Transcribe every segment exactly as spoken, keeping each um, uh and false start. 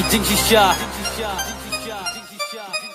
Jingshisha.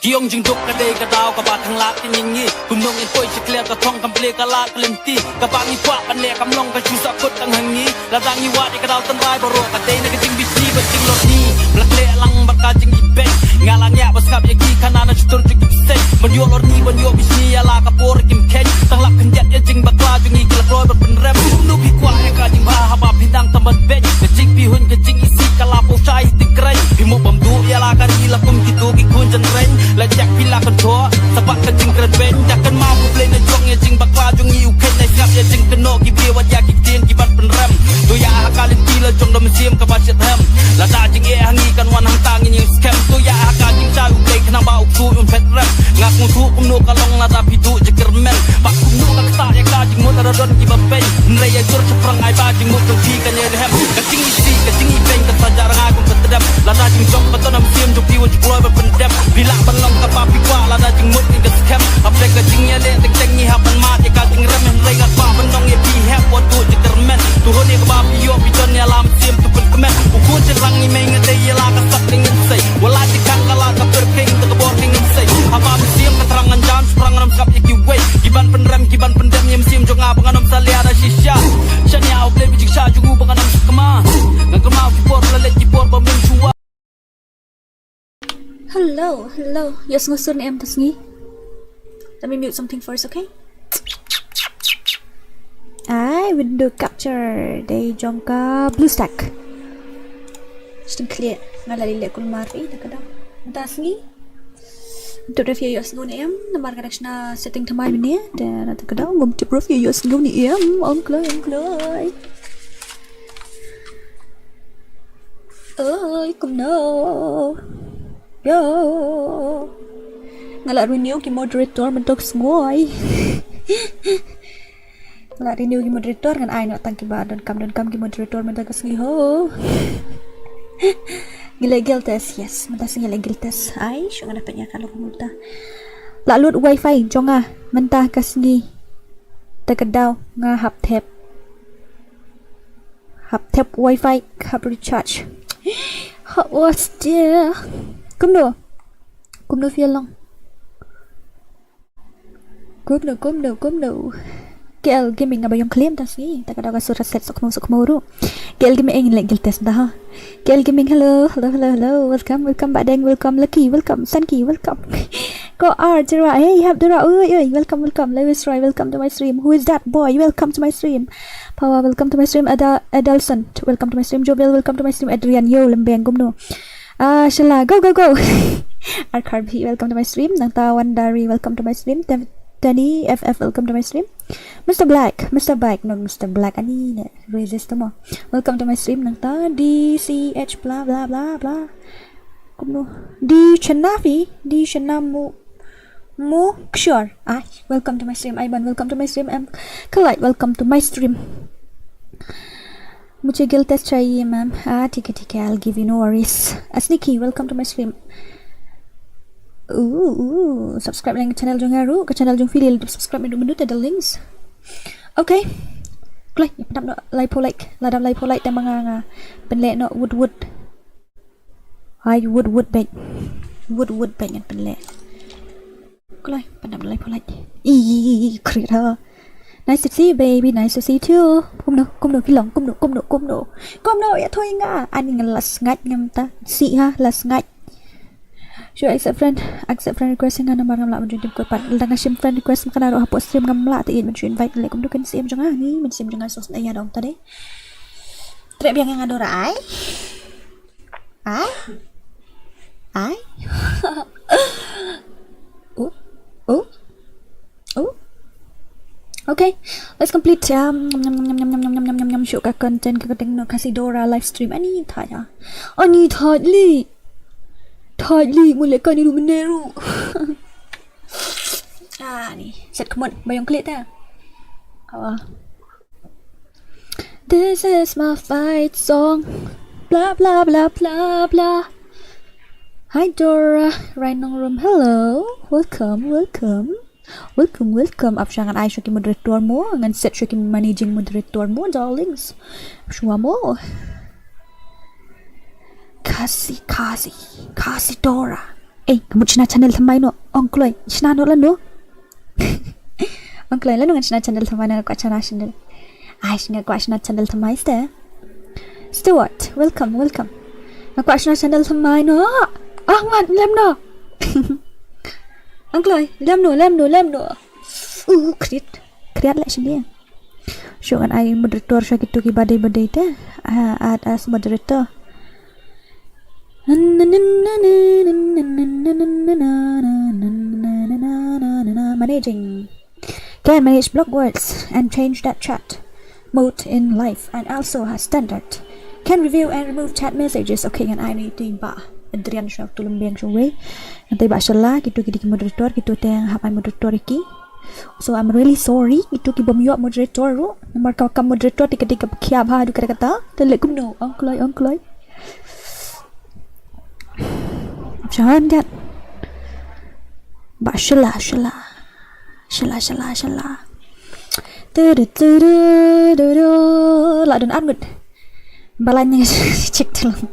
Ki ong jingduk ka dei ka daw kaba khang lad ka ngi ngi. Kumno ngin poi sha khlieh ka thong kam plie ka lad ka lynti. Kaba ngi kwah ban leh kam long ka shu sah kut tang ha ngi. Lada ngi wad ïa ka daw tynrai baroh ka dei na ka jingbishni bad jinglorni. Ba la khleh lang bad ka jingibeiñ. Nga la ngiah ba sngap ïa ki khana na shutur jong ki bseiñ. Ban ïoh lorni ban ïoh bishni ïa la ka por kim kheiñ. Tang lap khyndiat ïa jingbakla jong ngi ki la kloi ban pynrem. Kumno phi kwah ïa ka jingbha haba phi dang tam ban beiñ. Ka jingpyrhuh ka jingisih ka la pynshai ti kren. Phi mo bam duh ïa la ka ri la kum kito ki khun jynreng. La jak phi la kan thoh sa bad ka jingkren beiñ. Dak kan ma bu blei na jong ïa jingbakla jong ngi u kheiñ na sngap ïa jingkynnoh ki briew wat ïa ki ktien ki ban pynrem. To ïa ha ka lynti la jong da mynsiem kaba shet hem. Lada jingeh ha ngi kan wan hangta ngin ïeng skhem. To ïa ha ka jingshai u blei khnang ba u ksuid un phet rem. Nga kyntu kumno ka long lada phi duh jingkyrmen. Ba kumno ka ktah ïa ka jingmut lada don kiba peiñ. Hynrei ïa jur shaphrang ai ba jingmut jong phi kan ïaleh hem. Ka jingisih ka jingibeiñ kan sa jar nga kum ka tdem. Lada jingjop ka don ha mynsiem jong phi wat ju kloi ban pyndem. Phi lah ban long kaba phi kwah lada jingmut ngi ka skhem. Hapdeng ka jingïaleh teng teng ngi hap ban mad ïa ka jingrem. Hynrei nga kwah ban ong ïa phi hep wat duh jingkyrmen. To hun ïa kaba phi ïoh phi don ïa la mynsiem to pynkmen. U khun jynrang ngi mei nga dei ïa la ka sap ka nginsei. Wat la jingkhang ka la ka pyrkhing to ka bor ka nginsei. Haba mynsiem ka thrang ngan jan shaphrang ngan ym sngap ïa kiwei. Ki ban pynrem ki ban pyndem ïa mynsiem jong nga ba ngan ym salia da shisha. Shania u blei ba jingshah jong u ba ngan ym sakma. Ngan kynmaw ki por ba la leit ki por ba mynshwa. Hello, hello. Ïohsngew sur ne em ta sngi? Let me mute something first, okay? Ai, window capture dei jong ka BlueStack. Shiteng khlieh, nga la leh kulmar ri da ka dang. Ta sngi. Mynta da phi ïohsngew ne em? Namar ka dang shna setting thymmai mynne. Da da ka dang ngam tip ruh phi ïohsngew ne em. Ong kloi, ong kloi. Oi, kumno? Yo. Nga la renew ki moderator mynta ka sngi. Nga la renew ki moderator ngan ai noh tang kiba donkam donkam ki moderator mynta ka sngi ho. Ngi leh guild test, yes, mynta sngi ngi leh guild test. Ai, shu nga dapat ïa ka lok mynta. La lut wifi jong nga mynta ka sngi. Ta ka daw nga hap thep. Hap thep wifi, hap recharge. Hap was dear. Kumno? Kumno feel long? Kumno, kumno, kumno? K L Gaming nga ba ïong khlem ta sngi. Ta ka daw ka sur set sok mo sok mo ru. K L Gaming eng lek guild test dah. K L Gaming, hello, hello, hello, hello. Welcome, welcome Badeng, welcome Lucky, welcome Sanki, welcome. Ko ar jera, hey, hap dura, oi, oi, welcome, welcome. Lewis Roy, welcome to my stream. Who is that boy? Welcome to my stream. Pawa, welcome to my stream. Ada Adelson, welcome to my stream. Jobel, welcome to my stream. Adrian, yo, lembeng kumno. Ah, shala, go, go, go. Arkharbi, welcome to my stream. Nangta Wandari, welcome to my stream. Tem- Danny F F, welcome to my stream. Mister Black, Mister Black, no, Mister Black ani ne resist mo. Welcome to my stream nangta D C H bla bla bla bla. Kumno? D Chanafi, D Chanamu Mu Kshor. Ai, welcome to my stream. Aiban, welcome to my stream. Em Kalait, welcome to my stream. मुझे guild test चाहिए मैम. हाँ ठीक है ठीक है, I'll give you, no worries. Asniki, welcome to my stream. Ooh, ooh, subscribe lang channel jong nga ruh, ka channel jong Philly, subscribe mynta mynta da links. Okay. Kloi, ïa pyndap noh lai phew like, lada lai phew like te ma nga nga pynleh noh wood wood. Ai wood wood bad. Wood wood bad ngan pynleh. Kloi, pyndap lai phew like. Ih, creator. Nice to see you, baby. Nice to see you too. Kumno, kumno, phi long, kumno, kumno, kumno. Kumno, ïa thoi nga. Ani nga la sngaid ngam ta. Si ha, la sngaid. Should I accept friend? Accept friend request nga namar ngam lah ban join team kut pat. Lada nga shim friend request ma ka na ruh hapoh stream ngam lah te ïa ban shu invite leh kumno kan sim jong nga ni, ban sim jong nga sos na ïa dong ta dei. Treh biang nga dora ai. Ai? Ai? Oh? Oh? Oh? Okay, let's complete. Um, nyam, nyam, nyam, nyam, nyam, nyam, nyam, nyam, nyam, show ka content ka kenteng no kasi Dora live stream. Ani thaya. Ani thali. Thali, mulai kani ru meneru. Ah, ni. Set kemot, bayang klik ta. Awa. This is my fight song. Blah, blah, blah, blah, blah. Hi, Dora. Rainong Room. Hello. Welcome, welcome. Welcome, welcome. Ap sha ngan ai sha ki moderator mo. Ngan set sha ki managing moderator mo, darlings. Ap sha mo. Khasi, Khasi, Khasi Dora. Ei, ka mut shna channel thymmai noh. Ong Kloi, shna noh lano. Ong Kloi, lano ngan shna channel thymmai noh, nga kwah shna channel. Ai, nga kwah shna channel thymmai ste. Stuart, welcome, welcome. Nga kwah shna channel thymmai noh. Ah, ngan lem noh. Ong Kloi, lem noh, lem noh, lem noh. Uh, kriat. Kriat leh shini. Shu ngan ai moderator sha kitu ki badei badei te. Ah, add as moderator. Managing. Can manage block words and change that chat mode in live and also has standard. Can review and remove chat messages. Okay, ngan ai ni ting ba. Adrian sha tu lembeng shu wei. Nanti ba shala kitu ki dei ki moderator, kitu te hap ai moderator ki. So I'm really sorry, kitu ki bym ïoh moderator ruh. Namar ka kam moderator te ka dei ka khia bha haduh katta katta. Te leh kumno, Ong Kloi, Ong Kloi. Shan jat. Ba shala, shala. Shala, shala, shala. Tudu, tudu, tudu. La don armut. Balanya check dalam.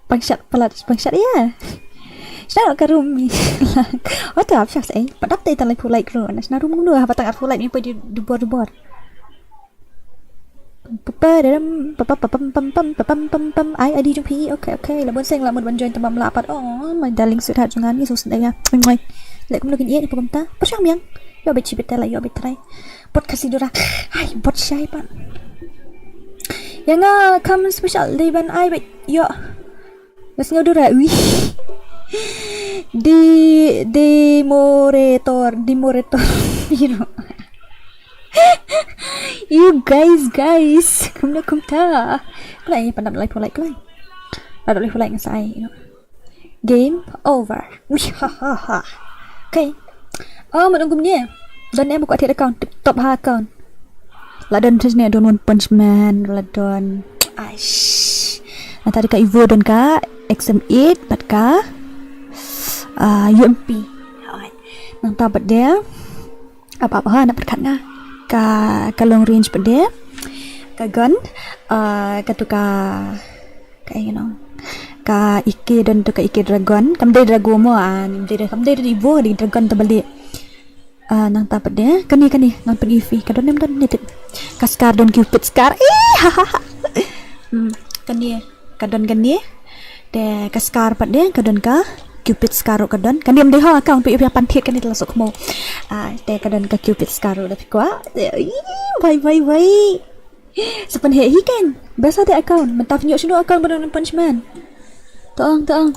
Bangshat palat, bangshat ya. Shna ka room mi. Ota ap shas eh. Padap te tan lai pulai kro. Na shna room nu ha batang ar pulai mi poi di dubor dubor. Papadam, papapam, pam, pam, papam, pam, pam. Ai, adi jong phi. Okay, okay. La bun seng la mut ban join tymmen la pat. Oh, my darling sweetheart jong nga ni so sdei ya. Ngoi. Leh kumno kin ïa ni pokok ta. Pashang miang. Ïoh bit chibit la ïoh bit trai. Bot Khasi Dora. Ai, bot shai pat. Ïa nga kam special dei ban ai bit ïoh. Ngas nga Dora wi. Di, di moretor, di moretor. You know. You guys, guys. Kumno kumta. Kula ïa pandap lai pulai kula. Pandap lai pulai ngasai, you know. Game over. Wih, ha, ha, ha. Okay. Oh, mut ong kumne. Don em kwah thied account, tip top ha account. La don thied ne don One Punch Man, la don. Aish. Nangta ka Evo don ka X M eight, bad ka, ah, U M P. Alright. Nangta bad de. Ap ap ha na pat khat nga. Ka, ka long range pat de. Ka gun, ah, ka tu ka Ka, you know, ka A K don tu ka A K dragon. Kam dei dragon mo, ah, ni dei, kam dei dei bo dei dragon tu balik. Ah, nangta pat de. Kane, kane ngan pyni phi. Ka don em don ni tip. Ka Scar don Cupid Scar. Eh, ha, ha, ha. Hmm, kane, ka don kane. Te ka Scar pat de, ka don ka Cupid Scar ruh ka don. Kane em dei ha account phi ïa pan thied kane te la sok mo. Ah, te ka don ka Cupid Scar ruh da phi kwah. Te, ih, bye, bye, bye. Sa pynheh hi kein. Best ha te account. Mynta phi ïoh shano account ba don One Punch Man. To ong, to ong.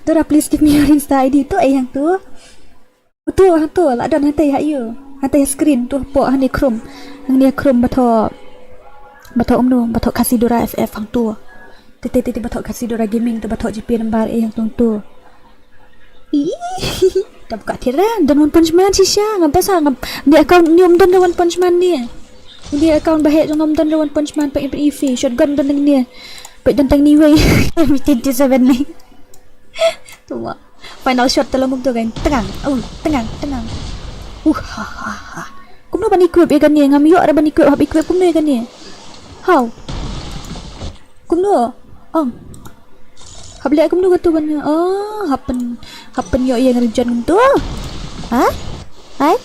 Dora, please give me your Insta I D. To eh hangto. To hangto, la don hangtei ha ïu. Hangtei ha screen to hapoh hangne Chrome. Hangne Chrome ba thoh. Ba thoh umno, ba thoh Khasi Dora F F hangto. Te te te te ba thoh Khasi Dora Gaming, te ba thoh G P number eh hangto to. Ih, ta buka thied ra, don One Punch Man shisha, ngam pasa, ngam, ni account ni um don One Punch Man ni. Ni account ba heh jong ngam don One Punch Man pa ifi, shotgun don ni. Pa don tang ni wei. M twenty-seven ni. Tuma. Final shot te la muk to kan. Tengang. Oh, tengang, tengang. Uh, ha, ha, ha. Kumno ban equip ïa kane, ngam ïoh ra ban equip, hap equip kumno ïa kane. How? Kumno? Ong. Hap leh kumno katu ban ïa. Oh, hap pyn, hap pynïoh ïa nga region kumtu. Ha? Hai?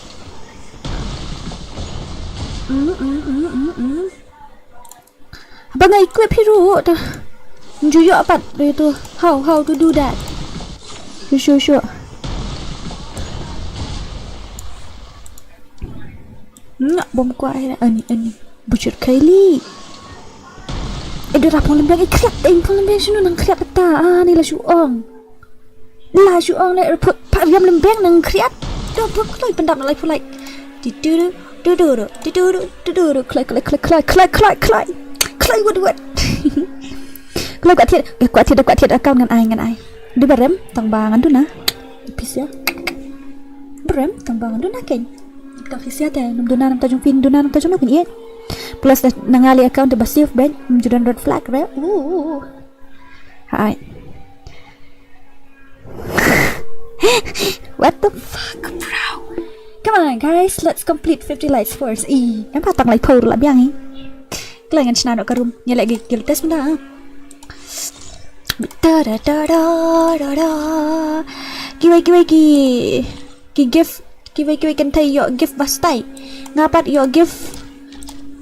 Mm, mm, mm, mm, mm. Haba nga equip hi ruh ta. Ju ïoh pat dei tu. How, how to do that? Sure, sure, sure. Nga bom kwah ïa ani, ani. Butcher Kylie. Eh, Dora, phong lembeng, eh, khriat, eh, phong lembeng, shano nang khriat kata, ah, ni la shu ong. La shu ong le, put, pa riam lembeng nang khriat. Dora, put, kloi, pyndap na lai pulai. Ti tu ru, tu tu ru, ti tu ru, tu tu ru, kloi, kloi, kloi. Kloi, wat, wat. Kloi, kwah thied, eh, kwah thied, kwah thied, account ngan ai, ngan ai. Dei ba rem, tang ba ngan duna. Pisa. Ba rem, tang ba ngan duna kein. Ka pisa te, nym duna namta jong phi, duna namta jong no kein ïeit. Plus na nga lei account te ba safe bad, nym ju don red flag re. Uh. Hai. What the fuck, bro? Come on, guys, let's complete fifty likes first. Ih, em pa tang lai pur la biang ih. Kla ngan shna noh ka room. Ïa leh ki guild test mynta. Da da da da da da. Kiwei kiwei ki ki gift, kiwei kiwei kynthei ïoh gift ba stai. Nga pat ïoh gift.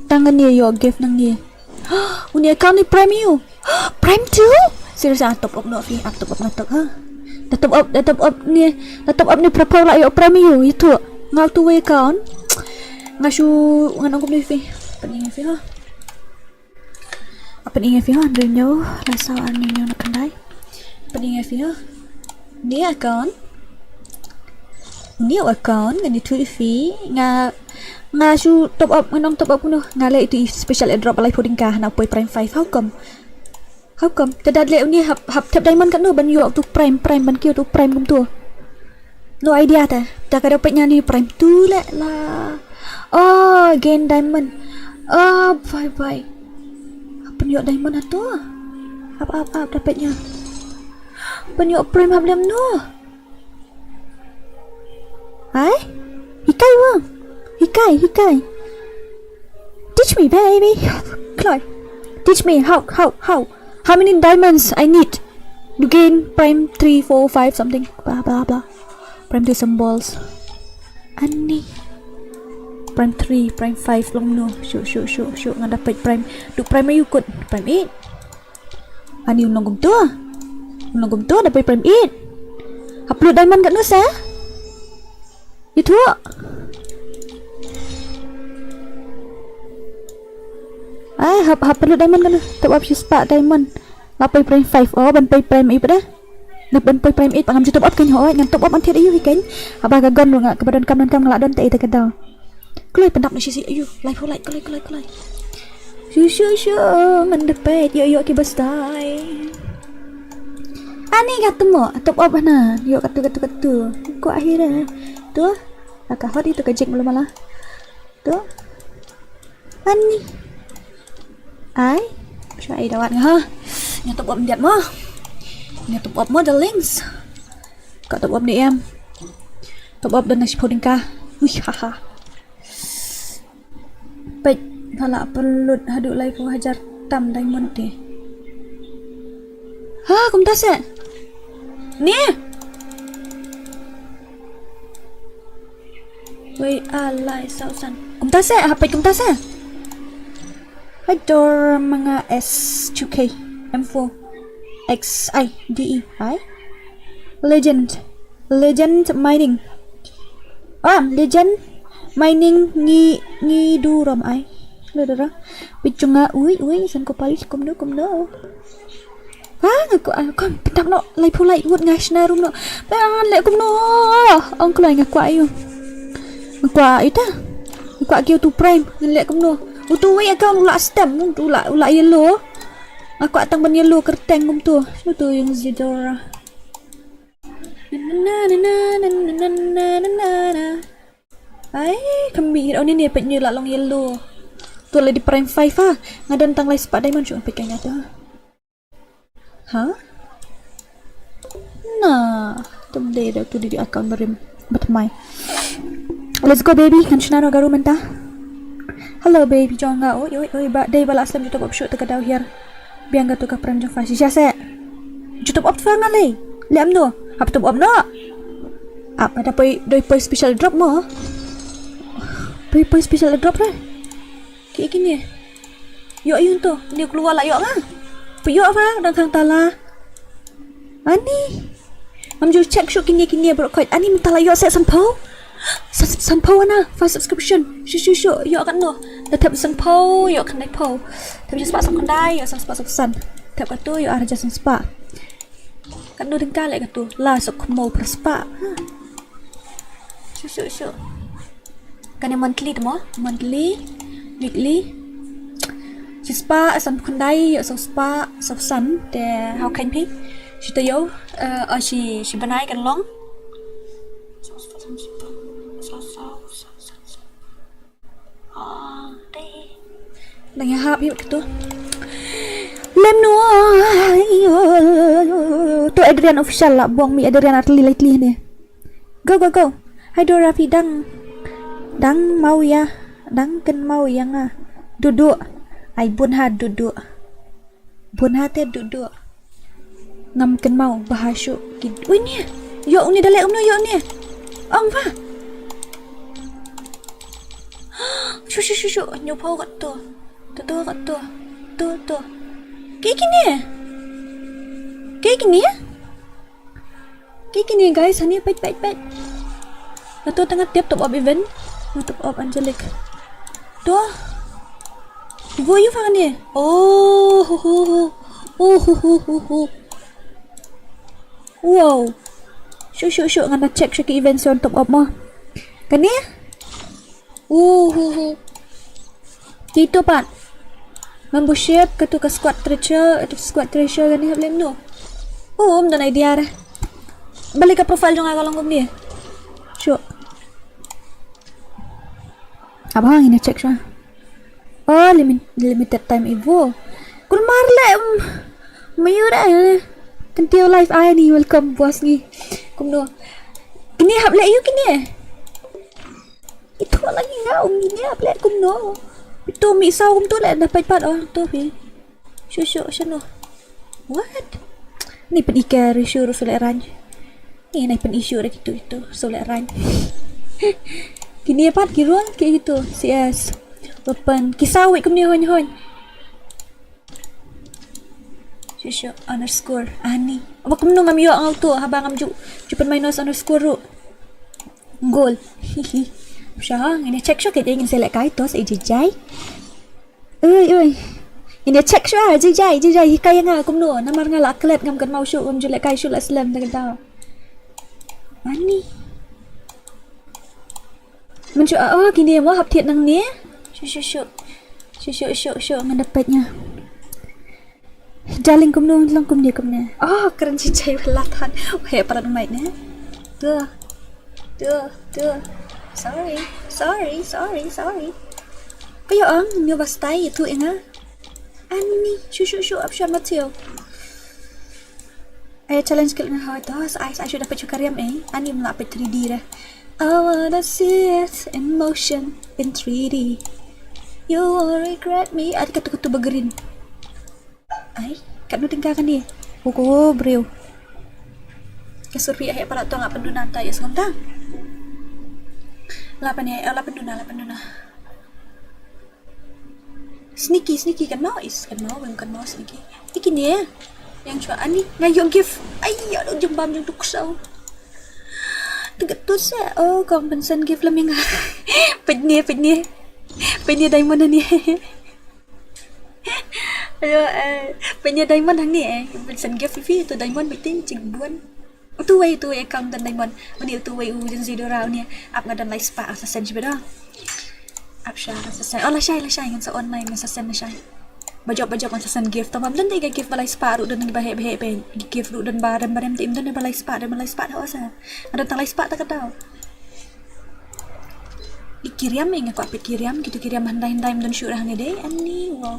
Tang ngan ïoh gift nangne. Uni account ni prime ïa u. Prime two? Serious, ah, top up noh phi, ah, top up noh, top, ha. Da top up, da top up ni, da top up ni prapor la ïoh prime ïa u, ïa tu. Nga tu wei account. Nga shu ngan ong kumne phi. Pynïeng phi ha. Pynïeng phi ha, hynriew hynñiew, la saw ar hynñiew hynñiew na khyndai. Pynïeng phi ha. Ni account. Ni account, ngan ïathuh ïa phi. Nga, nga shu top up, ngan ong top up kumno. Nga leh ïa tu i special airdrop ba laiphew tyngka, hana poi prime five. How come? How come? Te da leh uni hap, hap thep diamond katno ban ïoh tu prime, prime ban kiew tu prime kumtu. No idea te. Te ka dei peit ïa ni prime two leh la. Oh, gain diamond. Oh, bye bye. Hap pynïoh diamond hato. Hap, hap, hap, da peit ïa. Pynïoh prime hap lem no. Ai? Hikai wa. Hikai, hikai. Teach me, baby. Kloi. Teach me how, how, how. How many diamonds I need to gain prime three, four, five, something. Blah, blah, blah. Prime two symbols. Ani. Prime three, prime five, long no. Shu, shu, shu, shu. Nga da peit prime. Du prime ïa u kut. Prime eight. Ani u long kumtu. U long kumtu, da peit prime eight. Hap lut diamond katno sa? Ïathuh. Ai, hap, hap pynlut diamond katno. Top up shispah diamond. La poi prime five. Oh, ban poi prime eight pat da. Nap ban poi prime eight pat ngam ju top up kein, hooid, ngan top up ban thied ïa u hi kein. Haba ka gun ruh nga kaba donkam donkam nga la don te ïa ka daw. Kloi pyndap na shisha ïa u. Laiphew like, kloi, kloi, kloi. Shu, shu, shu, ngan da peit, ïoh, ïoh ki ba stai. Ani katu mo, top up hana. Ïoh katu, katu, katu. Kwah hi re. Tu, la ka hot itu ka jing mala mala. Tu. Ani. Ai. Shu ai dawat nga ha. Nga top up ndiat mo. Nga top up mo, darlings. Ka top up ni em. Top up da na shiphew tyngka. Wih, ha, ha. Peit, pha la pynlut haduh laiphew hajar tam diamond te. Ha, kumta se. Ni. Wei, a lai saw san. Kumta se, ha peit kumta se. Hai dor manga S two K M four X I D E. Hai. Legend. Legend mining. Ah, legend mining ngi, ngi du rom ai. Le dara. Pichunga ui, ui, san ko palis kumno, kumno. Ah, nga kwah, ah, kom, pyndap noh, laiphew like ngut nga shna ruh noh. Ba, leh kumno. Ong kloi nga kwah ïa u. Nga kwah ïa ta. Nga kwah kiew tu prime, ngan leh kumno. Utu wei account u la stem, utu u la, u la yellow. Nga kwah tang ban yellow kyrteng kumtu. Utu ïa Zidora. Na, na, na. Ai, kami, oh, ni, ni, peit ni la long yellow. Tu la dei prime five ha. Nga don tang lai spah diamond, shu peit ka ïa tu ha. Ha? Na, tu dei da tu dei account barim. Bat mai. Let's go, baby. Ngan shna noh ka room mynta. Hello, baby jong nga. Oi, oi, oi, ba dei ba la slem ju top up shuh te ka daw hiar. Biang katu ka prem jong pha. Shisha se. Ju top up pha nga lei. Lem no. Hap top up noh. Ap, da poi, doi poi special drop mo. Poi, poi special drop re. Ki, kine. Ïoh ïa u to, ni kloi la ïoh nga. Phi ïoh pha dang khang tala. Ani. Ngam ju check shuh kine kine baroh khoit. Ani mynta la ïoh se sanphew. San, sanphew ana, first subscription. Shu shu shu, ïoh katno. Da thep sanphew, ïoh khyndai phew. Thep shispah sawphew khyndai, ïoh san spah sawphew san. Thep katu, ïoh ar hajar san spah. Katno tyngka leh katu. La sawkhymmai phra spah. Ha. Shu shu shu. Kane monthly te mo, monthly, weekly. Shispah sanphew khyndai, ïoh saw spah saw san te, how can phi? Shi taïew, eh, oh, shi, shi bnai kan long. Ah, te. Dang ïahap ïa katu. Lem no. To Adrian Official la buang mi Adrian artylli lai tylli ne. Go, go, go. Hai Dora, phi dang, dang maw ïa, dang kynmaw ïa nga. Duh duh. Ai bun ha duh duh. Bun ha te duh duh. Ngam kynmaw ba ha shu ki. Ui ne. Ïoh une da leh kumno ïoh une. Ong ba. Shu shu shu shu. Hynñiew phew katto. To to katto. To to. Kiei kine? Kiei kine? Kiei kine guys, hangne peit peit peit. Nga to tang nga tip top up event. Nga top up Angelic. To. Ibu ïu hangne. Oh ho ho ho. Oh ho ho ho ho. Wow. Shu shu shu ngan da check shu ki event shu top up mo. Kane? Uh, uh, uh. Kito pat. Membership, katu ka squad treasure, atu squad treasure kane hap lem no. Oh, ym don idea re. Balik ka profile jong nga ka long kumne. Shu. Abang ini check shu. Oh, limit, limited time ibu. Kulmar le, um, mayura. Kanti live ai ni, welcome bos ni. Kumno. Kini hap le ïu kini. Ito lagi nga um ini hap le kumno. Ito mi saw kumto le da pat pat oh to phi. Shu shu shu no. What? Ni pyn ike re shu ru sule rang. Ni nai pyn issue re kitu kitu sule rang. Kini pat ki rong ki kitu C S. Weapon ki saw wei kumni hon hon. Shu shu underscore ani. Wa kumno ngam ïoh ngau tu haba ngam ju ju pyn minus underscore ru. Goal. Hihi. Sha ngin check shu ke ngin select kai tos ejai. Ui ui. Ngin check shu ah jai jai jai jai hikai nga kumno namar nga la klet ngam kynmaw shu ngam ju leh kai shu la slem da ka daw. Ani. Mun shu ah oh kini mo hap thied nangne. Shu shu shu. Shu shu shu shu ngan da peit nga. Darling kumno long kumne kumne. Oh kren jai jai la than. He parat mai ne. Tuh. Tuh tuh. Sorry. Sorry sorry sorry. Kayo ang nyo bastai tu inga. Ani shu shu shu ap shu mat shu. Ai challenge kit nga hoi to sa ai sa ai shu da peit shu ka riam eh. Ani mla peit three D re. I wanna see it in motion in three D. You won't regret me. Ati katu katu ba green. Ai, katno tyngka kane? Uku briew. Ka surpi ai pala to nga pynduna ta ïa sngewtang. La pynduna, la pynduna, la pynduna. Sneaky, sneaky kan mau is, kan mau, kan mau sneaky. Iki ni eh. Yang chwa ani nga ïoh gift. Ai ïoh jembam jong tu ksau. Tiga tu sa. Oh, kong pynsan gift la mynga. Peit ni, peit ni. Peit ni diamond ni. Ayo, eh, peit ni diamond hangne eh. Pynsan gift phi tu diamond beti jingbuan. Utu wei utu wei account don diamond. Uni utu wei u Gen Z Dora uni ap nga don lai spah sa sen shi beda. Ap sha sa sen. Oh la shai la shai ngan sa online ngan sa sen la shai. Bajop bajop ngan sa sen gift. Tama don dei gift ba lai spah ruh don ba heh ba heh pe. Gift ruh don ba rem ba rem te im don ba lai spah don ba lai spah da osa. Nga don tang lai spah ta ka dau. Ki riam nga kwah peit ki riam kitu ki riam handai handai don shu rah ngi dei ani wow.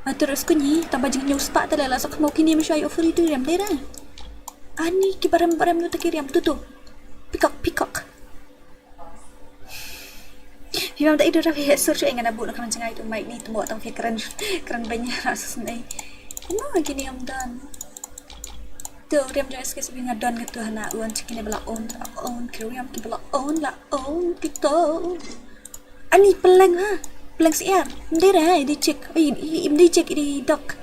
Atur sku ni tang ba jing nyu spah ta la la sak mau kini me shai offer itu riam dei ra. Ani ki barem barem nu ta ki riam tu tu. Peacock peacock. Hi mam da idu ra hi sur shu engan abu na kan jangai tu mai ni tu mo tang fi keren keren banya ra sa snai. Kuma kini am dan. Tu riam jong S K S B nga don nga tu hana uan chikini bala on on ki riam ki bala on la on ki to. Ani peleng ha. Peleng siar. Mdei ra ha di chik. Ai mdei chik di dok.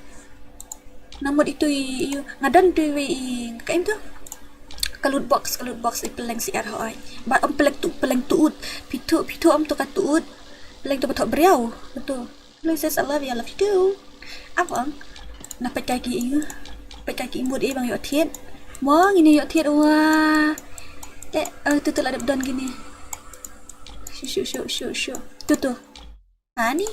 Namut itu i nga don tu i ka im tu. Ka loot box ka loot box i peleng siar ha ai. Ba om peleng tu peleng tuut. Pitu pitu om tu ka tuut. Peleng tu betok beriau. Tu. Hello sis, I love you, I love you too. Abang. Na peit kai ki ing. Peit kai ki imut i bang ïoh thied. Mo ngin ïoh thied wa. Te uh, tu tu la dep don kini. Shu shu shu shu shu. Tu tu. Ani.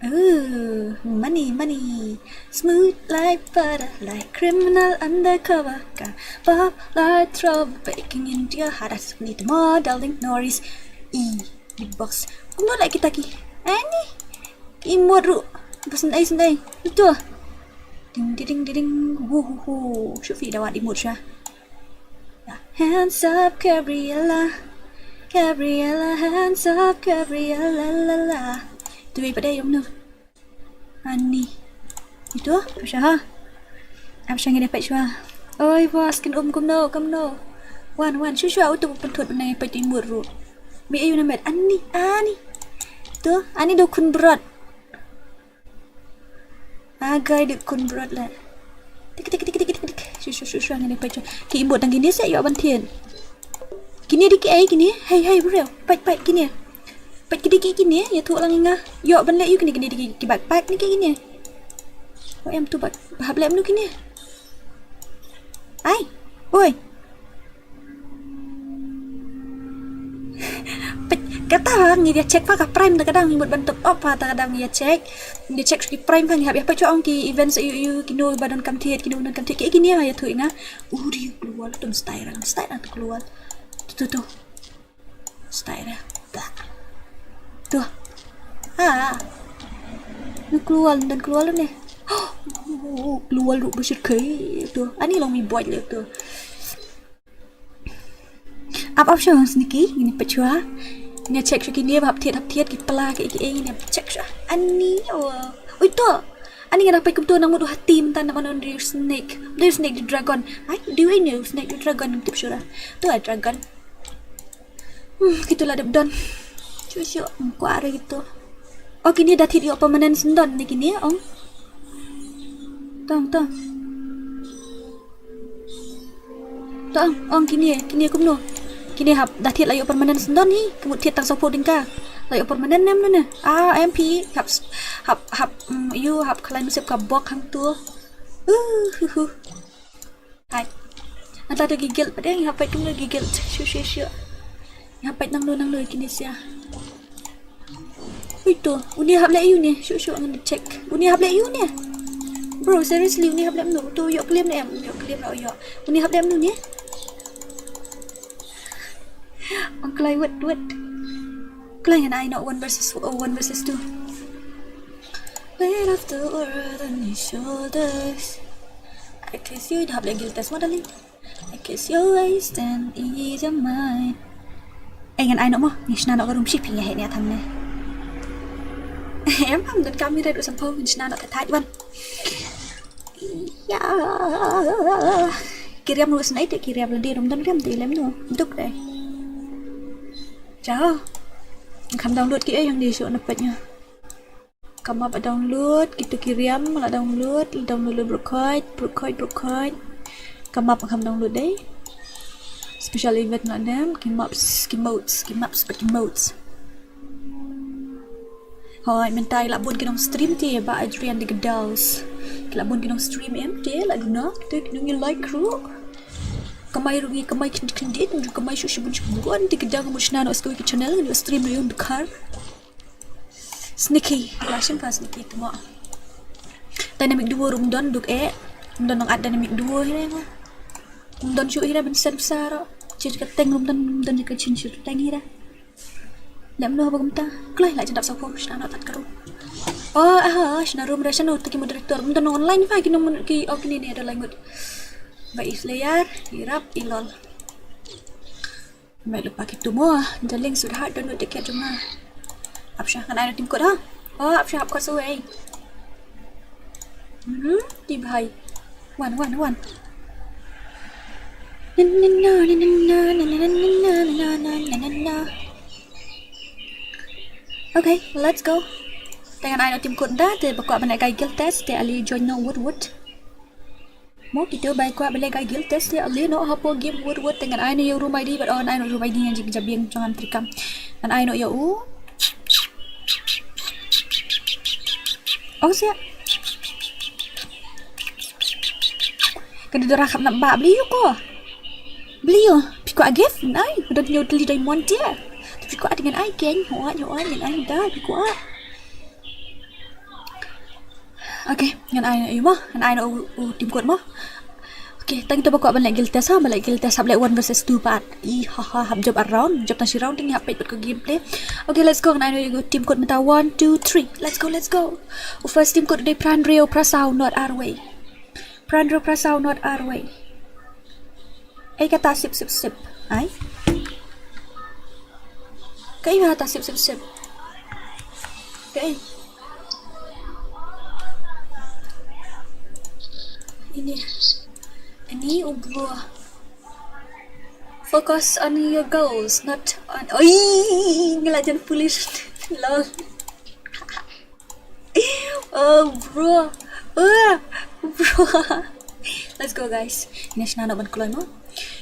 Ooh, money, money. Smooth like butter, like criminal undercover. Got pop like trouble, breaking into your heart. I just need more, darling, no worries. E. Big box. Kumno la kita ki? Ani. Imut ru. Bas ndai ndai. Itu. Ding ding ding ding. Hu hu hu. Shufi dawat imut sha. Hands up Gabriella. Gabriella hands up Gabriella la la. Tu ipa dai yom no. Ani. Ito, ap sha ha. Ap sha ngin ïa peit shuwa. Oi, boss, kin um kumno, kumno. Wan, wan, shu shuwa uto pynthut bnai peit i mut ruh. Bi ayu na met, ani, ani. To, ani do khun brot. Agai de khun brot la. Tik, tik, tik, tik, tik, tik. Shu, shu, shu, shu, ngin ïa peit shuwa. Ki i mut tang kine sa ïoh ban thied. Kine de ki ei kine. Hei, hei, bro. Peit, peit kine. Peit ki de ki kine, ïathuh lang ïa nga. Ïoh ban leh ïa kine, kine de ki, ki backpack ne ki kine. Oh, em tu bak, hap leh mano kine. Ai, oi. Peit, kata ngi ïa check pa ka prime ta ka dang ngi mut ban top up pa ta ka dang ngi ïa check. Ngi ïa check ki prime pa ngi hap ïa peit shuwa ong ki events ïa, ïa, kino ba donkam thied, kino ba donkam thied. Ki kine ma ïathuh ïa nga. Uri, klur wal, tum style rang, style rang tu klur wal. Tu, tu, tu. Style dah. Bah. Tu. Ah. Ni klur wal, dan klur wal ne. Klur wal ruh bashit kai. Tu. Ani long mi buat le tu. Ap ap shuwa sneaky, ngin peit shuwa. Ngin check shuwa kine ba hap thied hap thied ki pla ki ki ngin check shuwa. Ani, oh. Ui to. Ani nga dang peit kumto nang mut u hati mynta namar u dei u snake. U dei u snake, u dei u dragon. Ai, u dei u snake, u dei u dragon, ngim tip shuwa. To ai dragon. Hmm, kito la dep don. Shu shu, kwah re kito. Oh, kine da thied ïoh permanent syndon ne kine, ong. Tong, tong. Tong, ong kine, kine kumno. Kine hap da thied la ïoh permanent syndon hi, ka mut thied tang sawphew tyngka. La ïoh permanent ne em ne. Ah, em phi, hap, hap, hap, mm, ïoh hap khlaiñ sep ka bok hangto. Uh, huh, huh. Hai. Ata da gigil pat eh, ngi hap peit kumno gigil. Shu, shu, shu. Ngi hap peit nangno nangno kine sia. Ui to, une hap leh ïa une, shu, shu, ngan check. Une hap leh ïa une. Bro, seriously, une hap leh mano. To ïoh claim ne em, ïoh claim ne ïoh. Une hap leh mano une. Ong kloi wut, wut. Kloi ngan ai noh one versus, oh, one versus two. Weight of the world on your shoulders. I kiss you, hap leh guilt test mo darling. I kiss your waist and ease your mind. Eh, ngan ai noh mo, ngi shna noh ka room shiphi nga heh ne atham ne. Em, em, don kam ïa red u samphaw, ngi shna noh ka thait wan. Ya. Ki riam ruh snai te ki riam lade rum don riam te lem no. Duk dei. Chao. Kham download ki eh yang di shu na pet nya. Ka map download, kito ki riam la download, download le brukhoit, brukhoit, brukhoit. Ka map kham download dei. Special event la dem, ki maps, ki modes, ki maps, ki modes. Hoi, mynta i la bun ki nong stream te ba Adrian de Gdaus. Ki la bun ki nong stream em te la duna te ki nong like ruh. Kamai ruh ngi kamai khyndiat khyndiat, kamai shu shibun shibun te ki dang mut shna noh skoi ki channel, ngi stream noh ïa u dkhar. Sneaky, la shim pa sneaky tu mo. Dynamic duo rum don duk eh. Rum don nong at dynamic duo hi ne ma. Rum don shu hi ne ben sen sa ro. Chin ka teng rum don, rum don ka chin shu teng hi ne. Lem no ba kumta. Kloi la jendap sa pom shna no tat karu. Oh, ah, shna rum ra shano taki moderator. Rum don online pa ki no ki oh kini ne da langut. Ba i slayer, i rap, i lol. Mai lupa kitu mo, darling sweetheart, don't take care jong nga. Ap sha ngan ai no tim kot ha. Oh, ap sha hap kot sawei. Hmm, ti bhai. Wan, wan, wan. Na, na, na. Okay, let's go. Te ngan ai no tim kot da, te ba kwah ban leh kai guild test, te ale join no wut wut. Mo kito ba kwah ba leh kai guild test te ale no hapoh game wut wut te ngan ai no ïa u room I D bad oh ngan ai no room I D ngan jik jabieng jong am trikam. Ngan ai no ïa u. Oh sia. Ka dei dara khap nap ba bli ïa ko. Bli ïa. Phi kwah gift ngan ai. Don ïa u teli diamond te. Phi kwah te ngan ai ken. Hoi hoi ngan ai da phi kwah. Okay, ngan ai ïa mo, ngan ai no u, u tim kot mo. Okay, tang ito ba kwah ban leh guild test ha, ban leh guild test hap leh one versus two pat. I ha ha, hap jop ar round, jop tang shi round te ngi hap peit pat ko gameplay. Okay, let's go, ngan ai no u tim kot mynta one, two, three. Let's go, let's go. U first tim kot u dei Pranreo Prasaw North Arway. Pranreo Prasaw North Arway. Ei kata sip sip sip. Ai. Kaei ba kata sip sip sip. Kaei. Ini. Ini u bro. Focus on your goals, not on. Oi, nga la jan foolish. Lol. Oh, bro. Uh, bro. Let's go, guys. Ini shna no ban kloi mo.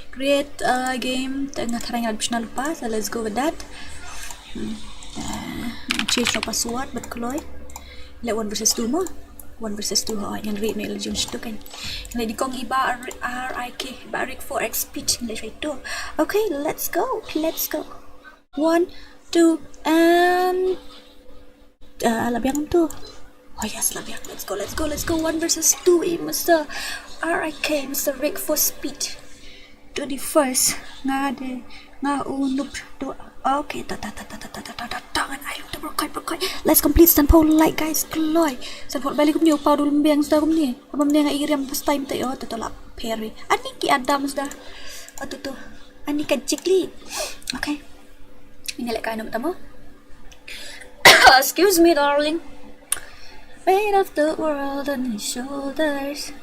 Create a game. Te nga tharai nga la pishna lypa. So let's go with that. Hmm. Uh, change no password, but kloi. Let one versus two mo. One versus two, ho, ngan read me la jung shtukan. Let di kong iba R I K, iba Rick four X speed. Let try two. Okay, let's go. Let's go. One, two, and uh, la biang tu. Oh yes, la biang. Let's go, let's go, let's go. One versus two, eh, Mister R I K, Mister Rick for speed. Twenty-first. Nga de, nga u noob tu. Okay, ta ta ta ta ta ta ta ta ta ngan ai tu berkoi berkoi. Let's complete sanphew like, guys. Kloi. Sanphew balik kumni, u pau dul mbiang suda kumni. Abam ne nga iriam pas time te, oh, tu tu la peri. Ani ki Adam suda. Oh, tu tu. Ani ka jikli. Okay. Ini lek kain nama. Excuse me, darling. Weight of the world on his shoulders.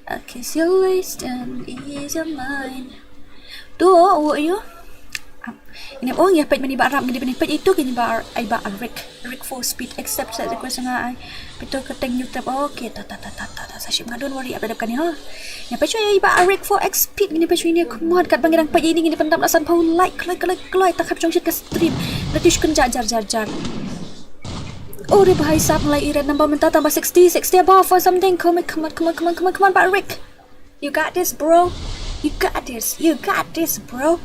I kiss your waist and ease your mind. Tu, oh, you. Ini, oh, ya, pet mani ba rap, ngin pet itu kini ba, ai ba Rick. Rick four speed, accept set request nga ai. Pito ka teng YouTube. Okay, ta ta ta ta ta ta. Sa shim nga, don't worry, apa dap kani ha. Nya pet shu ai ba Rick four X speed, ngin pet shu ini, come on, kat bang irang pet ini, ngin pyndap la sanphew like, kloi kloi kloi, ta khap chong shit ka stream. Lati shkun jar jar jar jar. Oh, re bhai sahab, lai irat number mynta tamba sixty, sixty above or something. Come on, come on, come on, come on, come on, come on, ba Rick. You got this, bro. You got this. You got this, bro.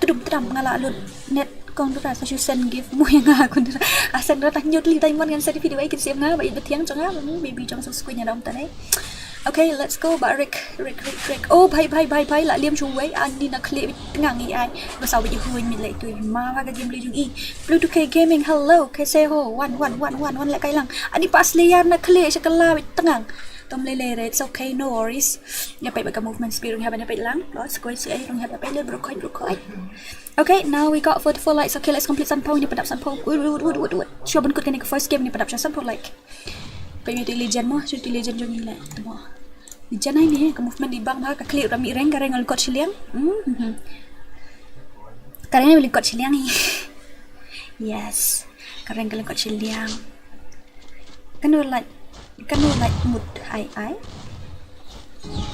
Tudum tudam nga la lut net kong dura sa shu send gift mo ïa nga kong dura. Asen dura tang nyut li diamond ngan send video ai kin sim nga ba it betiang jong nga, mm, baby jong sa skuin ïa dam tane. Okay, let's go ba Rick, Rick, Rick, Rick. Oh, bhai, bhai, bhai, bhai, la liam shu wei, ani na khleh bit tngang i ai. Ba saw bit hu mi leh tu ma ba ka game le jong i. Blue two K Gaming, hello, kaise ho? Wan, wan, wan, wan, wan leh kai lang. Ani pas le yar na khleh sha ka la bit tngang. Tom le le re, it's okay, no worries. Ïa peit ba ka movement speed rung haba ïa peit lang. Los koi si ai rung haba peit le bro koi, bro koi. Okay, now we got forty-four likes. Okay, let's complete sanphew, ni padap sanphew. Wait, wait, wait, wait, wait. Sure ban kut kane ka first game ni padap sha sanphew like. Peit mi tu legend mo, tu legend jong ngi le. Tu mo. Legend ai ni, ka movement i bang ba ka klik rami reng ka reng lyngkot shiliang. Hmm. Ka reng lyngkot shiliang i. Yes. Ka reng lyngkot shiliang. Kano like, kano like mut ai ai.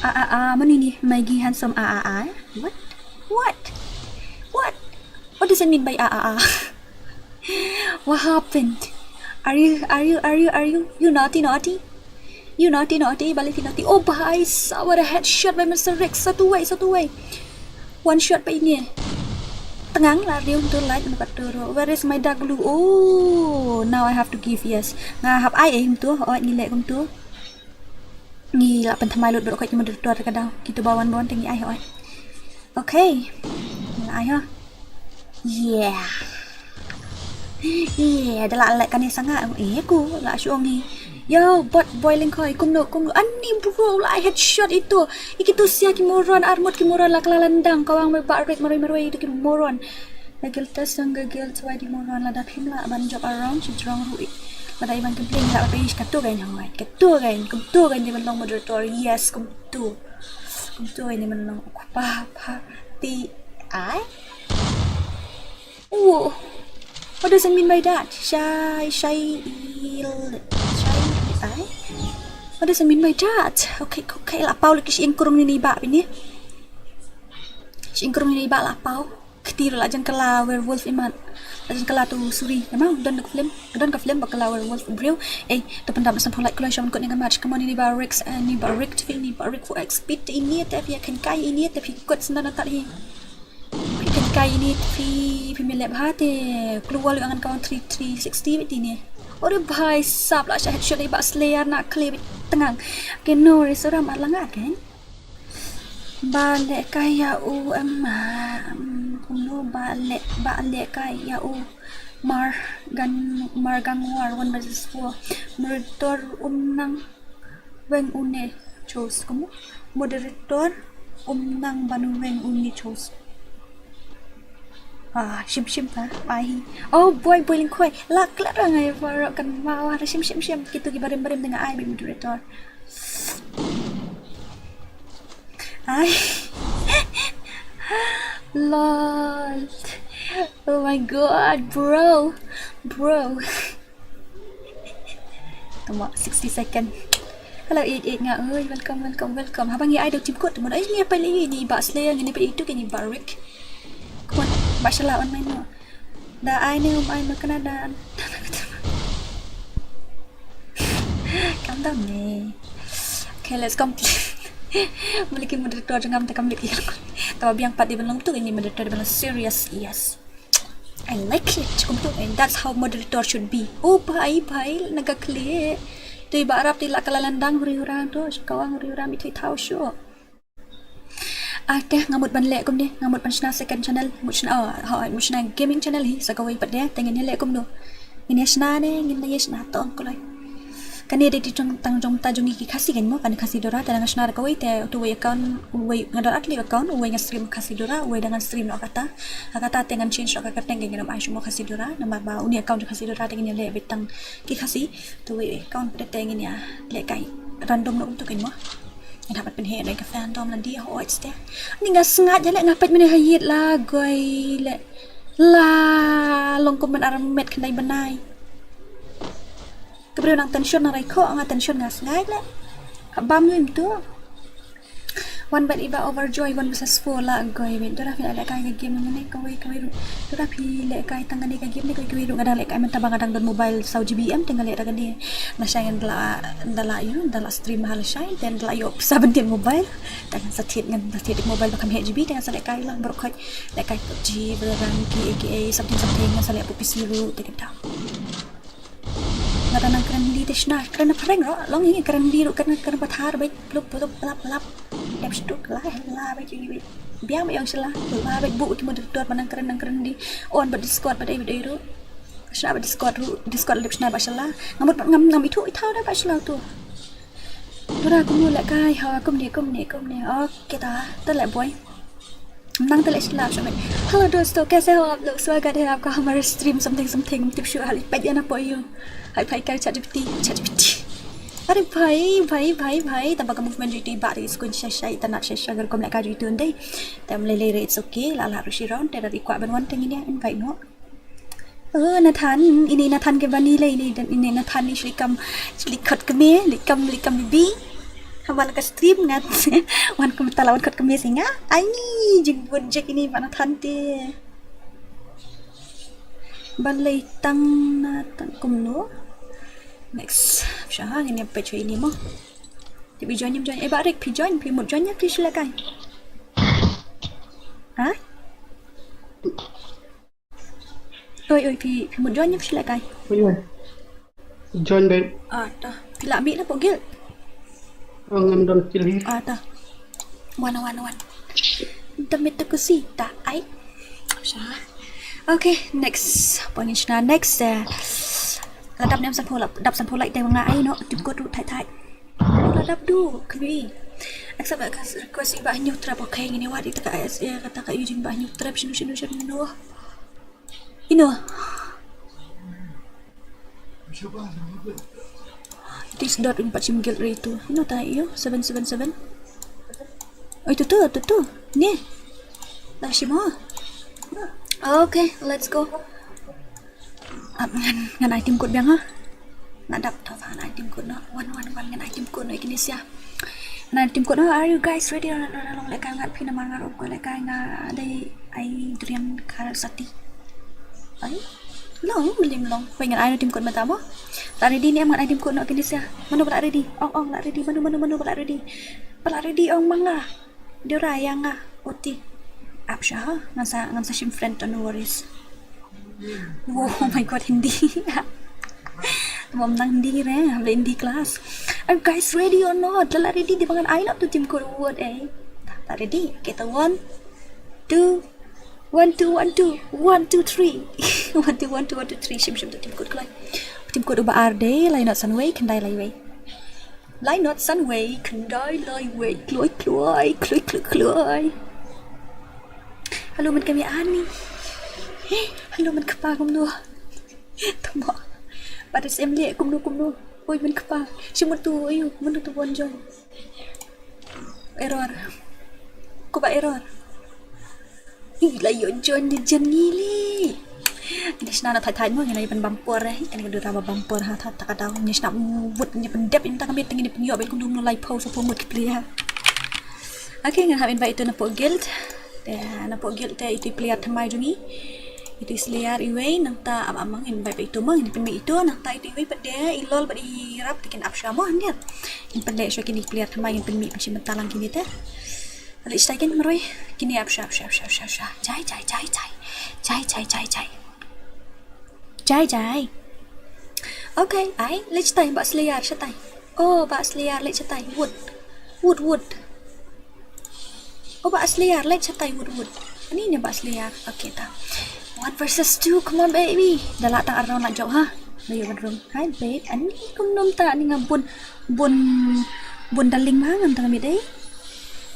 A a a, mani ni Maggie handsome a a a. What? What? What? What does it mean by a a a? What happened? Are you, are you, are you, are you, you naughty, naughty? You naughty, naughty, baliki naughty. Oh, bhai sahab, what a headshot by Mister Rick. Satu wei, satu wei. One shot pa ini. Tngang la riung tu light muka turu. Where is my dark blue? Oh, now I have to give, yes. Nga hap ai aim tu, oh, ngi leh kum tu. Ngi la pynthymmai lut bad u koit ki moderator ka daw. Kitu ba wan ba wan te ngi ai hoi. Okay. Ngi la ai ho. Yeah. Yeah, da la leh kane sanga. Eh, ku la shu ong hi. Yo, bot boiling koi. Kumno, kumno. Ani bro, la ai headshot itu. Iki tu sia ki moron, armut ki moron, la kala landang. Kawang me ba Rick maroi maroi itu ki moron. Gagil test dang gagil, wai di moron, lada phim lah ban jop around shi jrong ruh. Lada i ban complain lah ba page, katu kan hoi, katu kan, kumtu kan dei ban long moderator. Yes, kumtu. Kumtu kan dei ban long. Pa pa ti ai. Oh. What does it mean by that? Shai shai il shai ai. What does it mean by that? Okay, okay, la pau lagi shi ing kurung ni ni ba bini. Shi ing kurung ni ni ba la pau. Kti ruh la jan kylla werewolf imat. La jan kylla tu suri. Namar don ka film. Don ka film ba kylla werewolf briew. Eh, to pyndap san phew like kloi shong kut ni ka match. Come on, ini ba Rick, eh, ini ba Rick T V, ini ba Rick four X speed. Ini te phi kynkai, ini te phi kut sendana tat hi. Phi kynkai ini te phi, phi melep ha te. Klua lu angan kawan three three sixty bit ini. Ore bhai sahab, la sha headshot i ba Slayer na khleh bit tngang. Ke no re suram ar langat kan. Ba leh kai ïa u, em, em, kumno ba leh, ba leh kai ïa u. Mar gan, mar gang war one versus four. Moderator um nang weng une chose. Kumno? Moderator um nang ban weng une chose. Ah, shim shim pa. Ai. Oh boy, boy lyngkhoi. La klet ra ngai baroh kan ma wa shim shim shim. Kitu ki barim barim tang ai bad moderator. Ai. Lol. Oh my god, bro. Bro. Tama sixty second. Hello eight eight nga. Oi, welcome, welcome, welcome. Haba ngi ai da u Tim Kut, tama ai ngi apa lagi ni ba Slayer, ngi ni ba itu, ngi ba Rick. Come on, ba shala on main no. Da ai ni um ai ma kana da. Calm down ni. Okay, let's complete. Muliki moderator jong ngam ta complete. Tama biang pat di ban long tu, ini moderator di ban long serious, yes. I like it. Kumtu, and that's how moderator should be. Oh, bhai, bhai, naga kli. Tu iba Arab ti la kala landang huri hurang tu, shkawang huri hurang itu tau shu. Ah, teh, ngamut ban leh kumne, ngamut ban shna second channel, mut shna, oh, ha, mut shna gaming channel hi, sa kawei pat de, te ngin leh kumno. Ngin ïa shna ne, ngin ïa shna tong kulai. Kane dei ti jong tang jong ta jong ngi ki Khasi kan mo, kane Khasi Dora, te nga shna da kawei te, tu wei account, wei nga don at least account, wei nga stream Khasi Dora, wei da ngan stream noh kata. Ha kata te ngan change noh ka kyrteng, ngan ai shuh mo Khasi Dora, namar ba uni account jong Khasi Dora te ngin ïa leh beit tang ki Khasi, tu wei account pat te ngin ïa leh kai random noh tu kan mo. Nga dap ban pynheh dei ka fandom landi ha oi te. Ni nga sngat ja leh nga peit mynne ha ïit la goi leh. La long kum ban armet khyndai bnai. Ka briew nang tension nang raikhoh nga tension nga sngat leh. Bam ym tu. Wan bad iba overjoy one versus four la goi beit. Dora phi leh kai ka game mynne kawei kawei ruh. Dora phi leh kai tang kane ka game ne kawei kawei ruh nga dang leh kai mynta ba nga dang don mobile saw G B em te nga leh da kane. Lashai ngan da la, da la ïoh, da la stream ha lashai, te da la ïoh pisa ban thied mobile. Te ngan sa thied, ngan sa thied mobile ba kham heh G B, te ngan sa leh kai lang baroh khoit. Leh kai PUBG, Valorant, G T A, G T A, something something, ngan sa leh P U B G ruh, te kita. Nga dang nang kren Hindi te shna, kren na phareng ruh, long hi kren Hindi ruh, kren, kren pathar beit, plup plup plap plap. Dep shtuk la, la beit, beit. Biang beit ong shala, la beit bu ki moderator ba nang kren, nang kren Hindi. On bad Discord bad ei bad ei ruh. Shna bad Discord ruh, Discord la dep shna bad shala. Ngam mut ngam, ngam ithuh ithaw da bad shala tu. Dora kumno leh kai ha, kumne kumne kumne. Okay ta, ta leh boy. Nang ta leh shala sha beit. Hello दोस्तों, कैसे हो आप लोग? स्वागत है आपका हमारे stream something something. Tip shu hali peit ïa na poi ïa. Hai peit kai ChatGPT, ChatGPT. अरे भाई, भाई, भाई, भाई, tang ba ka movement jong iti ba ri skun shai shai, ta nat shai shai, gar kom leh kai jong itu ndei. Te ym lei lei re, it's okay, la la ruh shi round, te da ri kwah ban wan te ngin ïa invite noh. Oh, Nathan, ini Nathan ke bani le, ini, ini Nathan ni shlikam, shlikot kme, likam, likam bibi. Haba la ka stream ngat, wan kum ta la wan kot kme singa. Ai ni, jingbun jek ini ba Nathan te. Ban lei tang Nathan kumno. Next, sha ha, ngin ïa peit sha ini mo. Te phi join, ym join, eh, ba Rick, phi join, phi mut join ïa, phi shu leh kai. Ha? Oi, oi, phi, phi mut join ïa, phi shu leh kai. Oi, oi. Join beit. Ah, ta. Phi lah mih na pok guild. Oh, ngam don kill hi. Ah, ta. Wan, wan, wan. Damit ta kusi, ta ai. Sha. Okay, next. Pon shna next, eh. La dap nem sanphew la, dap sanphew like te nga ai noh. Tim Kut ruh thait thait. La dap du, kami. Accept ka request iba Hynñiewtrep, okay, ngin ïa wad ïa kata ka I S A, kata ka Eugene ba Hynñiewtrep, shano, shano, shano. Ino. This dot in pachim guild re tu. Ino ta ïo, seven seven seven. Oi, tu tu, tu tu. Ni. Dah shimo. Okay, let's go. Ap ngan, ngan ai Tim Kut biang ha. Nga dap to ba ngan ai Tim Kut noh. Wan, wan, wan, ngan ai Tim Kut noh ïa kine sia. Ngan ai Tim Kut noh. Are you guys ready? Long, long, long, long leh kai ngat phi namar nga ruh kwah leh kai, nga dei ai durian kharsati. Ai. Long, mlien long. Phi ngan ai noh Tim Kut mynta mo. La ready ne em ngan ai Tim Kut noh ïa kine sia. Mano ba la ready? Ong, ong, la ready. Mano, mano, mano ba la ready? Ba la ready ong ma nga. Dora ïa nga, oti. Ap sha ha, ngan sa, ngan sa shim friend to, no worries. Wow, oh my God, Hindi. Mom nang Hindi re, hab Hindi class. Are you guys ready or not? Lada ready, dei ba ngan ai noh tu Tim Kut vote eh. Ta ready. Okay, ta one, two, one, two, one, two, one, two, three. One, two, one, two, one, two, three. Shim, shim tu Tim Kut kloi. Tim Kut uba ar dei, lai not san wei, khyndai lai wei. Lai not san wei, khyndai lai wei, kloi, kloi, kloi, kloi, kloi. Hello, man kami ani. Hello, man kpa kumno? Tamo. Pada sem le kumno kumno. Oi, man kpa. Shi mutu, ayu, mutu tu bon jong. Error. Ko ba error. Ih, la ïoh join de jan ngi li. Ngi shna na thait thait mo, ngi na ban bam por eh. Kan ka dura ba bam por ha thait ta ka daw. Ngi shna wut ngi pyndep im ta ka mit ngi pynïoh bel kum dum no lai pau sa pau mut ki player. Okay, ngan hap invite ito na pok guild. Te na pok guild te ito player thymmai jong ngi. Ito slayer iwei nangta am am ngan invite ito mo, ngan pynmih ito nangta ito iwei pat de i lol bad i rap te kin ap sha mo handia. Ngan pynleh sha kini player thymmai ngan pynmih pynshim bynta lang kini te. Leit shatai kin marwei. Kine ap sha, ap sha, ap sha, ap sha, ap sha. Jai, jai, jai, jai. Jai, jai, jai, jai. Jai, jai. Okay, ai, leit shatai, Bah Slayer, shatai. Oh, Bah Slayer, leit shatai. Wood. Wood, wood. Oh, Bah Slayer, leit shatai, wood, wood. Ani ne Bah Slayer. Okay, ta. One versus two, come on, baby. Da lah tang ar round lah jop, ha. Bayu bedroom. Hi, babe. Ani kumno mynta, ani nga bun, bun, bun darling ma ngam tang mi dei.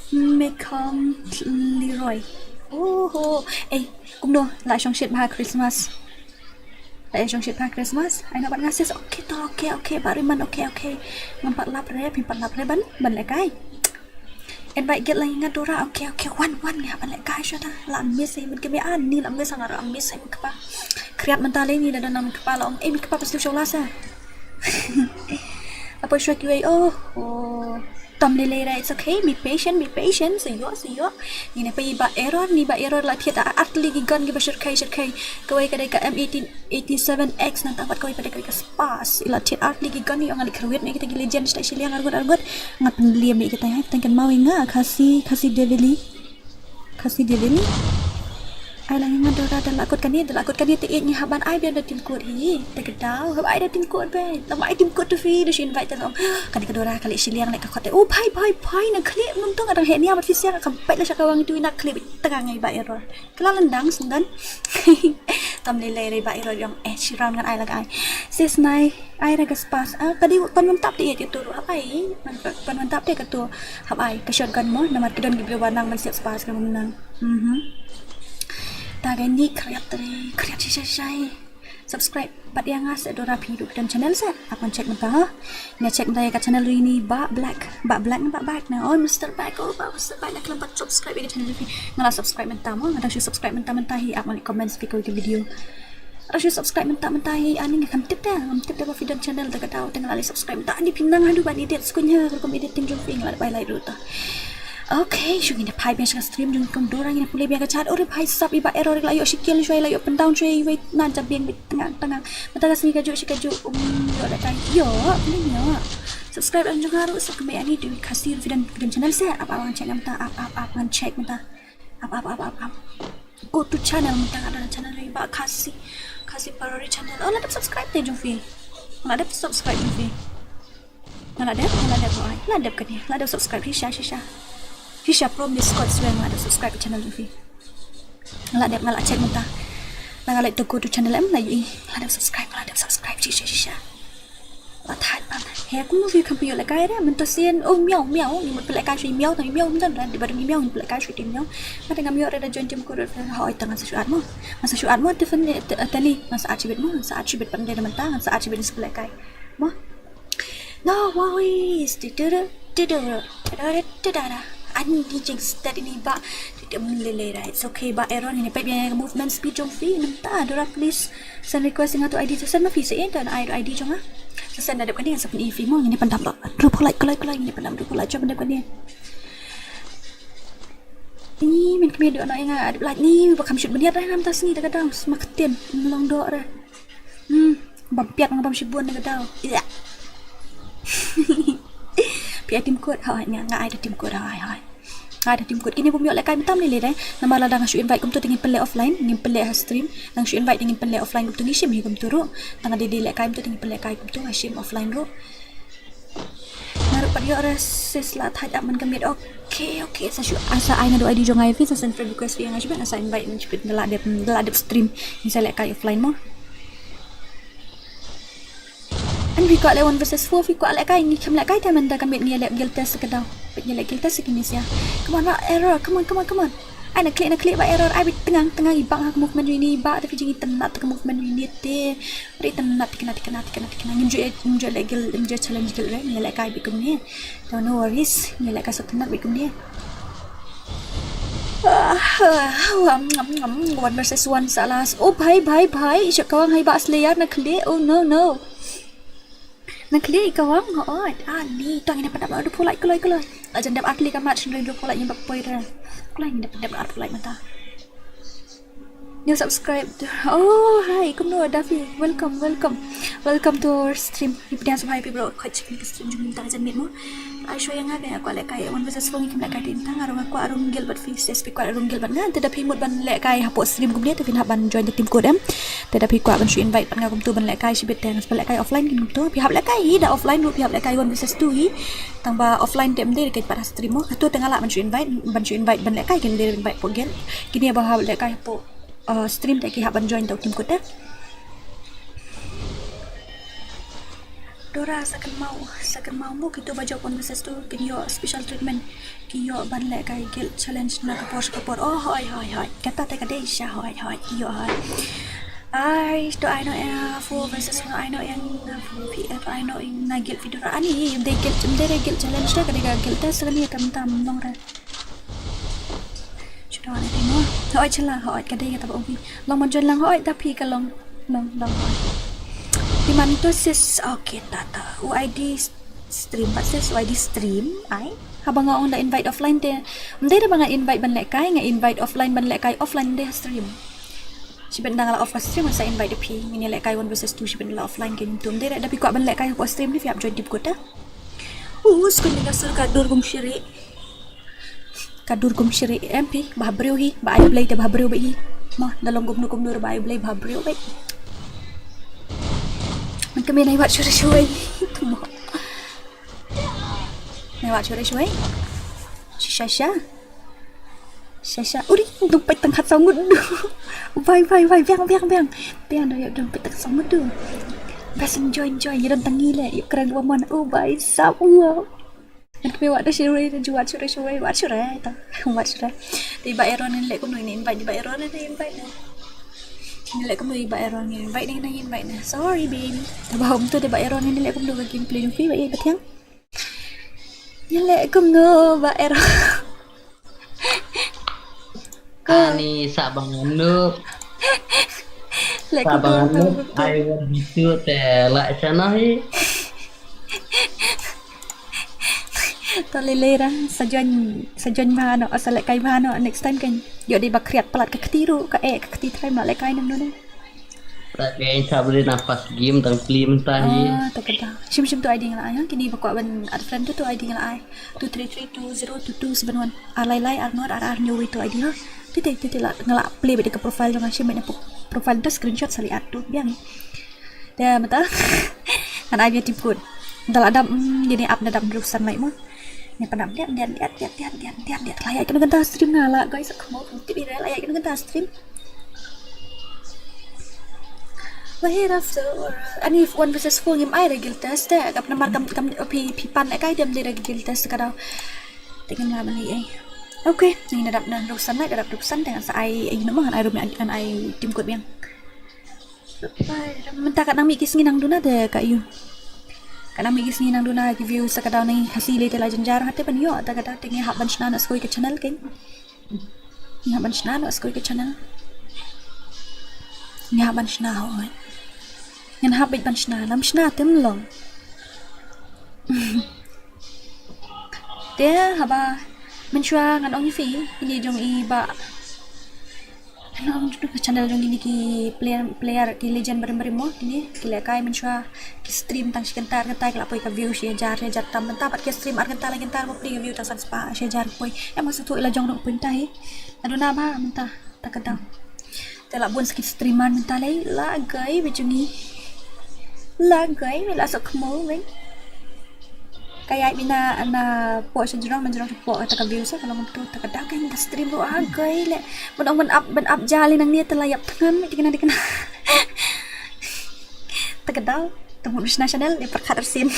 Mekam Leroy. Oh, oh. Eh, kumno, la shong shit bha Christmas. La shong shit bha Christmas. Ai na bat nga sis. Okay to, okay, okay. Ba riman, okay, okay. Ngam pat lap re, phi pat lap re ban, ban lekai. Invite guild la ngi nga Dora. Okay, okay. Wan, wan nga ban lekai shata. La miss ai mut kemi ani la miss nga ra miss ai mut kpa. Kriat mynta le ni da da nam kpa la ong. Eh, mi kpa pas tu show la sa. Apa shwa kiwei, oh, oh. Tam lele ra, it's okay, be patient, be patient, sa ïoh, sa ïoh. Ngi ne pa i Bah Error, ni Bah Error la thied ar tylli ki gun kiba shyrkhei, shyrkhei. Kawei ka dei ka M eighteen eighty-seven X nangta pat kawei pat dei ka Sparx. I la thied ar tylli ki gun, i ong nga leit kyrwit mih kita ki legend, shtai shiliang ar ngut, ar ngut. Nga pynliem mih kita, hai, tang kan mawi nga, Khasi, Khasi Devili. Khasi Devili. Ai la ngi nga Dora da la kut kane, da la kut kane te ïeit ngi hap ban ai biang da tim kut hi. Te ka daw, hap ai da tim kut be. Lam ai tim kut tu phi, da shu invite te long. Kane ka Dora ka leh shiliang leh ka kot te. Oh, bhai, bhai, bhai, na khlieh mynta nga dang heh nia bad phi siang ka peit la sha ka wang itu ina khlieh beit tang ngai Bah Error. Ka la lyndang sngewdon. Tam lei lei re Bah Error ïong eh shi round ngan ai la ka ai. Sis nai. Ai ra ka Sparx, ah, ka dei pan wan tap te ïa katu ruh hap ai. Pan wan tap te katu hap ai ka shotgun mo, namar ki don ki briew ba nang ban siat Sparx ka nang. Mhm. Ta ka ni khriat re, khriat shai shai shai. Subscribe pat ïa nga se Dora phi ruh ki don channel se. Ap ngan check mynta ha. Nga check mynta ïa ka channel ri ni Bah Black, Bah Black, Bah Black na. Oh, Mister Black, oh, Bah Mister Black na khlem pat subscribe ïa ka channel ri. Nga la subscribe mynta mo, nga dang shu subscribe mynta mynta hi ap ngan comment spi ko ki video. Ara shu subscribe mynta mynta hi ani nga kam tip da ngam tip da ba phi don channel da ka daw te nga la subscribe mynta ani phi nang haduh ban edit skunya ka rukom editing jong phi nga la bai lai ruh ta. Okay, shu ngin da phai biang sha stream jong kum Dora ngin pule biang ka chat. Ore bhai sap i Bah Error la ïoh shi kill shwai la ïoh pyndown shwai wei nan jam biang bit tengah tengah. Mynta ka sngi ka juh shi ka juh um ïoh da kai ïoh pule ïoh. Subscribe ang jong nga ruh sap kembe ani tu Khasi phi don phi don channel se ap ap ngan check mynta ap ap ap ngan check mynta. Ap ap ap ap ap. Go to channel mynta nga don channel ri Bah Khasi. Khasi Parori channel. Oh, la dep subscribe te jong phi. La dep subscribe jong phi. Nga la dep, nga la dep hoi. La dep kane. La dep subscribe shisha shisha. Shisha promise kot swear nga la dep subscribe channel jong phi. Nga la dep nga la check mynta. La nga la to go to channel em la ïohi. La dep subscribe, la dep subscribe shisha shisha. La thait ban. He kumno phi kham phi ïoh lehkai re mynta sien. Oh miau miau ngi mut phi lehkai shu miau tang miau mynta la dei ba dei miau ngi phi lehkai shu miau. Mynta ngam ïoh re da join team ko re hoi tang ngan sa shu at mo. Ngan sa shu at mo te fan teli ngan sa at shibit mo ngan sa at shibit pan de mynta ngan sa at shibit ngan sa phi lehkai. Mo. No worries. Ti ti ti ti ti ti ti ti. Ani jing start ini ba. Ti ti mun lele ra. It's okay ba Aaron ini pep ïa movement speed jong phi mynta Dora please. Send request nga tu I D tu send ma phi sa ïa dan I D jong nga. Sa send da dep kane sa pyn i phi mo ngin pyndap ba. Dua phew like like like ngin pyndap dua phew like jong pyndap kane. Ni men kmie dok na nga adep like ni ba kam shoot bniat ra ngam ta sngi da ka dang sma ktien long dok ra. Hmm, bam piat nga bam shibun da ka dang. Ïa. Pi ai tim kut ha nga nga ai da tim kut ha ai hai. Nga da tim kut kini bum yok lehkai mynta lei lei dei. Namar lada nga shu invite kumtu te ngin pynleh offline, ngin pynleh ha stream. Nang shu invite te ngin pynleh offline kumtu ngi shim hi kumtu ruh. Tang nga dei dei lehkai kumtu te ngin pynleh kai kumtu nga shim offline ruh. Nga ruh pat yok re sis la thait ap man ka miet. Okay, okay. Sa shu asa ai nga do I D jong nga ïa phi sa send friend request phi nga shu ban asa invite ngan shu pit da la dep da la dep stream. Ngin sa lehkai offline mo. An phi kwah leh one versus four phi kwah lehkai ngi kham lehkai te mynta ka miet ngi leh guild test ka daw. Peit ngi leh guild test ki miss ïa. Come on Bah Error, come on, come on, come on. Ai na khlieh na khlieh ba error, ai bit tyngang tyngang i bang ha ka movement rini ba, te phi jing i tynnat ka movement rini te. Ri tynnat tikna tikna tikna tikna. Ngim ju ngim ju leh guild, ngim ju challenge guild re, ngim leh kai bit kumne. No, no worries, ngim leh kai sa tynnat bit kumne. Ah, ah, ah, um, um, um, one versus one sa last. Oh bhai bhai bhai, i shot kawang hai ba Slayer na khlieh. Oh no no. Na khlieh i kawang, oh, ah, ni, tang ina padap ar phew like, kloi kloi. Ajan dap ar khlieh ka match, nroi dap phew like, ngim pat poi re. Kloi, ngin dap dap ar phew like mynta. New subscribe. Oh, hi, kumno Daffy. Welcome, welcome. Welcome to our stream. Ip dia sbai pi bro. Khoi chicken ka stream jong mynta jan mit mo. Ai show yang nga ka kwah leh kai one versus four, ngim leh kai te tang, arung kwah arung guild bad phi, sis phi kwah arung guild bad nga. Te da phi mut ban leh kai hapoh stream kumne, te phin hap ban join the team code em. Te da phi kwah ban shu invite bad nga kumtu ban leh kai shibit, te nga shu leh kai offline kumtu. Phi hap leh kai hi da offline ruh, phi hap leh kai one versus two hi. Tang ba offline te ym dei ka pat ha stream mo. Hato te nga lah ban shu invite, ban shu invite ban leh kai, kin dei invite poh guild. Kine ba hap leh kai hapoh, uh, stream te ki hap ban join da u team code te. Dora, sa kynmaw, sa kynmaw mo kito ba jop one versus two kin ïoh special treatment. Ki ïoh ban leh kai guild challenge na ka por sha ka por. Oh hoi hoi hoi. Kata te ka dei sha hoi hoi. Ki ïoh hoi. Ai to ai no ïa four versus four, ai no ïa four P F, ai no ïa na guild fi Dora. Ani ym dei guild, ym dei guild challenge te, ka dei ka guild test kane, tam tam nong re. Shu dawai te mo. Hooid shala, hooid ka dei kata ba u ngi. Long ban join lang, hooid da phi ka long. Long, long hooid. Te man to sis, okay, ta ta. U I D s- stream, pat sis u I D stream, ai. Haba nga ong da invite offline te. Ym dei da ba nga invite ban leh kai, nga invite offline ban leh kai offline de ha stream. Shibit da nga la off ka stream, nga sa invite da phi, ngin ïa leh kai one versus two, shibit da la offline kein to. Ym dei da phi kwah ban leh kai hapoh stream, phi hap join team code te. Uh, skun ni ka sur ka dur gum shiri. Ka dur gum shiri em phi, ba ha briew hi, ba ai Blei te ba ha briew beit hi. Ma, da long kumno kumno ba ai Blei ba ha briew beit. Man ka men ai wat shurai shurai. Mo. Ai wat shurai shurai. Shisha sha. Shisha. Uri, dum peit tang khat saw ngut du. Vai vai vai, biang biang biang. Biang da ïa dum peit tang saw ngut du. Best enjoy enjoy, ïa dum tangi le, ïa kren wa man. Oh bai sap wa. Ngan kmie wat da shurai, da ju wat shurai shurai, wat shurai ta. Wat shurai. Te ba Aaron ngin leh kumno, ngin invite ba Aaron, ngin invite na. Ngin leh kumno ba Aaron, ngin invite na, ngin invite na. Sorry baby. Te ba hom tu te ba Aaron ngin leh kumno ka gameplay jong phi ba ïa ba thiang. Ngin leh kumno ba Aaron. Ani sa bang noob. Leh kumno ba ai wan bitu te la chana hi. To lei lei ra, sa join, sa join bha noh, sa leh kai bha noh, next time kan. Ïoh dei ba khriat palat ka kti ruh, ka eh, ka kti trai ma leh kai nam noh. Ta ka in sa bri na first game tang plim ta hi. Ah, ta ka da. Shim shim tu I D nga la ai, ha? Kini ba kwah ban add friend tu, tu I D nga la ai. Two three three two zero two two seven one. Ar lai lai, ar nod, ar ar, nyo wei tu I D ha. Ti te, ti te la, nga la play bad ka profile jong nga, shim bad na profile da screenshot sa leh add tu, biang. Te mynta ngan ai beit team code. Da la dam, mm, ïa ne ap na dam ruh san lai mo. Ne pan dam diat diat diat diat diat diat diat diat. Khlaiñ ïa kano kanta stream na la guys, khmut tip ïa la ïa kano kanta stream. Wahera so ani one versus four ngim ai re guild test te. Kap namar kam kam phi phi pan leh kai dem de re guild test ka dau. Te ngam la ban ai. Okay, ni na dap na ruh san lai, da dap ruh san te ngan sa ai, ai no ma ngan ai ruh ngan ai team code biang. Mynta ka nang mih ki sngi nang duna te ka ïu. Ka nang mih ki sngi nang duna ki view sa ka daw nang khasi le te la jynjar hate ban ïoh ta ka daw te ngi hap ban shna na skoi ka channel kein. Ngi hap ban shna na skoi ka channel. Ngi hap ban shna hoi. Ngan hap beit ban shna, lam shna te ym long. Te haba mynshuwa ngan ong ïa phi, ine jong i ba Hello, ngan tuh ka channel jong kine ki player, player ki legend barim barim mo, kine ki lehkai mynshuwa ki stream tang shi kynta ar kynta ki la poi ka view shi hajar, shi hajar tam, mynta pat ki stream ar kynta lai kynta mo poi ka view tang san spah, shi hajar poi. Em, nga sngewthuh ila jong ruh pynta hi. Ado na ba mynta ta ka dang. Te la bun sa ki streamer mynta lei, la gai ba jong ngi. La gai ba la sok mo wei. Ka ïaid bina na poh sha jrong, na jrong poh kata ka view sa ka long tu, ta ka dang ka stream ruh ha gai le. Ban ong ban ap, ban ap ja le nangne te la ïap thngan, te kena, te kena. Ta ka dang, ta mut shna channel, ïa pyrkhat arsien.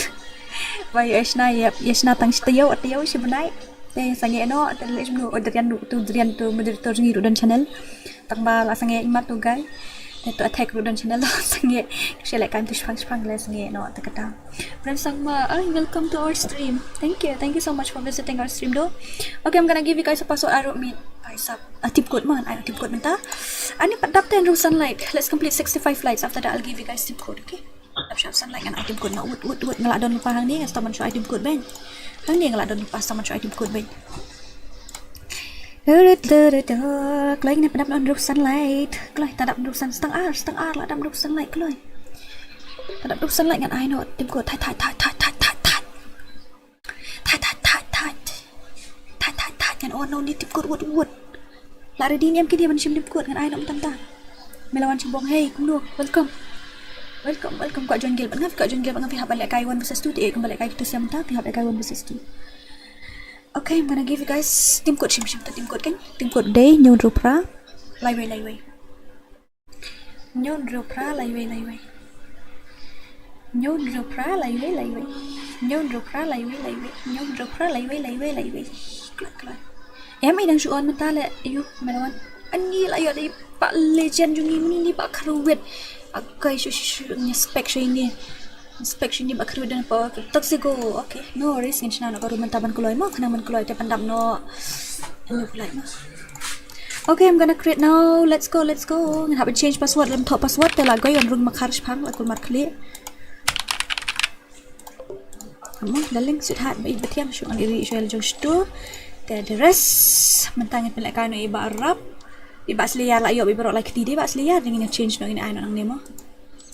Ba ïa shna, ïa, ïa shna tang shi taïew, taïew shi bnai. Te sangeh noh, te leh jingno, oh, Darian ruh tu, Darian tu moderator jong ngi ruh don channel. Tang ba la sangeh imat tu guy. Te tu attack ruh don channel la sangeh. Ka shu lehkai mynta shipang shipang la sangeh noh te kata. Brem Sangma, oh, welcome to our stream. Thank you, thank you so much for visiting our stream though. Okay, I'm gonna give you guys a password. I don't mean, bhai sahab. Ah, team code man, ai team code mynta. Ani pat dap ten row sunlight. Let's complete sixty-five lights. After that, I'll give you guys team code, okay? Dap shah sunlight ngan ai team code na wut wut wut, nga la don lypa hangne, nga sdang ban shu ai team code beiñ. Hangne nga la don lypa, sdang ban shu ai team code beiñ. Kloi, ngin ïa pyndonkam row sunlight. Kloi, ta dap row sun, sdang ar, sdang ar la dap row sunlight, kloi. Ta dap row sunlight ngan ai noh team code, thait thait thait thait thait thait thait. Thait thait thait thait. Thait thait thait, ngan on noh une team code wut wut. La ready ne em kine ban shim team code, ngan ai noh mynta mynta. Me la wan sha bong, hey kumno, welcome. Welcome, welcome, kwah join guild bad nga, kwah join guild bad nga, phi hap ban lehkai one versus two, te eh kumba lehkai kito sha mynta, phi hap lehkai one versus two. Okay, I'm gonna give you guys team code, shim shim ta team code kan. Team code dei hynñiew hynriew phra lai wei lai wei. Hynñiew hynriew phra lai wei lai wei. Hynñiew hynriew phra lai wei lai wei. Hynñiew hynriew phra lai wei lai wei. Hynñiew hynriew phra lai wei lai wei lai wei. Kloi kloi. Em, i dang shu on mynta leh, ayu, me la wan. Ani la ïoh da i bah legend jong ngi, mynne i bah kyrwit. Akai shu shu shu, ngi spec shu ine. Spec shu ine bah kyrwit dang pa. Okay. Toxico, okay. No worries, ngin shna noh ka room mynta ban kloi mo, khnang ban kloi te pyndap noh. Ani pulai mo. Okay, I'm gonna create now. Let's go, let's go. Ngin hap ban change password, lem thoh password te la goi on rung makhar shipang, la kulmar khlieh. Kamu, darling, sweetheart, ba i ba thiam shu ngan iri shu el jong stu. Te the rest, mynta ngin pynlehkai noh i bah Rap. I bah Slayer la ïoh ba i baroh lai kti dei bah Slayer, dei ngin change noh, ngin ai noh nangne mo.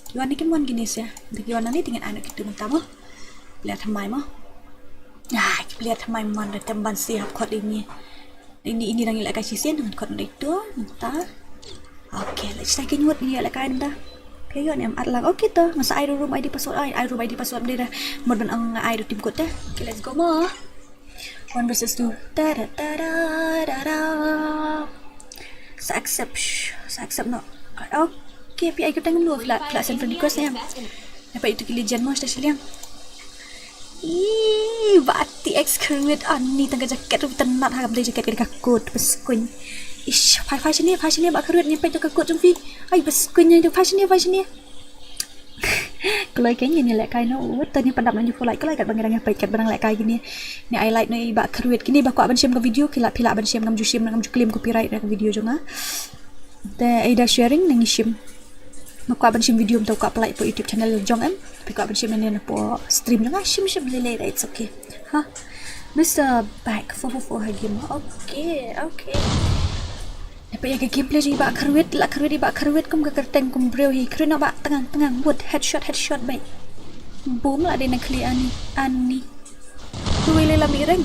Ki wan ne kim wan kine sha. Dei ki wan nangne te ngin ai noh kito mynta mo. Player thymmai mo. Ah, ki player thymmai mon da tem ban si hap khot ini. Ini, ini dang ïalehkai shisien, ngan khot na ito mynta. Okay, let's take a look, ini ïalehkai mynta. Phi ïoh ne em, at lang. Okay to, nga sa ai ruh room I D password, ai, ai room I D password mynta dah. Mut ban ong nga ai ruh team code te. Okay, let's go mo. One versus two. Ta da ta da da da. Sa accept, sa accept noh. Okay, phi ai kyrteng kumno, phi la, phi la send friend request ne em. Dapat itu ki legend mo, sta shiliang. Ih, bah T X kyrwit, ani tang ka jaket ruh tang nat ha, kam dei jaket ka dei ka coat, bas kuñ. Ish, phai phai shane, phai shane bah kyrwit, ngi peit tang ka coat jong phi. Ai bas kuñ, ai phai shane, phai shane. Kloi kein ngi lehkai noh, wat tang ngi pyndap noh hynñiew phew light, kloi katba ngi dang ïa peit katba dang lehkai kine. Ngi ai light noh i bah kyrwit, kine ba kwah ban shim ka video ki lah, phi lah ban shim, ngam ju shim, ngam ju claim copyright na ka video jong nga. Te ai da sharing nang shim. Ba kwah ban shim video mynta, kwah pynlait hapoh YouTube channel jong em. Phi kwah ban shim ne hapoh stream jong nga, shim shim lei lei, it's okay. Ha. Mister Back four four four ha game. Okay, okay. Dapat ïa ka gameplay jong i bah kyrwit, lah kyrwit i bah kyrwit kum ka kyrteng kum briew hi. Kyrwit noh bah, tang ngang tang ngang, wut, headshot headshot beit. Boom lah dei na khlieh ani, ani. Tu wei lei lam i reng.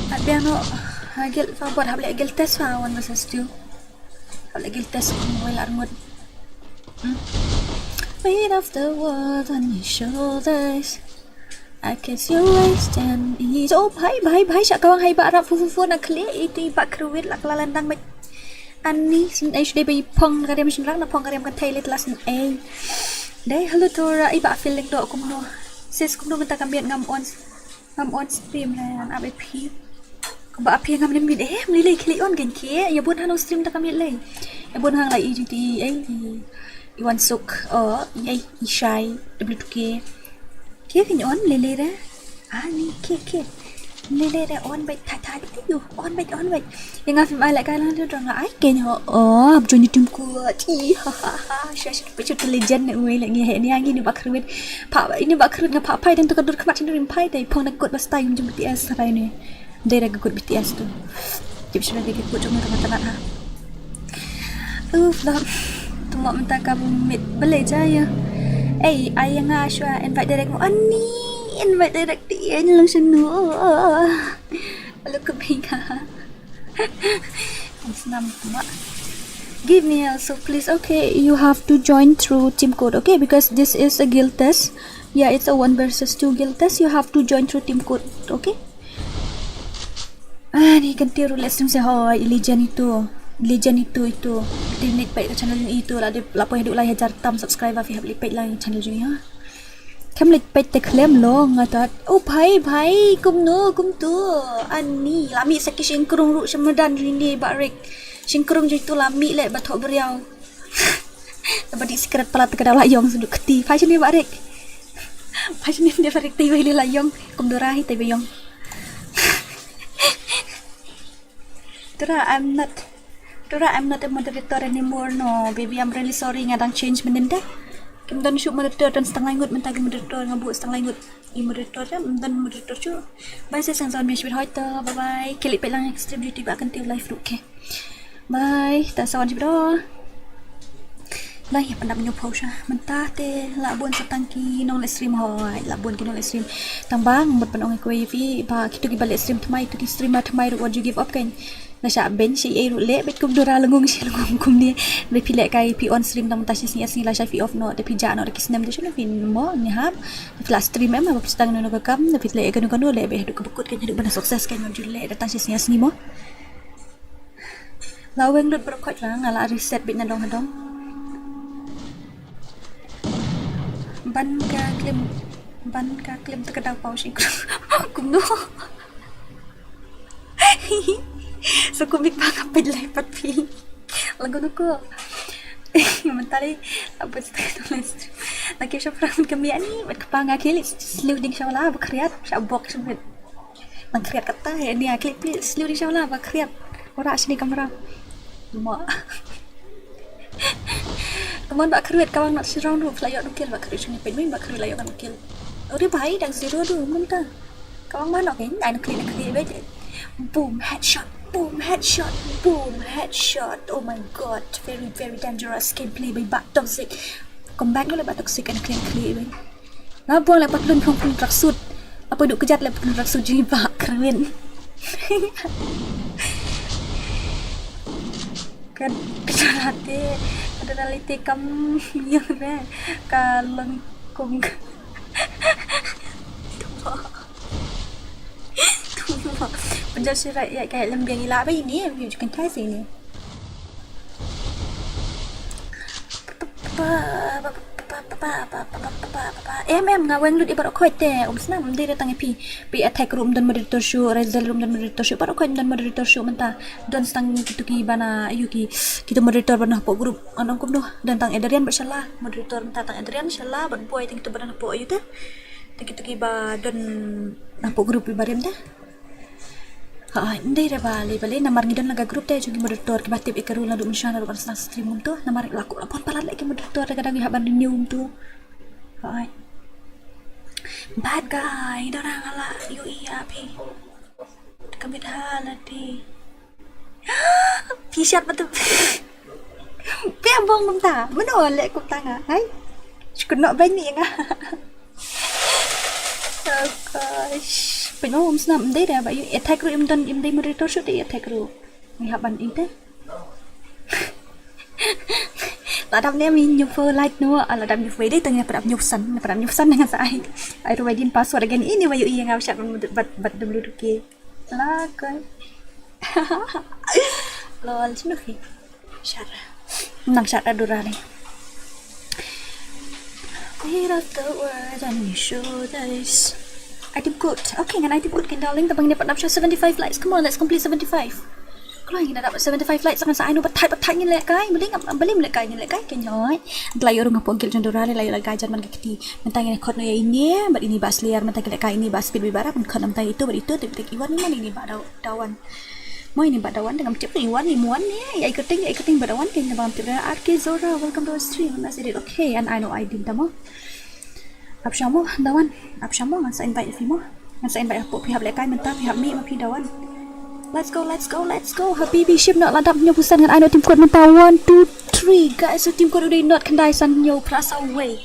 At biang noh, ha guild fa bot, hap leh guild test fa one versus two. Hap leh guild test kum wei la arngut. Hmm. Weight of the world on your shoulders. I guess your waist and knees. Oh, bhai, bhai, bhai, shah kawang hai bah Rap four four four na khlieh, iti bah kyrwit la kylla lyndang beit. Ani, sngewbha shu dei ba i phong ka riam shynrang, na phong ka riam kynthei leit la sngewbha. Dei, hello Dora, i bah feeling doh kumno. Sis kumno mynta ka miet, ngam on, ngam on stream la, ngan ap ïa phi. Kumba ap ïa nga mynne miet, eh, mlei lei khlieh on kein khie, ïa bun hano stream ta ka miet lei. Ïa bun hang la i jingti, eh, i, i Wan Suk, oh, i, eh, i Shai, W two K. Khie kein on, mlei lei re. Ani, khie, khie. Mlei lei re, on beit, thait thait, ayu, on beit, on beit. Ïa nga phim ai lehkai lang, dang la ai kein ho, oh, ap jong i team code, i, ha ha ha, sha sha, peit sha legend ne, uei leh ngi heh ni, ngi ni bah kyrwit. Pha, ini bah kyrwit nga pha phai, dang tu ka dur khmat sha dur phai, dei phong na code ba style jong B T S, sarai ni. Dei da ka kut B T S tu. Tip shu da ka kut jong ka tanat ha. Uf, lom. Tu mo mynta ka mit balei ja ïa. Ei, ai ïa nga shuwa invite direct mo. Ani, invite direct ti ïa long shanu. Alo ka bing ha. Snam mo. Give me also please. Okay, you have to join through team code. Okay, because this is a guild test. Yeah, it's a one versus two guild test. You have to join through team code. Okay. Ah, ni kan tiru leh stream se hoi, i legend itu. I legend itu, itu. Team ni peit ka channel ni itu, la dei, la poi haduh lai hajar tam subscriber, phi hap leh peit lai channel jong i ha. Kam leit peit te khlem long nga tat. Oh bhai bhai, kumno kumtu. Ani la mih sa ki shingkrung ruh sha madan jong ngi ba rek. Shingkrung jong tu la mih leh ba thoh beriaw. Ba dih sikret palat ka daw la ïong sduk kti. Phai shane ba rek. Phai shane ba rek te wei la ïong. Kum Dora hi te ba ïong. Dora, I'm not Dora, I'm not a moderator anymore. No, baby, I'm really sorry. Nga dang change mynnin de. Kim don shuh moderator, don stang lai ngut mynta ki moderator, nga buh stang lai ngut i moderator de, don moderator shuh. Bye, sa seng son mi shibit hoi to. Bye bye. Ki leit peit lang extreme duty ba kan tiu live ruh ke. Bye. Ta sa wan shibit. Lai, pandap ñiew phew sha. Mynta te la bun sa tang ki nongleh stream hoi, la bun ki nongleh stream. Tang ba mut ban ong ïa kiwei ïa phi ba kito kiba leh stream thymmai, kito ki streamer thymmai ruh, wat ju give up kan. Lashai beiñ shi ei ruh leh beit kum Dora, la ngung shi la ngung kumne. Ba phi lehkai phi on stream tang mynta shi sngi ar sngi lashai phi off noh, te phi jah noh da ki snem te shano phin mo ne hap. Phi la stream em ba phi tang no ka kam, te phi leh kano kano leh beit haduh kaba kut kan, haduh ban success kan, wat ju leh da tang shi sngi ar sngi mo. La weng lut baroh khoit la, nga la reset beit na dong ha dong. Ban ka klim, ban ka klim te ka daw paw shingkrung. Kumno? Sa kumno ba nga peit lai pat phi. Lagu nuku. Mynta lei, abut sa ka tulis. Lagi shop rang ka mi ani, bat ka pa nga kili, sliu ding sha la, ba khriat, sha bok sha bit. Nang khriat kata, he ni a clip clip sliu ding sha la ba khriat. Ora sini kamera. Mo. Kaman ba khriat kawang nak sirong du, la yok nukil ba khriat sini pin min ba khriat la yok nukil. Ori bai dang zero du mynta. Kawang ma nok ni, ai nukil nukil be. Boom headshot, boom headshot, boom headshot. Oh my god, very very dangerous gameplay by Bat Toxic. Comeback ngole Bat Toxic and clean clean. Nga buang leh patlun phong phong tracksuit. Apa duk kejat leh patlun tracksuit jing ba keren. Kan kejalate, kejalate kam yang re ka lengkung. Penjal surat ya kayak lembing ila apa ini? You can try sini. Em em nga weng lut i baroh khoit te um snam dei re tang i phi. Phi attack room don moderator shu, Razel room don moderator shu, baroh khoit don moderator shu mynta. Don stang kitu ki bana ayu ki kitu moderator bana hapoh group. Anong kum noh don tang Adrian ba shala moderator mynta tang Adrian shala bat boy tang kitu bana hapoh ayu te. Tang kitu ki ba don hapoh group i barim te. Ha, ndei re ba le ba le namar ngi don la ka group te jong ki moderator kiba tip ïa ka rule naduh mynshuwa naduh ban sdang stream kumto namar la ku la pon palat leh ki moderator te ka dang ïa ban renew kumto. Ha. Bad guy, Dora nga la ïohi ïa phi. Ka mit ha la ti. Phi shat ba tu. Phi am bong kumta. Mano leh kumta nga. Hai. Shkut nok bang ni nga. Oh gosh. Pynmong um snam ndei da ba ïohi attack ruh im don im dei moderator shu dei attack ruh. Ngi hap ban ite. La dap ne mi ñiew phew like no, la dap ñiew phew dei tang ne padap ñiew san, ne padap ñiew san ngan sa ai. Ai ruh bai din password again ini ba ïohi nga shat ban bad bad dum lu duke. La kai. Lol sinu phi. Shara. Nang shara Dora ni. Weight of the world on your shoulders. Item code. Okay, ngan item code kin darling, tabang ne pat nap sha seventy-five likes. Come on, let's complete seventy-five. Kloi ngin dap seventy-five likes ngan sa ai no batai batai ngin lehkai. Beli ngam beli lehkai ngin lehkai kin hoi. Dlai yor ngam pokil jong Dora le lai lai gajan man ka kti. Mentang ngin khot no ya ini, bad ini ba Slayer mentang lehkai ini ba speed bi bara pun khot mentang itu bad itu tip tik iwan ni man ini ba daw dawan. Mo ini ba dawan dengan tip iwan ni muan ni. Ya ikuting ya ikuting ba dawan kin bang tip Arki Zora, welcome to our stream. Nasi dit okay and I know I did tamo. Ap shamo dawan, ap shamo ngan sa invite phi mo. Ngan sa invite hapoh phi hap lehkai mynta phi hap mih ma phi dawan. Let's go, let's go, let's go. Habibi ship not la dap ñiew phew san ngan ai no team code mynta one two three. Guys, so team code u dei not khyndai san ñiew phra saw wei.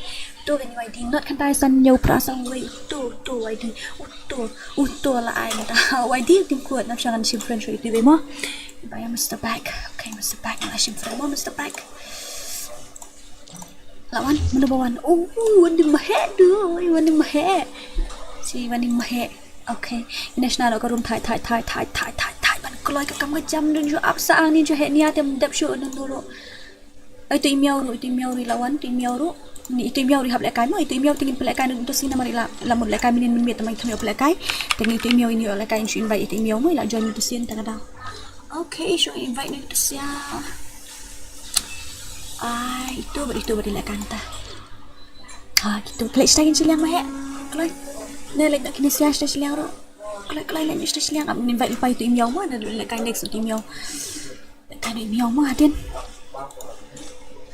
To kan I D not khyndai san ñiew phra saw wei. To to I D. U to u to la ai mynta. I D team code nap sha ngan shim friend shu itu be mo. Ba ya Mister Back. Okay, Mister Back ngan shim friend mo Mister Back. La wan, mano ba wan? Oh, wan dim maheh du, wan dim maheh. Si wan dim maheh. Okay. Ina shna lo ka room thai thai thai thai thai thai thai ban kloi ka kam ka jam dun ju ap sa ang ni ju heh nia tem dep shu nun dulu. Ito i miaw ruh, ito i miaw ruh i la wan, ito i miaw ruh. Ni ito i miaw ruh i hap lehkai mo, ito i miaw te ngin pynlehkai na uto u sien namar i la, la mut lehkai mynnin mynmiet te ma ngi thum ïoh pynlehkai. Te ngi ito i miaw i ngi ïoh lehkai, ngi shu invite ito i miaw mo, i la join uto u sien ta ka daw. Okay, shu invite na uto u sien. Ai, ito bad ito bad i lehkai mynta. Ah, kito. Khleh shata kin shiliang ma heh. Khleh. Ne leh na kine sia shata shiliang ruh. Khleh, khleh leh shata shiliang. Ap ngin invite lypa ito i miaw mo, na lehkai next ito i miaw. Lehkai ito i miaw mo hadien.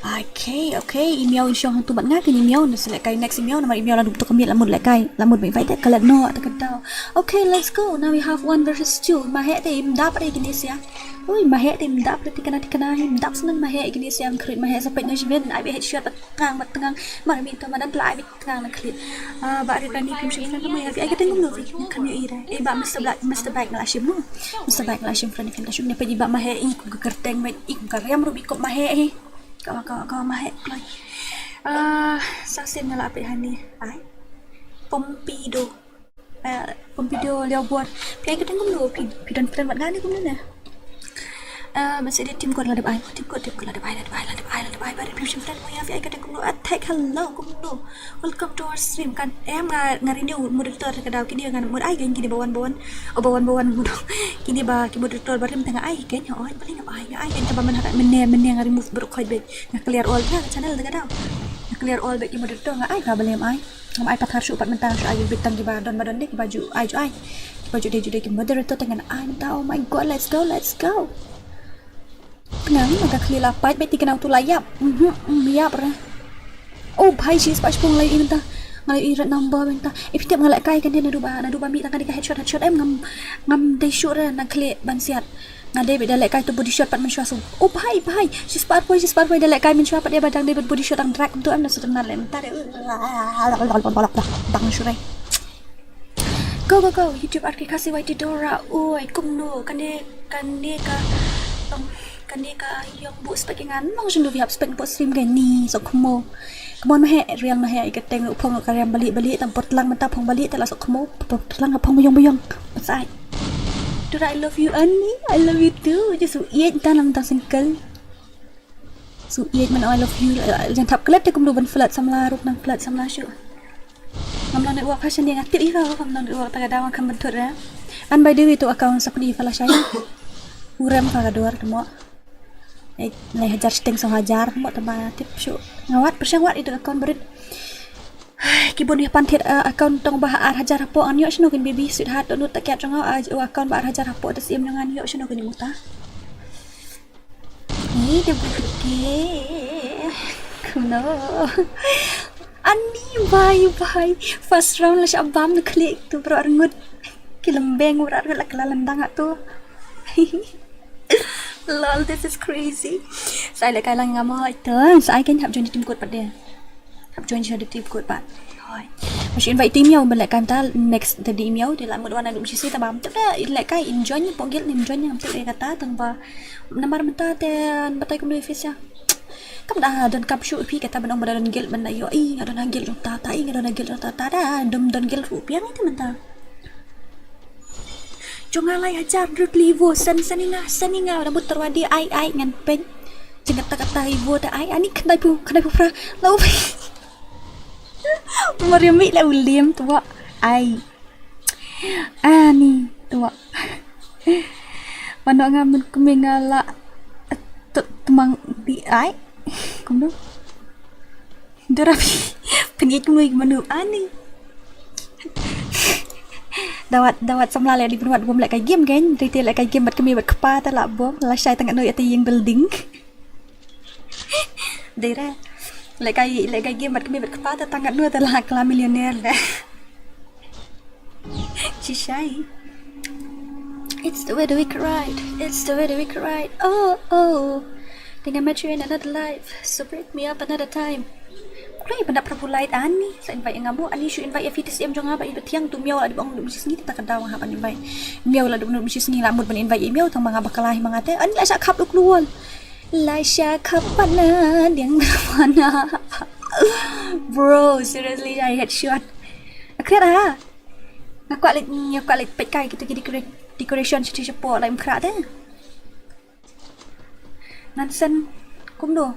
Okay, okay. I miaw in shong hangtu bad nga, kine i miaw na sa lehkai next i miaw, namar i miaw la duk to ka miet la mut lehkai. La mut ba invite ka lad noh ta ka daw. Okay, let's go. Now we have one versus two. Ma heh te im dap re kine sia. Ui, ma heh te im dap re tikna tikna, im dap snan ma heh kine sia, ang krit ma heh sa peit na shimen, ai ba headshot tngang ba tngang. Mar mi to madan pla ai ba tngang na klit. Ah, ba ri rani pim shim friend mo ya, ai ka teng lo vi. Kan yu ira. Eh, ba Mister Black, Mister Black nga la shim mo. Mister Black nga la shim friend kan ka shim ne pa i ba ma heh i kum ka kerteng met i kum ka riam ruh i kop ma heh i. Ka ka ka ma heh kloi. Ah, sa sien nga la peit hani. Ai. Pompido. Ah, Pompido liaw bor. Phi ai ka teng kumno, phi, phi don friend bad nga ne kumno ne? Ah, masa dia team kot la dep ai, team kot, team kot la dep ai, la dep ai, la dep ai, la dep ai, ba dep shim friend mo ya, phi ai ka teng kumno, attack, hello, kumno. Welcome to our stream, kan, em nga, nga renew moderator ka daw, kine nga mut ai, kan, kine ba wan, ba wan, oh, ba wan, ba wan, kumno. Kine ba, ki moderator barim tang ai, kan, oi, bali na ai, ai, kan, ta ba man ha, mynne, mynne nga remove baroh khoi bek, nga clear all, ka channel ka daw. Nga clear all bek ki moderator, nga ai, ka bali ai. Ngam ai pathar shuh pat mynta, shu ai bit tang kiba don ba don de, kiba ju ai ju ai. Kiba ju dei ju dei ki moderator te ngan ai mynta. Oh my god, let's go, let's go. Tnga ngi ka khli la pait beti kena tu la yap. Mhm, mm, yap re. Oh bhai, shi spah shipong la i mynta. Nga la i rat number mynta. Ip tip nga la kai kan de na duba, na duba mi tang ka di ka headshot, headshot em ngam, ngam dei shuh re na khli ban siat. Nga dei bit da lehkai tu body shot pat mynshuwa sung. Oh bhai, bhai. Shi spah poi, shi spah poi da lehkai mynshuwa pat dei ba dang dei bit body shot ang drag tu am na sutun na lem. Tare. Bang shurai. Go, go, go. YouTube R K Khasi Y T Dora. Oi, kumno. Kane, kane ka, um, kane ka yong bu spek ngan. Nong shindu vi hap spek bu stream kane. So kumo. Come on, ma heh, real ma heh, i ka teng u phong ka riam bali bali, tam por tlang mynta phong bali, te la sok khmo, por tlang ka phong buyong buyong. Sai. Dora, I love you, Ani. I love you too. Just u iet ta lang ta single. Su iet man I love you. Jan thap klet te kumno ban flat samla, rup nang flat samla shu. Ngam long network ha shane nga tip i ka, ngam long network ta ka daw ngam kham ban thut ra. And by the way, tu account sa kuni fa la shai. U rem fa ka dor te mo. Eh, lai hajar shiteng saw hajar mo, taba tip shu. Nga wad, pyrshang wad ito account barit. Ki bun ïa pan thied, eh, account tong ba ar hajar hapoh, ngan ïoh shano kin baby, sweetheart, dohnud ta kiad jong nga, eh, u account ba ar hajar hapoh, ta siem jong nga, ngan ïoh shano kin ïa muta. Ni de butuke. Kumno. Ani bhai, bhai. First round la sha bam na klik tu bro arngut. Ki lembeng bro arngut la kala lendang tu. Lol, this is crazy. Sa ai lehkai lang ngam hoi tu. Sa ai kan hap join team kot pat de. Hap join sha team kot pat. Hoi. Masih invite team ïa u ban lehkai mynta next te di ïa u de la mut wan adu misi ta bam. Tu da lehkai in join pok guild in join ngam tu kata tang ba. Namar mynta te batai kumno office ya. Kam da don kap shu phi kata ban ong ba da don guild ban da ïoh i nga don ha guild jong ta ta i nga don ha guild jong ta ta da dum don guild ruh phi ïa ngi te mynta. Jong nga lai hajar rut li vo sen sen nga sen nga da mut terwadi ai ai ngan pen. Jeng kata kata i vo ta ai ani khandai pu khandai pu pra. Lau. Mariam mi la ulim tu ai. Ani tu. Mano nga mun kumi nga la tu temang di ai. Kumno. Dora phi pynïaid kumno ïa ki manu ani. Dawat dawat samla leh di pynwad bom lehkai game kan. Dei te lehkai game bad kmie bad kpa te la bom la shai tang noh ïa te ïing building. Dei re lehkai lehkai game bad kmie bad kpa te tang noh te la kla millionaire le. Shisha. It's the way the wicked ride. It's the way the wicked ride. Oh, oh. Think I met you in another life. So break me up another time. Kloi ban da prabu light ani. Sa invite nga mo ani shu invite ïa fitis em jong nga ba i ba thiang tu miaw la di bang du misi sngi ta ka daw nga ban invite. Miaw la du misi sngi la mut ban invite miaw tang ma nga ba ka lai ma nga te. Ani la sha khap du kluon. La sha khap pat na diang mana. Bro, seriously, I headshot. Akhir ha. Nga kwah leit, nga kwah leit peit kai kita ki decora-, decoration sha sha po lai mkhra te. Ngan sen kumno.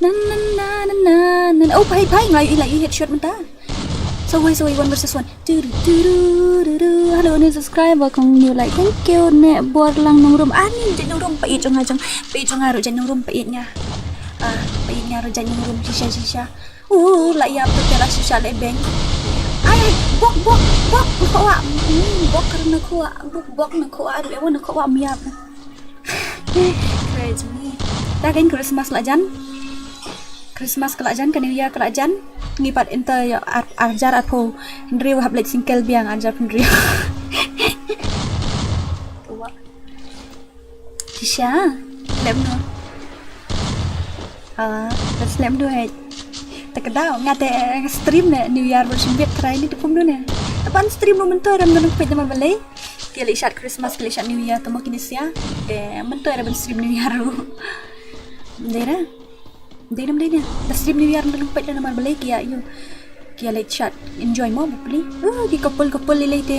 Na na na na na na. Oh, bhai bhai, nga ïohi la ïohi headshot mynta. Sawai sawai, one versus one. Turu turu turu. Hello, new subscriber, kong new like. Thank you. Ne bor lang nongrum. Ani jait nongrum, pait jong nga jong. Pait jong nga ruh jait nongrum, pait nga. Ah, pait nga ruh jait nongrum, shisha shisha. Uh, la ïap tu, te la shisha le beng. Ai ai, bok bok bok, na khowa. Hmm, bok kar na khowa, bok bok na khowa, aduh ewa na khowa, miap. Crazy. Ta kein Christmas la jan. Christmas ka la jan, ka New Year ka la jan. Ngi pat ynda ïa ar, arjar arphew hynriew hap leit single biang, arjar hynriew. Shisha. Lem no. Ah, let's lem do it. Te ka daw nga te, eh, stream ne New Year version bit try ni te kumno ne. Te ban stream mo mynta ram nang peit namar balei. Ki leit shad Christmas, ki leit shad New Year te mo kine sia. Te mynta ram ban stream New Year ruh. Dei ra. Dei nam dei ne. Da stream New Year nang peit namar balei ki ïa ïu. Ki ïa leit shad. Enjoy mo bapli. Uh, ki couple couple lei lei te.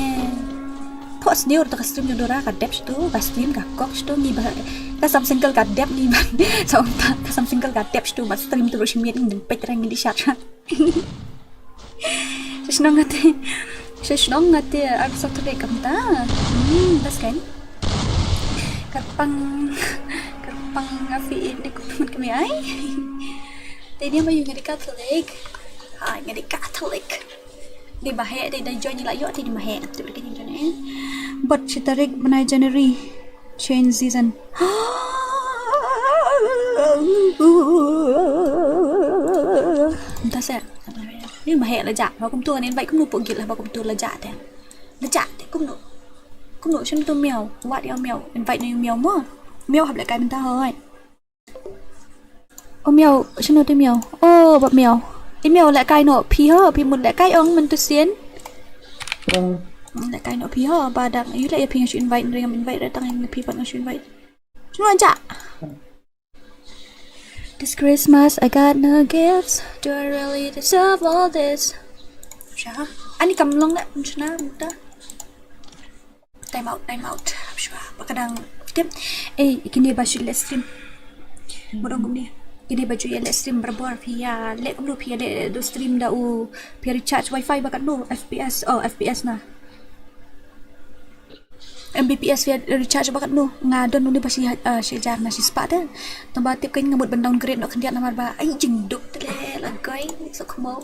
Pos ne ur ta ka stream jong Dora ka dep shtu, ka stream ka kok shtu ngi ba. Ka sam single ka dep ngi ba. Sa ong ta ka sam single ka dep shtu ba stream tu ruh shimiet ngi peit rang ngi di shad. Sa shnong nga te. Sa shnong nga te ar sa tu dei kam ta. Hmm, das kan. Kyrpang, kyrpang nga fi ne kum kami ai. Te ni ma ïu nga di Catholic. Hai, nga di Catholic. Di ba heh, di da join la ïoh, di ma heh tu ka ni join. But shi tarik bnai January change season. Mynta sa. Ni ma heh la jah. Ba kumtu ngan invite kumno pok gil ba kumtu la jah te. La jah te kumno. Kumno shen tu miau. Wat ïa miau. Invite ni miau mo. Miau hap lehkai mynta hoi. O miau, shano te miau? O ba miau. I miau lehkai noh phi ho, phi mut lehkai ong mynta sien. Lehkai noh phi ho, ba dang ïa leh ïa phi nga shu invite ring, invite re tang ïa phi pat nga shu invite. Shano aja? This Christmas I got no gifts. Do I really deserve all this? Sha? Ani kam long leh, shana mynta. Time out, time out. Shwa, ba ka dang tip. Eh, kine ba shu leh stream. Mut ong kumne. Kine ba ju ïa leh stream barabor, phi ïa leh kumno, phi ïa leh do stream da u, phi ïa recharge wifi ba katno F P S, oh, F P S na. M B P S phi ïa recharge ba katno, nga don une ba shi, ah, shi hajar na shi spah te. Tang ba tip kein nga mut ban downgrade noh khyndiat namar ba ai jingduk te la goi so khmo.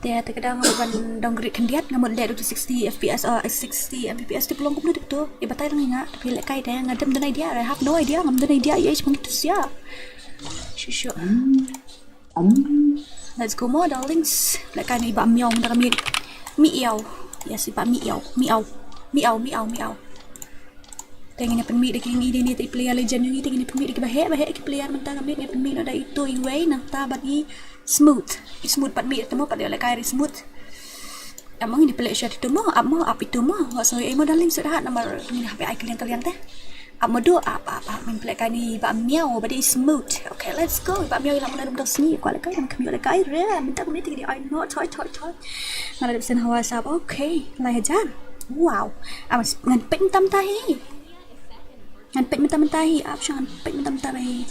Te te ka dang ban downgrade khyndiat, nga mut leh to sixty F P S, uh, sixty M B P S te pynlong kumno dei to. Ïa batai lang ïa nga, phi lehkai te, nga dem don idea, I have no idea, ngam don idea ïa ish pang tu sia. Shu shu. Let's go more darlings. Lehkai ni ba miaw da ka miaw. Miaw. Yes, ba miaw. Miaw. Miaw, miaw, miaw. Te ngin ïa pynmih da ki ngi dei ni te player legend ngi, te ngin ïa pynmih da ki ba heh, ba heh ki player mynta ka miet, ngin ïa pynmih noh da ito iwei nangta bad i Smooth. I Smooth pat mih te mo pat ïa lehkai ri Smooth. Ap mo ngin ïa pynleh shot ito mo, ap mo, ap ito mo. Wat sngewsih ei mo darling sut hat namar ngin hap ai kylliang kylliang te. Ap mo do, ap, ap, ap, ngin pynlehkai ni ba miaw bad i Smooth. Okay, let's go. Ba miaw ïa la mo na dum dang sngi, kwah lehkai, ngan khmih lehkai re. Mynta ka miet te ki dei ai no, thoi, thoi, thoi. Nga la dep send hawa sap. Okay, lai hajar. Wow. Amas ngan peit mynta mynta hi. Ngan peit mynta mynta hi, ap shong ngan peit mynta mynta hi.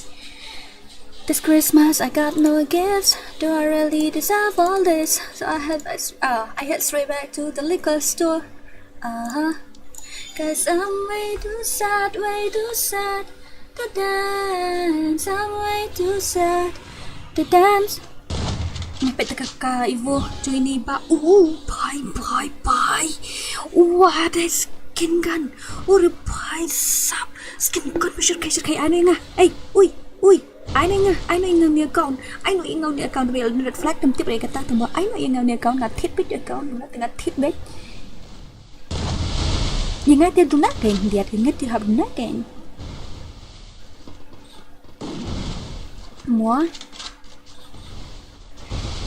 This Christmas I got no gifts. Do I really deserve all this? So I had, uh, I head straight back to the liquor store. Uh huh. Cause I'm way too sad, way too sad to dance. I'm way too sad to dance. Ngepet ka ka ivo joini ba u bai bai bai. Wa da skin gun. Ur bai sap skin gun. Shirkai shirkai anu nga. Ei, ui, ui. Ai no nga, ai no nga ni account. Ai no nga ni account. Bil red flag tem tip re kata tem ba ai no nga ni account, nga tip bit account, nga tip bit. Ïa nga te duna kein, dia te nga te hap duna kein. Mo.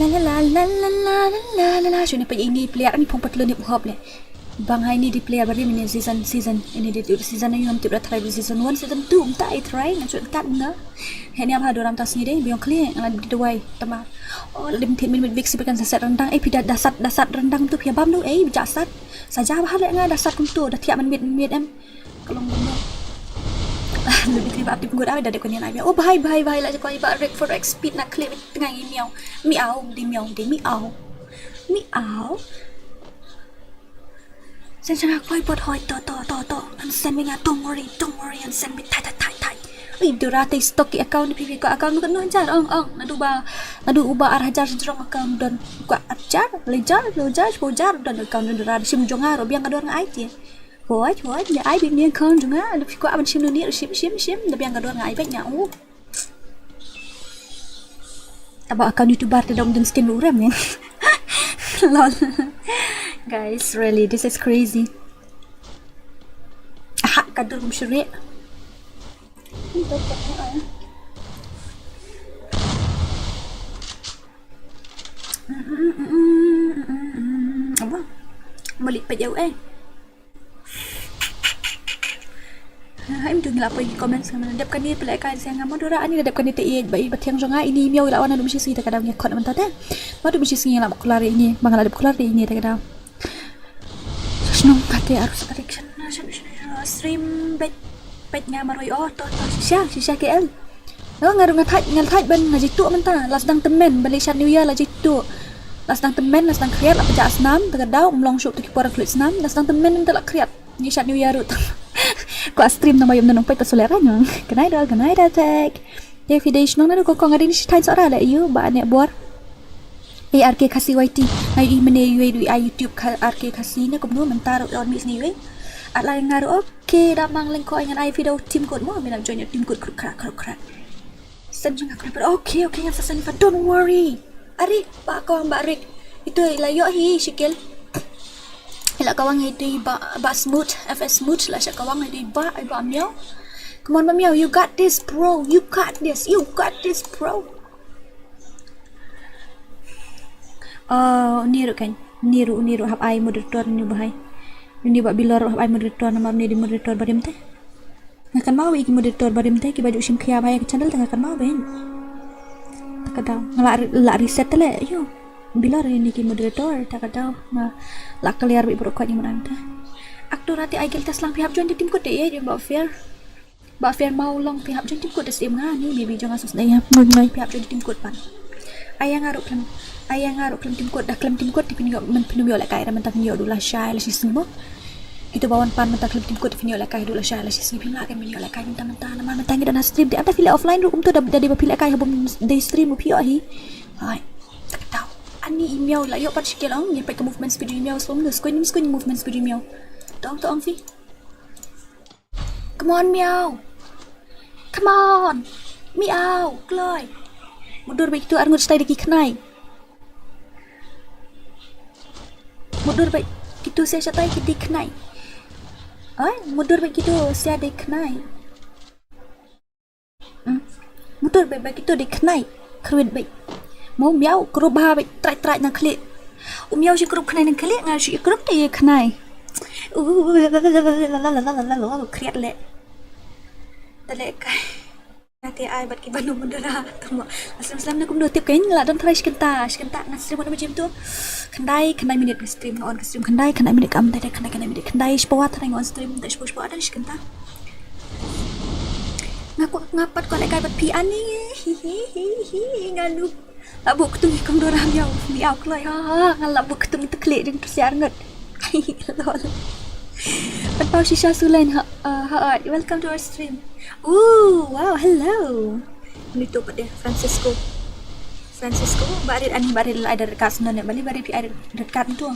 La la la la la la la la la. Shuni pa ini player ani phong patlun ni hop le. Bang hai ini di player barim ini season season ini di season ini di tip da try season one season two mynta ai try ngan sut kat nga. Henia ba doram tas ni dei biong kli ngala di dawai tama. Oh lim tin min mit big sibikan sasat rendang eh pida dasat dasat rendang tu pia bam tu eh bijak sat. Saja ba le nga dasat kum tu da tiak min mit mit em. Ka long bun. Ah, lebih kali ba ap tip ngut ah, da dep kane ai. Oh, bye bye bye la ko ba Rick for X speed na clip tengah i miau. Miau, di miau, di miau. Miau. Sen sen ak poi pot hoi to to to to. An sen mi nga don't worry, don't worry, an sen mi thai thai thai thai. Ui, dura te stock ki account pi pi ko account ko no jar ong ong. Nadu ba, nadu uba ar hajar sejrong account don. Ko ar jar, le jar, le jar, ko jar don account dura sim jong aro biang ka dor nga ai ti. Hoi, hoi, ïa ai bit ni khon jong nga, da phi kwah ban shim ni, shim, shim, shim, da biang ka dor nga ai bit nya u. Taba account YouTuber te dom dun skin lu rem ni. Lol. Guys, really, this is crazy. Aha, ka dur kum shuri. Apa? Malik pet jauh eh. Hai mtu ngi la poi ki comments nga, dep kane pele kai sa nga, Madura ani dep kane te i ba i ba thiang jong nga ini miau i la wan adu mshi si te ka dau ngi khot mynta te. Madu mshi si ngi la kular ini ba nga la dep kular te ini te ka dau. Shnong kate arus addiction na shim shim stream bet bet nga maroi oh to to shisha shisha K L. Oh, nga ruh nga thait, nga thait ban nga jitu mynta. Last dang temen ban leit shat New Year la jitu. Last dang temen, last dang khriat, la pejak snam, te ka dau mlong shuh tu ki por khluit snam. Last dang temen mynta la khriat. Ngi shat New Year ruh. Ko stream nama yum nong peit ta sulera nyong. Kenai dal, kenai dal tek. Te fi dei shnong na ko ko ngari ni shi thait sora le yu ba ne bor. A R K Khasi Y T. Ngai i mene yu i ai YouTube ka R K Khasi ne kumno mynta ruh on mis ni yu. At la nga ruh okay da mang leng ko ngan ai video team code mo mina join team code kruk krak kruk krak. Sen jong aku dapat. Okay, okay, ngan sa send pa. Don't worry. Ari, ba ko ba Rick. Itu la yo hi shikil. Ila kawang itu ba ba smooth, F S smooth la sha kawang itu ba ai ba miau. Come on ba miau, you got this bro. You got this. You got this bro. Oh, ni ruh kan. Ni ruh ni ruh hap ai moderator ni bahai. Ni ba bilor hap ai moderator namar ni di moderator barim te. Nga kan mau ba ki moderator barim te ki ba ju shim khia ba ha ka channel te nga kan mau ba. Ta ka dau. Nga la, la reset te le yo. Bilor ini ki moderator ta ka dau. Nga la clear bi bro ko ni mo nang te. Ak tu rati ai gil ta slang phi hap join te team code te ye ba fair. Ba phi ïa maw long phi hap join team code da sdang nga ni, maybe jong nga sdang ïa. Ngoi ngoi phi hap join team code pat. Ai ïa nga ruh khlem, ai ïa nga ruh khlem team code, da khlem team code te phin ïoh, men phin ïoh lehkai da mynta phin ïoh duh lashai lashisngi mo. Kito ba wan pan mynta khlem team code te phin ïoh lehkai duh lashai lashisngi, phim lah ban ïoh lehkai mynta mynta namar mynta ngi don ha stream te, ata phi leh offline ruh kumto da, da dei ba phi lehkai haba ym dei stream ruh phi ïoh hi. Hai. Kata. Ani i miaw la ïoh pat shi kil ong, ïa peit ka movement speed i miaw sum, da skoi nim skoi nim movement speed i miaw. Tong tong phi. Come on, miaw. Come on. Miaw, kloi. Mutdur bad kito arngut shatai da ki khnai. Mutdur bad kito sia shatai ki dei khnai. Ai, mutdur bad kito sia dei khnai. Hmm. Mutdur bad, bad kito dei khnai. Khrwit bad. Mo miaw krup bha bad trai trai nang khlieh. U miaw shi krup khnai nang khlieh, nga shi krup te khnai. Kriat leh. Te lehkai. Nga te ai bad ki banu mundara. Tama. Aslam aslam na kumno tip kein la don trai shi kynta, shi kynta nga stream wan ba jim tu. Khyndai, khyndai minit nga stream, nga on ka stream khyndai, khyndai minit kam te khyndai, khyndai minit khyndai, shiphew wat nga on stream, te shiphew, shiphew wat shi kynta. Nga kwah, nga pat kwah lehkai bad phi ani. Hi hi hi hi, nga lu. La buh ktung hi kum dora miaw, miaw kloi. Ha ha, nga la buh ktung te khlieh jong tu siar ngut. Lol. Pat paw shisha sulen ha, uh, ha, uh, welcome to our stream. Ooh, wow, hello. Ni tu pat dei Francisco. Francisco, ba rit ani ba rit la ai red card snon ne, bali ba rit phi ai red card tu.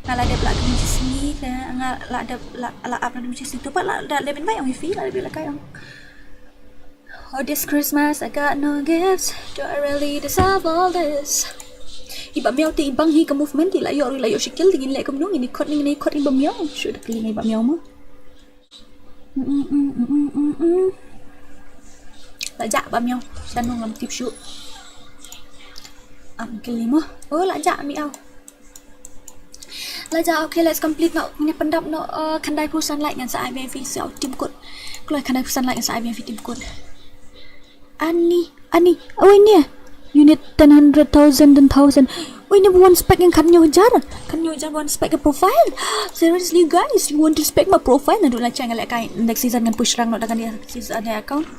Nga la dep la kynji sngi te, nga la dep la, la ap la kynji sngi tu pat la da leben bai ong phi la dep la kai ong. Oh, this Christmas I got no gifts. Do I really deserve all this? I ba miaw te i bang hi ka movement i la ïoh, i la ïoh shi kil te ngin leh kumno, ngin i khot, ngin i khot i ba miaw. Shu da kylli ngi ba miaw mo. Mm, mm, mm, mm, mm, mm, mm. La jah ba miaw. Sha nong ngam tip shuh. Am kylli mo. Oh, la jah miaw. La jah, okay, let's complete noh. Ngin pyndap noh, uh, khyndai phew san like ngan sa ai biang phi sa team code. Kloi khyndai phew san like ngan sa ai biang phi team code. Ani, ani, oh ini. Unit ten hundred thousand, ten thousand. Oh ini one spec ngan khatnyo hajar. Khatnyo hajar one spec ka profile. Seriously guys, you want to spec my profile? Naduh la channel lehkai next season ngan push rang noh da kane season ne account.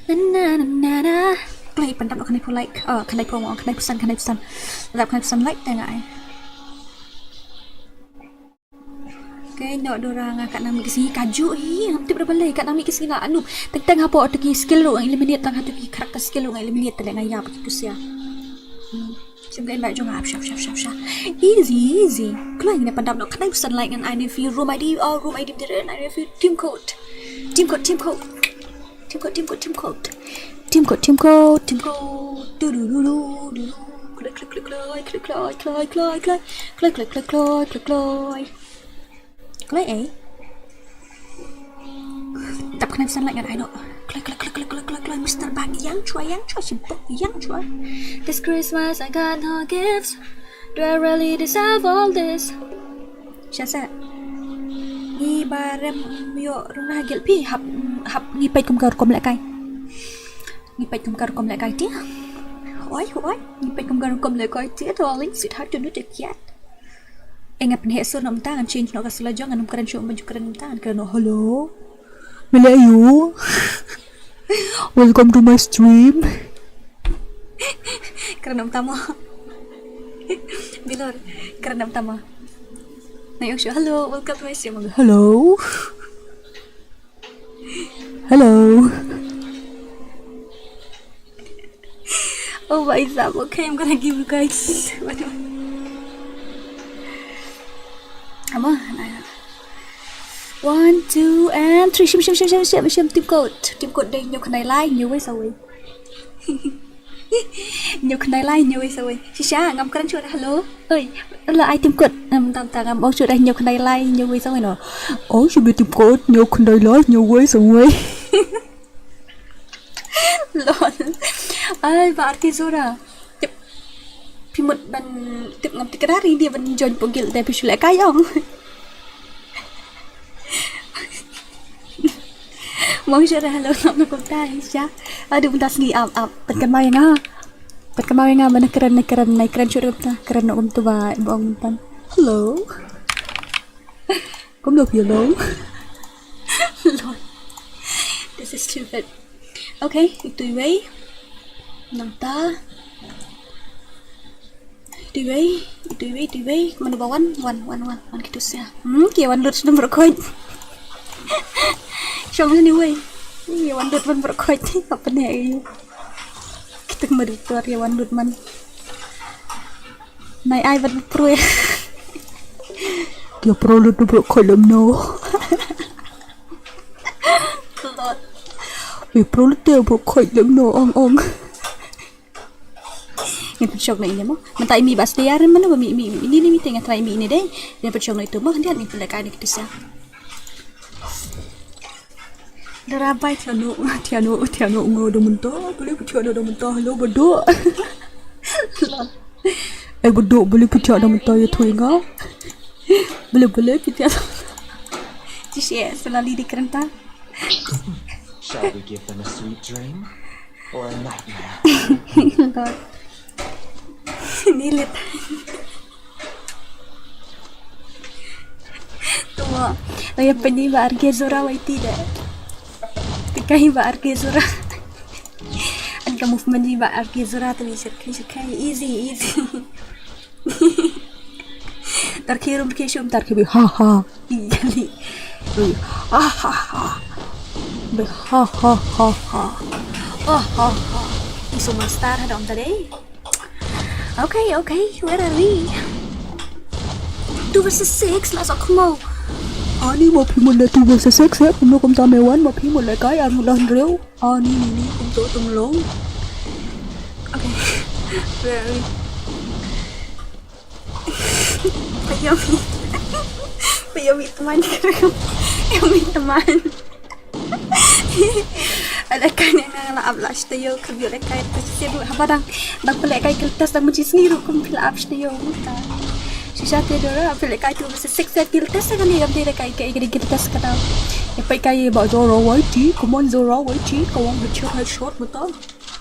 Na na na na na. Kloi pyndap noh khyndai phew like. Oh, khyndai phew mo, khyndai phew san, khyndai phew san. Lap khyndai phew san like te nga ai. Okay, noh dora nga kat nang mih ka sngi kaju hi, ngam tip da balei kat nang mih ka sngi la anup. Teng teng hapoh tu ki skill ruh nga eliminate, tang ha tu ki crack ka skill ruh nga eliminate, te leh nga ïap ki pusia. Hmm. Shem ka invite jong nga, shap shap shap shap. Easy, easy. Kloi ngin pyndap noh khyndai phew san like ngan ai ne phi room I D, oh, room I D dere, ai ne phi team code. Team code, team code. Team code, team code, team code. Team code, team code, team code. Du du du du du. Kloi kloi kloi kloi kloi kloi kloi kloi kloi. Kloi kloi kloi kloi kloi kloi. Kloi ei. Dap khyndai phew san like ngan ai noh. Kloi kloi kloi kloi kloi kloi kloi. Mister Bang ïang chwa ïang chwa shibok ïang chwa. This Christmas I got no gifts. Do I really deserve all this? Sha sa. Ngi ba rem ïoh runa gil phi hap, hap ngi peit kum ka rukom lehkai. Ngi peit kum ka rukom lehkai ti. Oi oi. Ngi peit kum ka rukom lehkai ti, darling, sweetheart, don't you take it. Eh, nga pynheh sur noh mynta, ngan change noh ka sur la jong, ngan ym kren shuh, ban ju kren mynta, ngan kren noh, hello. Mele ayu. Welcome to my stream. Kren noh mynta mo. Bilor, kren noh mynta mo. Ngan ong shuh, hello, welcome to my stream. Hello. Hello. Oh, bhai sahab, okay, I'm gonna give you guys. Waduh. Ama, na. One, two, and three. Shim, shim, shim, shim, shim, shim. Team code. Team code dei hynñiew khyndai lai, hynñiew wei saw wei. Hynñiew khyndai lai, hynñiew wei saw wei. Shisha, ngam kren shuh, hello. Oi, la ai team code. Em, tam tam ngam ong shuh, hynñiew khyndai lai, hynñiew wei saw wei noh. Ong shuh team code, hynñiew khyndai lai, hynñiew wei saw wei. Lol. Ai, ba arti sura. Tip. Phi mut ban tip ngam tip ka dari dia ban join pogil dei phi shu lehkai ong. Mo shu dah lo ngam na kumta sha. Aduh, mynta sngi ap ap. Pat kynmaw ïa nga. Pat kynmaw ïa nga ban kren, kren, kren shu dah kumta. Kren noh kumta ba ong pan. Hello. Kumno phi long? Lol. This is stupid. Okay, itu iwei. Nangta. Itu iwei, itu iwei, itu iwei. Kumno ba wan, wan, wan, wan, wan kitu sia. Hmm, ki wan lut sdum rokoi. Shong ni wei. Ki wan lut wan rokoi. Apa ni ayu? Kita kemari keluar ya wan lut man. Nai ai bad prue. Dia pro lut bro khoi lem no. Lol. Wi pro lut dia bro khoi lem no ong ong. Ngi pynshong na ine mo. Mynta imi ba sdei ar mano ba mi mi mi ni mi te nga trai mi ine dei. Ngi pynshong na itu mo hyndiat ngi pynlehkai na kitu sia. Dara bai thiano nga thiano thiano nga da mynta beli phi thiano da mynta hello badu. Lol. Eh badu beli phi thiano da mynta ya thui nga. Beli beli phi thiano. Ci share selalu di kerenta. Shall we give them a sweet dream or a nightmare? Lol. Ni lit. Tumo, la ya pynni ba arge zora wai ti da. Tikai ba arge zora. An ka movement ni ba arge zora tu ni shirkai shirkai easy easy. Tar ki rum ki shum tar ki bi ha ha. Gali. Ha ha ha. Be ha ha ha ha. Ha ha ha. Isu master hadong tadi. Okay, okay, where are we? Two versus six, la sok mo. Ani mo phi mo le two versus six eh, mo kum ta me wan mo phi mo le kai ar mo la hynriew. Ani ni ni kum to tum long. Okay. Where are we? Payomi. Payomi teman. Payomi teman. Ada kan yang nang la abla shtayo kebio le kai tu sih bu haba dang dang pele kai guild test dang menci sendiri kum pila ab shtayo muta. Shisha te dora pele kai tu mesti six set guild test kan dia dia kai kai kai guild test kata. Ya pai kai ba Zora Y T, come on Zora Y T, kawang headshot headshot muta.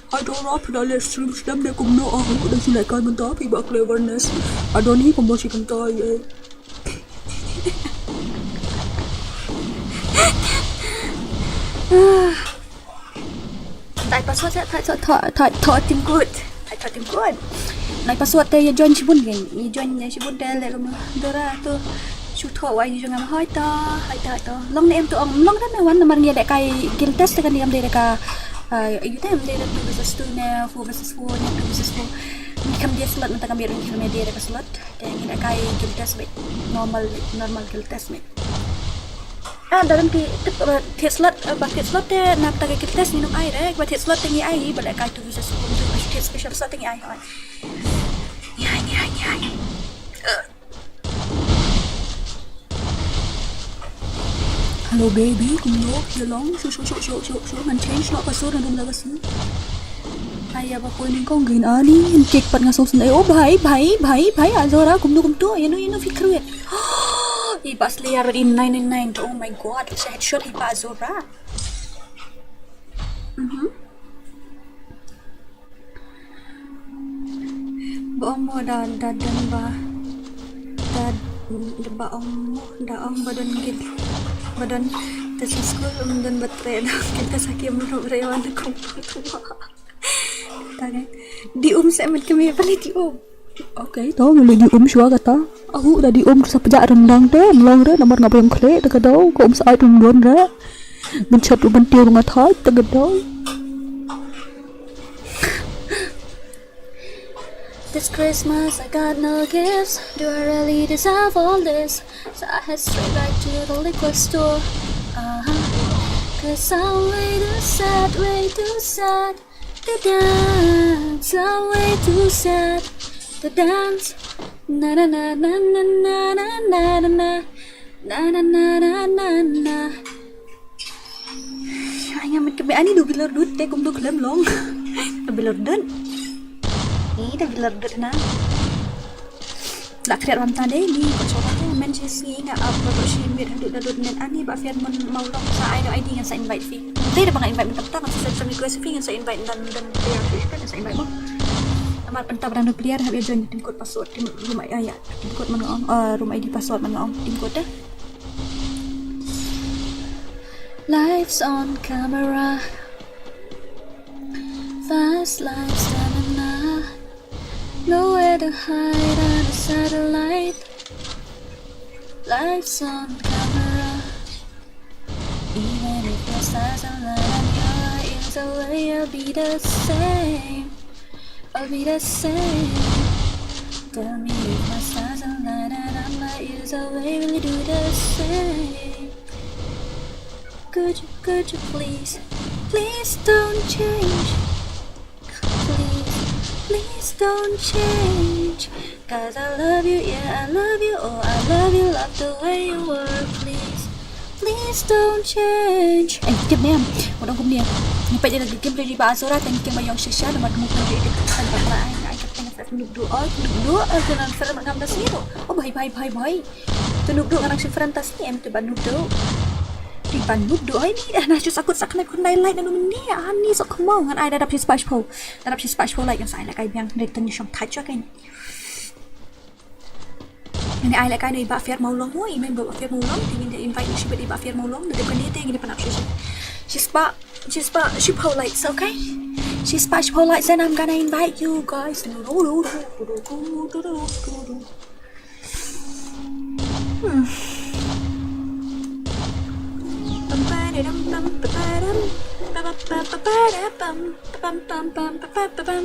Hai Dora phi da live stream sdem de kumno ah da shu lehkai mynta phi ba cleverness. Adoni kumno shi kumta ye. Thai password thai thai thai thai thai tim good. Thai thai tim good. Nai password te ya join shibun gen. Ya join ya shibun te le kumno. Dora tu. Shu thoh wai jong am hoi to, hoi to to. Long ne em to ong long da me wan namar ngi da kai guild test kan em de da ka. Ai yu te em de da two versus two ne four versus four ne two versus four. Ngi kam dia slot nta kam dia ngi kam dia da ka slot. Te ngi da kai guild test be normal normal guild test me. Ah dalam ti ti slot ba ti slot te nap ta ka guild test ni nong ai re ba ti slot te ngi ai ba da kai two versus four tu special slot te ngi ai. Ngi ai ngi ai ngi ai. Hello baby, kumno phi long? Shu shu shu shu shu shu ngan change noh ka sur na dum la ka sur. Aya ba koi ning kong gin ani, ngan kick pat nga song sun. Oh bhai bhai bhai bhai Azora kumno kumto, ino ino fi kruet. I bas liar in nine nine nine. Oh my god, sha headshot hi ba Azora. Mhm. Ba ong mo da da don ba da ba ong mo da ong ba don git ba don te sa skul um don ba tre da kita sa ki mro re wan kum kum. Ta ne di um se met kemi pali di um. Okay, to mele di um shwa kata. Ahu da di um sa pajak rendang te mlong re namar nga ba ym khle te ka dau ka um sa ai tung don re. Ban chat ban tiu nga thai te ka dau. This Christmas I got no gifts. Do I really deserve all this? So I head straight back to the liquor store. Uh-huh. Cause I'm way too sad, way too sad to dance. I'm way too sad to dance. Na na na na na na na na na na na na na na na. Ai nga mit kebe ani du bilor dut te kum du klem long. Du bilor dut. Ni du bilor dut na. La kriat wan ta de ni ko chora te men che si nga ap ba shi mit hadu da dut net ani ba fian mon mau long sa ai do I D ngan sa invite fi. Te da ba nga invite min tam tam sa sa request fi ngan sa invite dan dan ya fi kan sa invite mo. Namar pynta ba dang nuclear hap ïa join team code password, team room ai ai team code man nga ong, eh, room I D password man nga ong, team code eh. Lives on camera. Fast life stamina. Nowhere to hide on a satellite. Lives on camera. Even if your stars are lying, your ears away, I'll be the same. I'll be the same. Tell me if my stars are lying and my ears away, will you do the same? Could you, could you please, please don't change. Please, please don't change. Cause I love you, yeah, I love you, oh, I love you, love the way you were. Please, please don't change. Eh, tip ne em. Wat ong kumne. Ngi peit ïa ka game ready ba Azura, tang king ba ïong shisha, namar ka movement ready, tang ba ai, ai, ka tang sa nuk du, oh, nuk du, oh, ka nan sa ngam da siro. Oh, bhai, bhai, bhai, bhai. Te nuk du ngarang shi friend tas ni em te ba nuk du. Te ba nuk du, ai ni, eh, na shu sakut sak khnai khun dai like na nu mene, ani sok khmo ngan ai da dap shi spah shiphew. Da dap shi spah shiphew like ngan sa ai lehkai biang, dei tang shong thait shuwa kein. Ngan ai lehkai na i Bah Fair Mawlong mo, i member Bah Fair Mawlong, te ngin da invite shi bad i Bah Fair Mawlong, da dep kane te ngin da pan ap shi shi. Shi spah, shi spah shiphew likes, okay? Shi spah shiphew likes and I'm gonna invite you guys. Hmm. Pam, pam, pam, pam, pam, pam, pam, pam, pam, pam, pam, pam, pam, pam, pam, pam, pam.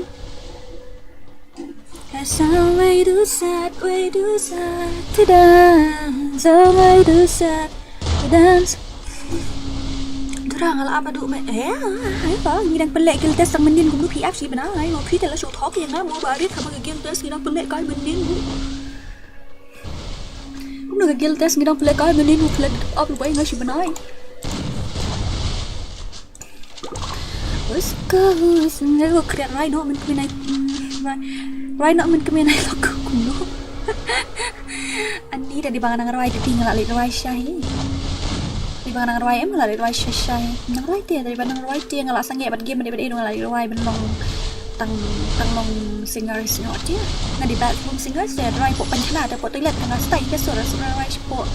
That's how we do that, we do that, to dance, how we do that, to dance. Dura nga la apa du me, eh, ai ba, ngi dang pynleh guild test tang mynnin kumno P F C bna, ai, ngo phi te la shu thok ïa nga mo ba rit haba ka guild test ngi dang pynleh kai mynnin bu. Kumno ka guild test ngi dang pynleh kai mynnin bu pynleh up lu bai nga shi bnai. Uska, uska, uska, kriat rai no, min kmin ai, mm, rai, rai no, min kmin ai lok kumno. Ani da dei ba nga nang rwai te nga la leit rwai sha hi. Dei ba nga nang rwai em nga la leit rwai sha sha hi. Nang rwai te, dei ba nang rwai te nga la sangeh bad game bad bad eh nga la leit rwai ban long tang, tang long singer sngewbha te. Nga dei bathroom singer te rwai hapoh pynthana te hapoh toilet te nga stay ka sur sur rwai shapoh.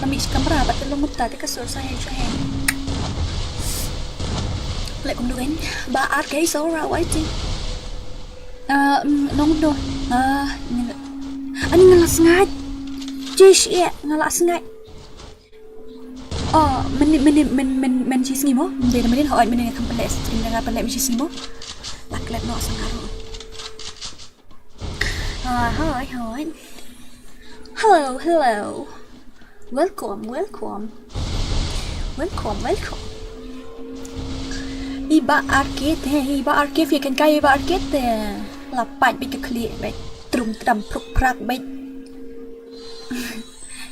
Nga mih shi kamra bad te long mynta te ka sur sha hi sha hi. Leh kumno kein ba ar kei sur rwai te. Ah, mm, nong do. Ah, ani nga la sngaid. Jish, eh, nga la sngaid. Oh, mynnin, mynnin, mynnin, mynnin, mynnin shi sngi mo? Mynnin, mynnin, hooid, mynnin nga khlem pynleh stream, nga pynleh mynnin shi sngi mo? La klet noh sa nga ruh. Ah, hooid, hooid. Hello, hello. Welcome, welcome. Welcome, welcome. I Bah Arcade, eh, i Bah Arcade, phi kynkai i Bah Arcade, eh. La pait beit ka khlieh beit. Trum tram pruk prak beit.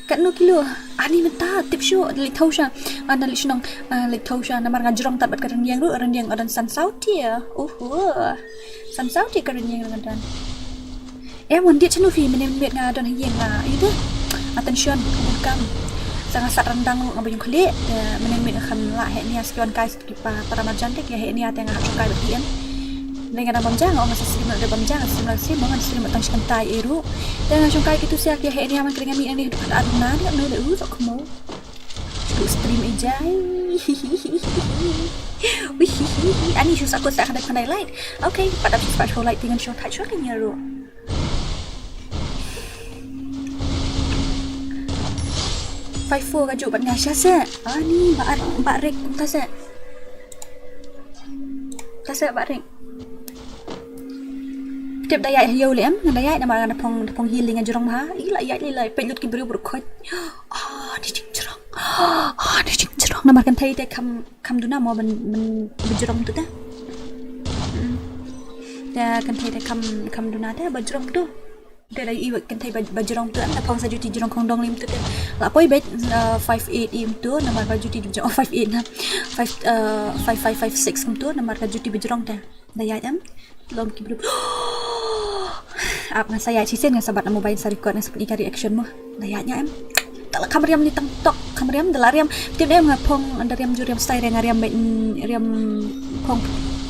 Katno kilo? Ani mynta tip shuh, leit thaw sha. Ana leit shnong, ah, leit thaw sha namar nga jrong tad bad ka rynïeng ruh, rynïeng adan san saw tiar. Oho. San saw tiar ka rynïeng ruh nga don. Em wan dit shano phi, mynne mynmiet nga don ha ïing nga. Ïa te. Attention, bun kam. Sa nga sat ryndang ruh nga ba ïong khlieh. Te mynne mynmiet nga khlem lah heh nia sa ki wan kai ki pa para marjan te ki heh nia te nga hap shongkai bad ki em. Dei nga dang bam ja nga ong nga sa stream, nga dang bam ja nga stream, nga stream, nga stream tang shi kynta ei ruh. Te nga shongkai kito sha ki heh nia man kynda nga mih nangne haduh katno de u sok khmo. Shu stream ei jai. Wih, ani shu sakut sa khandai khandai light. Okay, pat dap shi spah shiphew light te ngan shong thait shuwa kein ïa ruh. Five four ka juh bad nga sha seh. Ani, Bah Ar-, Bah Rick, kumta seh. Kumta seh, Bah Rick. Tip da ïaid ha ïew leh em, ngan da ïaid namar nga da phong, da phong healing nga jrong bha. I la ïaid leh, la peit lut ki briew briew khot. Ah, ni jingjrong. Ah, ni jingjrong. Namar kynthei te kham, kham duna mo ban, ban, ban jrong tu te. Hmm. Te kynthei te kham, kham duna te ban jrong tu. Te da i kynthei ba, ba jrong tu, da phong sa juti jrong khongdong lem tu te. La poi beit, uh, five eight im tu, namar ba juti jrong, oh, five eight na. Five, uh, five five five six kum tu, namar ka juti ba jrong te. Da ïaid em. Lom ki briew. Ap nga sa ïaid shisien nga sa bat na mobile sa record nga sa pyni ka reaction mo. Da ïaid nia em. Te la kham riam ni tang tok, kham riam, da la riam. Tip ne em nga phong, da riam ju riam style nga riam beit, mm, riam phong.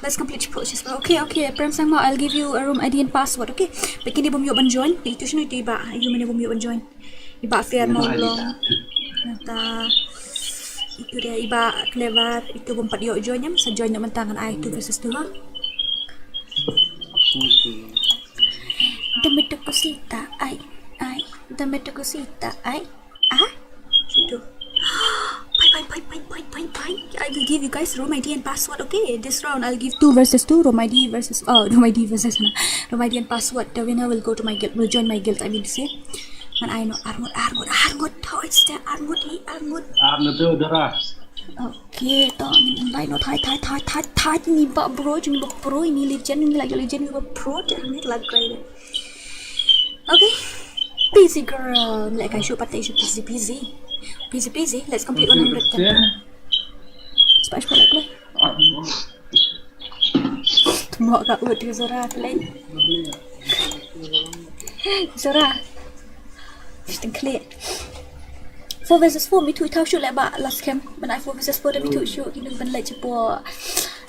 Let's complete the process. Okay, okay, Prem Sangma, I'll give you a room I D and password, okay? Peit kine bym ïoh ban join, peit ito shano ito i Bah, ïa mane bym ïoh ban join. I Bah Fair Maulong. Nata ito dia i Bah Clever, ito bym pat ïoh join, ym sa join na mynta ngan ai two versus two ha. Dame tu cosita, ay, ay. Dame tu cosita, ay. Ah? Ito. Fine, fine, fine, fine, fine, fine, fine. I will give you guys room I D and password, okay? This round I'll give two versus two, room I D versus, oh, room I D versus, room I D and password. The winner will go to my guild, will join my guild, I mean to say. Ngan ai noh, arngut, arngut, arngut, toys, arngut, eh, arngut. Arngut tu, Dora. Okay, to, ngin invite noh, thait, thait, thait, thait, thait, ini Bah Bro, ini Bah Pro, ini legend, ini lagi legend, ini Bah Pro, dan ini lagi. Okay. Busy girl. Like I should, but I should busy, busy. Busy, busy. Let's complete one hundred. Splash, splash, splash. Tmok ka ut, Zora, play. Zora. Just clear. Four versus four, me too, itaw shu leh ba last game. Ban ai four versus four da me too shu, kino ban leh chepo.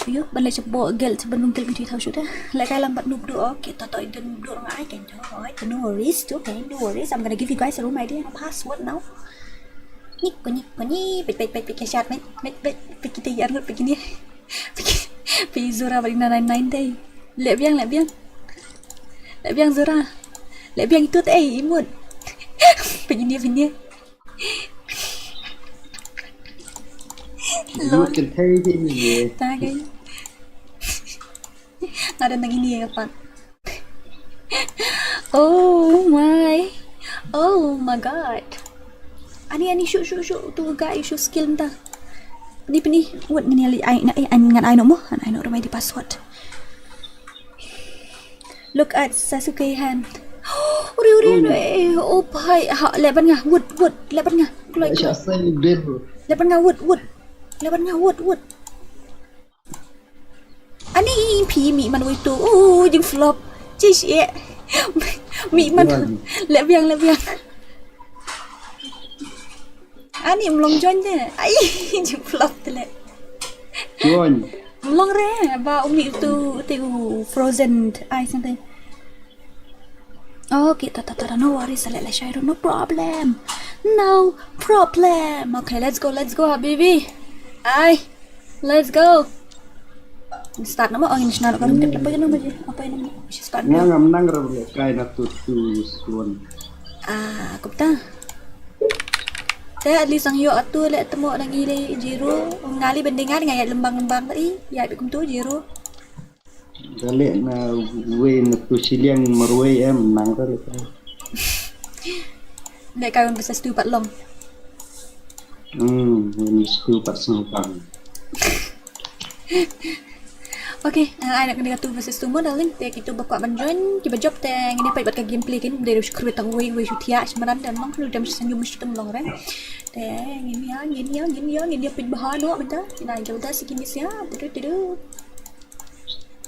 Ayo, ban leh chepo guild, ban lung guild me too itaw shu da. Leh kai lang bad noob do, okay, to to ito noob do nga ai kan to. Oi, no worries, okay, no worries. I'm gonna give you guys a room I D and a password now. Nik ko nik ko ni, pet pet pet pet keshat, pet pet pet pet kita yar ngut begini. Pi Zora balik na nine nine day. Leh biang, leh biang. Leh biang Zora. Leh biang itu te eh, imut. Begini, begini. Lon. Kan thei di ni. Ta kai. Ada nang ini ya, Pak. Oh my. Oh my god. Ani, ani, shu, shu, shu. Tu ga, shu skill mynta. Peni, peni. Wait, ngin ai, ai, ai, ngan ai noh mo. Ngan ai noh room I D password. Look at Sasuke hand. Uri, uri, uri. Oh, bhai. Ha, leh ban nga. Wood, wood. Leh ban nga. Kulai, kulai. Leh ban nga, wood, wood. Leh ban nga, wood, wood. Ani phi mih man wei tu. Oh, jing flop. Chish eh. Mih man. Leh biang, leh biang. Ani mlong join de. Ai, jing flop te leh. Join. Mlong re, ba umi tu, tu frozen. Ai, something. Okay, ta ta ta, no worries, sa leh leh shai ruh, no problem. No problem. Okay, let's go, let's go, habibi. Ai, let's go. Start nama, oh, ini shna kan tip apa yang nama je? Apa yang nama? Start. Nga ngam nang ra bro, kai na tu tu suan. Ah, kumta. Te at least ang yo atu leh temo nang ile zero. Ngali bendingan ngai lembang lembang tadi. Ya, bi kumtu zero. Dale na wei na tu siliang marwei em nang dale. Dek kawin besar stu pat long. Hmm, wei na stu pat sngewbang. Okay, uh, ai nak kena tu versus tu mo, darling. Te kitu ba kwah ban join, kiba jop te ngin ïa peit bad ka gameplay kin, dei ruh shu khrwit tang wei, wei shu thiah, shmaran dan long, khlem dam shu senyum shu tem long re. Te ngin ïa, ngin ïa, ngin ïa, ngin ïa peit bha noh mynta. Ngin ai gilda si kini sia, budu tudu.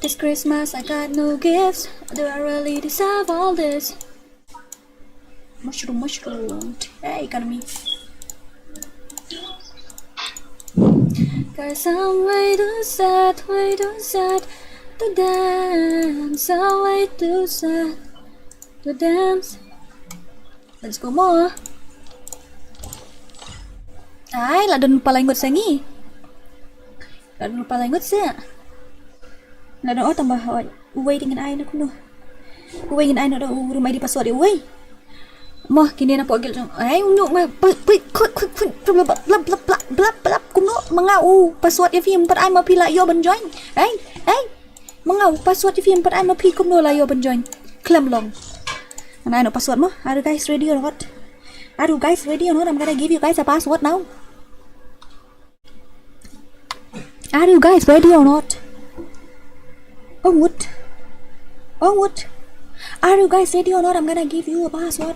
This Christmas I got no gifts. Do I really deserve all this? Mushroom, mushroom. Hey, economy. Cause I'm way too sad, way too sad to dance. I'm way too sad to dance. Let's go more. Ai, la don palai ngut sangi. La don palai ngut se. La don, oh, tambah hot. Uwei dingin ai na kuno. Uwei ngin ai na da u room I D password uwei. Mo kini na pokil jong. Ai, unu ma, pui, pui, kut, kut, kut, bla, bla, bla, kuno, manga u password ya fi, empat ai ma phi la yo ban join. Ai, ai. Manga u password ya fi, empat ai ma phi, kuno la yo ban join. Klem long. Ngan ai no password mo. Are you guys ready or not? Are you guys ready or not? I'm gonna give you guys a password now. Are you guys ready or not? Oh, what? Oh, what? Are you guys ready or not? I'm gonna give you a password.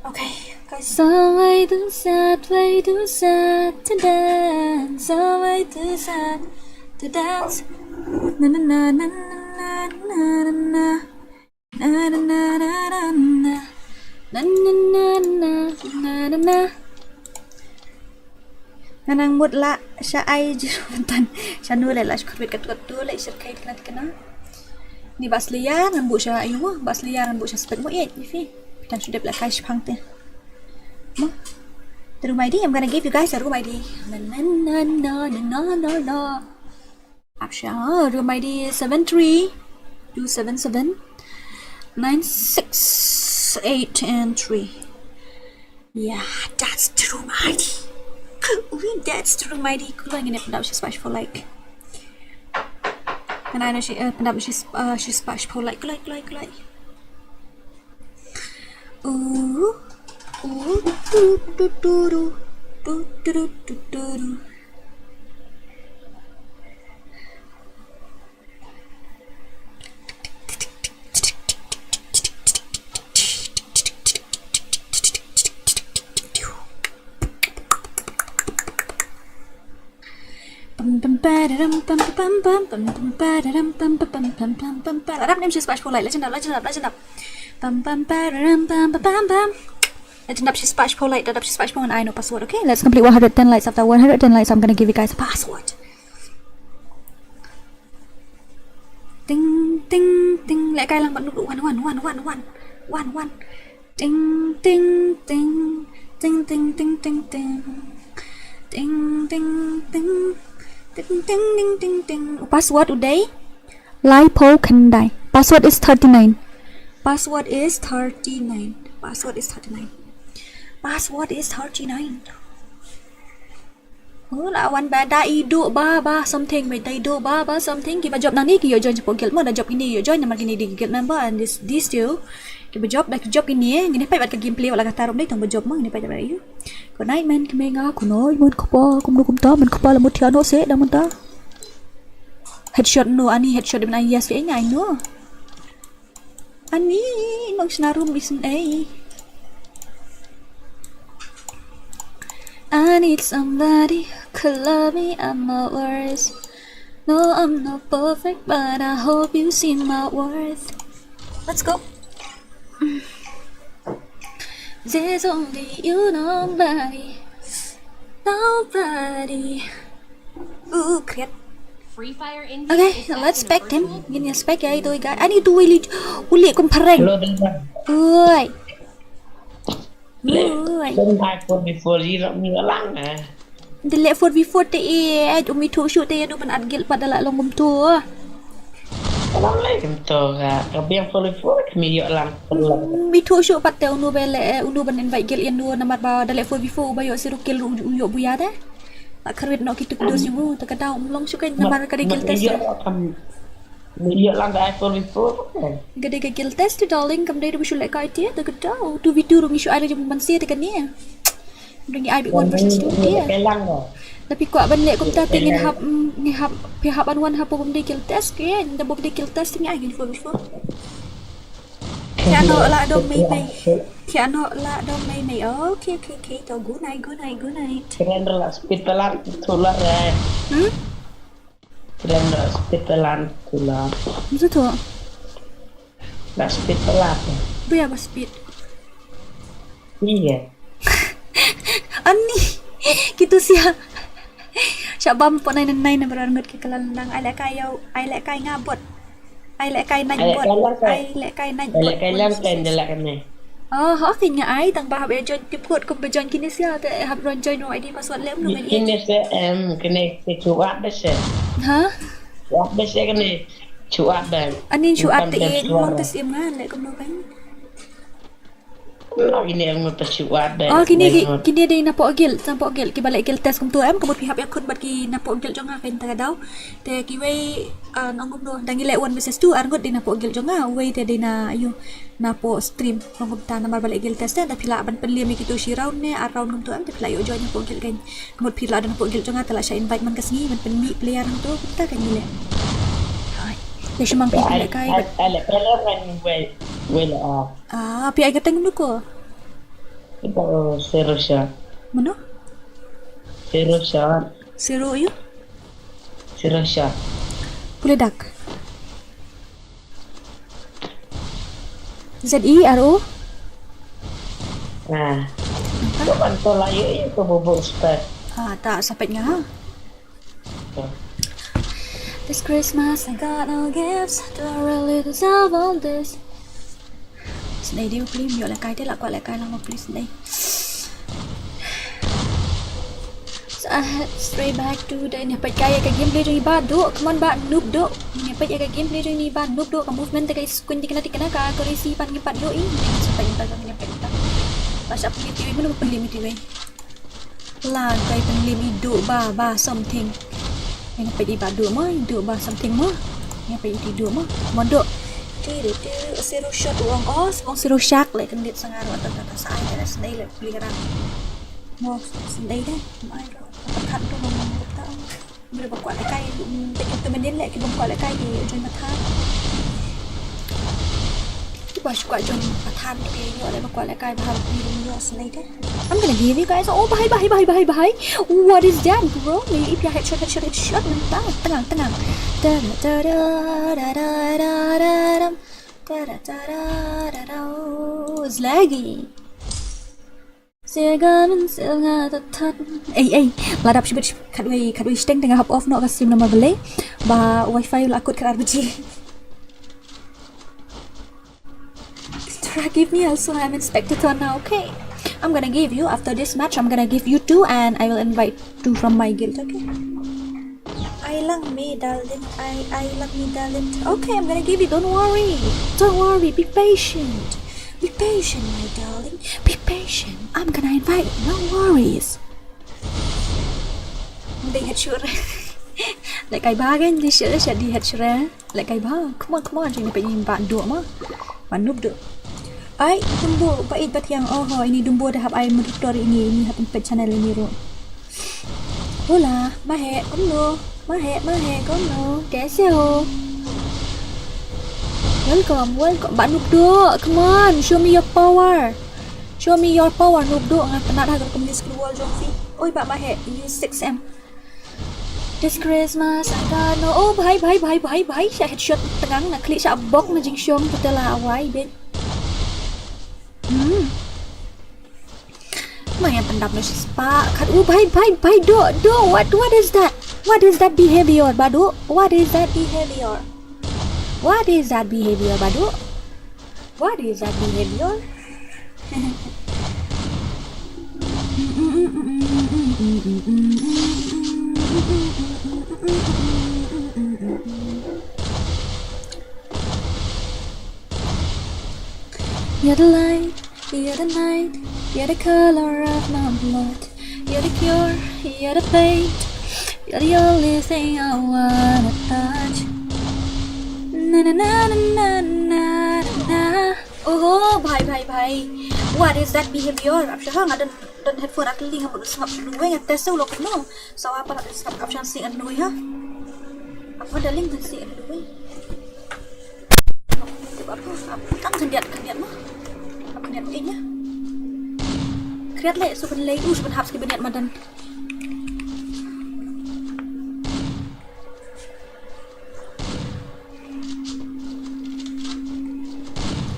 Okay, guys. So way too sad, way too sad to dance. So way too sad to dance. Na na na na na na na na. Na na na na na na. Na na na na na na na. Ngan nang mut la sha ai ji ruh myntan. Sha nu le la sha karbit kat kat tu le shirkai tikna tikna. Ni ba sliya ngan bu sha ayu mo, ba sliya ngan bu sha spek mo iet ni fi. Pitan shu dep la kai shipang te. Mo. The room I D, I'm gonna give you guys a room I D. Na na na na na na na na. Option, room I D seven three two seven seven nine six eight and three. Yeah, that's the room I D. Cool, that's the room I D. Kulai ngin pyndap shi spah shiphew like. Ngin ai na shi, eh, pyndap shi sp-, eh, shi spah shiphew like. Kulai, kulai, kulai. Ooh, ooh, doo, doo, doo, doo. Doo, doo, doo, doo, doo, doo. Pam, pam, pararam, pam, pam, pam, pam, pam, pam, pararam, pam, pam, pam, pam, pam, pam, pam. Arap nym shi spah shiphew like, la jin dap, la jin dap, la jin dap. Pam, pam, pararam, pam, pam, pam, pam. La jin dap shi spah shiphew like, la dap shi spah shiphew, and I know password, okay? Let's complete one hundred ten likes. After one hundred ten likes, I'm gonna give you guys a password. Ting, ting, ting. Leh kai lang bad nuk, one, one, one, one, one. One, one. Ting, ting, ting. Ting, ting, ting, ting, ting. Ting, ting, ting. Ting, ting, ting, ting, ting. Password u dei laiphew khyndai. Password is thirty-nine. Password is thirty-nine. Password is thirty-nine. Password is thirty-nine. Oh, la wan ba da i duh ba ba something, ba da i duh ba ba something. Kiba jop nangne ki ïoh join shapoh guild mo, da jop kine ïoh join namar kine dei ki guild member and this, these two. Kiba jop, da ki jop kine, ngin ïa peit bad ka gameplay wat la katta ruh dei tang ba jop mo, ngin ïa peit bad ïa. Good night man, kmie nga, good night man, kpa, kumno kumta man, kpa la mut thiah noh se da mynta. Headshot no, ani headshot de ban ai yes ke nga, I know. Ani, nong shna room isn't a. I need somebody who could love me at my worst. No, I'm not perfect, but I hope you see my worth. Let's go. There's only you, nobody. Nobody. Ooh, kriat. Free Fire India. Okay, is let's back in a spec him. Virtual Ngin ïa spec ïa i doi guy. Ani tu wili. Uli kum phareng. Hello, Dave. Oi. Oi. Kum hai four v four ji rak mi lang eh. Dele four v four te eh, umi thu shu te ïa du ban at guild pat da la long kum tu. Lang lai kum tu ka. Ka biang four v four kami ïoh lang. Mi thu shu pat te unu bele, eh, unu ban invite guild ïa nu namar ba dele four v four ba ïoh siru kill u, u ïoh buya de. Ba kharwit noh kitu kitu simu, ta ka dau um long shu ka namar ka dei guild test. Ïoh lang da four v four. Ka dei ka guild test tu, darling, kam dei da ba shu leh kai te, ta ka dau. Two v two rung shu ai la jong man se ta ka ni. Dang ai bi one versus two dia. Tapi kwah ban leh kumta te ngin hap, mm, ngin hap, phi hap ban wan hap bym dei guild test ke, da bym dei guild test ngi ai ngin four v four. Thiah noh lah dom mei mei. Thiah noh lah dom mei mei. Okay, okay, okay. To good night, good night, good night. Kren la speed pelan tu la re. Hmm? Kren la speed pelan tu la. Masa tu? La speed pelan. Buya ba speed. Iya. Ani. Kitu sia. Shabam po nine nine na barar ngut ki kalan lang. Ai leh kai ïa u, ai leh kai nga bot. Ai leh kai nine bot. Ai leh kai lang kan da la kan ne. Oh, ha, phi nga ai tang ba hap ïa join tip code kum ba join kine sia te hap run join no I D password lem no ngan ïa. Kine sia em kine ke chuat ba se. Ha? Chuat ba se kine chuat ba. Anin chuat te ïa ngam te sim ngan leh kum no kan. Kine em ngut ta chuat ba. Oh, kine ki, kine dei na poh guild, na poh guild kiba leh guild test kumtu em, ka mut phi hap ïa khun bad ki na poh guild jong nga kan ta ka dau. Te kiwei, ah, nong kumno, dang ngi leh one versus two, ar ngut dei na poh guild jong nga, uwei te dei na, ayu, na poh stream, nong kumta namar ba leh guild test te, da phi lah ban pynliem ïa kitu shi round ne, ar round kumtu em, te phi lah ïoh join na poh guild kan. Ka mut phi lah da na poh guild jong nga te lah sha invite man ka sngi, ban pynmih player kumtu, kumta kan ngi leh. Hai. Te shu mang phi phi leh kai. Ai, ai, ai, leh kai leh kan wei, wei leh, ah. Ah, phi ai ka teng kumno ko? Ito, zero shot. Mano? Zero shot. Zero ayu? Zero shot. Pule dak. Z E R O? Ah. Apa? Ko kan to la yu yu ko bobo spek. Ah, ta sa peit nga ha. This Christmas I got no gifts. Do I really deserve all this? Snei dei u plim, ïoh lehkai te, la kwah lehkai lang ma plim snei. So I head straight back to the, ne peit kai ka gameplay jong i Bah Duh. Come on Bah Noob Duh. Ne peit ka gameplay jong i Bah Noob Duh, ka movement te, ka screen te, kane te, kane ka accuracy pat ngim pat ïohi. Ne peit pat, ne peit pat. Ba shah pynlip ïohi, mano pynlip ïohi. La kai pynlip i Duh Bah, Bah something. Ïa nga peit i Bah Duh mo, i Duh Bah something mo. Ïa peit i Duh mo. Mon Duh. Ti ti ti, zero shot u ong os, ong zero shot le, kyndit sa nga ruh, ta ta ta, sa ai ta snei le pli ka rang. Mo snei de. Mai ruh. Ka khat tu mo ta. Mre ba kwah lehkai, mm, te ki tu mendin le ki bym kwah lehkai ki join pathan. Ki ba shu kwah join pathan ki ïoh le ba kwah lehkai ba hal ki bym ïoh snei de. I'm gonna give you guys, oh, bye, bye, bye, bye, bye. What is that, bro? Maybe if you headshot, headshot, headshot, mentang, tengang, tengang. Da da da da da da da da da. Da da da da da da. Oh, it's laggy. Siaga mynsill nga ta that. Ei, ei, la dap shibit, khatwei, khatwei shiteng te nga hap off noh ka stream namar balei ba wifi la kut khatar baje. Tara, give me also, I'm in spectator now, okay? I'm gonna give you, after this match, I'm gonna give you two and I will invite two from my guild, okay? Ai lang me, darling. Ai, ai lang me, darling. Okay, I'm gonna give you. Don't worry. Don't worry. Be patient. Be patient, my darling. Be patient. I'm gonna invite you. No worries. Dei headshot. Lehkai Bah kan, dei headshot, dei headshot. Lehkai Bah. Come on, come on. Jing dapat ni Bah Duh mo. Bah Noob Duh. Ai, Dumbo, ba ïeit ba thiang, oho, ini Dumbo da hap ai moderator ini, ini hap pynpeit channel ini ruh. Hola, Mahe, kumno? Mahe, Mahe, kumno? Kaise ho? Welcome, welcome. Bah Noob Duh, come on, show me your power. Show me your power, Noob Duh. Nga tnat ha ka rukom use ka wall jong phi. Oi, Bah Mahe, use six M. This Christmas I got no. Oh, bhai, bhai, bhai, bhai, bhai. Shah headshot tengang na klik shah bok na jingshong tu te la wai bit. Hmm. Ma ïa pyndap na shi spah. Khat. Oh, bhai, bhai, bhai, Duh, Duh. What, what is that? What is that behavior, Bah Duh? What is that behavior? What is that behavior, Bah Duh? What is that behavior? You're the light, you're the night, you're the color of my blood. You're the cure, you're the pain. You're the only thing I wanna touch. Na na na na na na na. Oho, bhai, bhai, bhai. What is that behavior? Ap sha ha nga don, don headphone, ap ling, ap sngap sha duwai, nga test u lo kumno. Sawa pat ap sngap, ap sha sing ap duwai ha. Ap ha darling, sing ap duwai. Ap, ap, ap, kan khyndiat, khyndiat ma. Ap khyndiat ïa. Khyndiat le, su ban lei, u su ban hap ski ban ïat madan.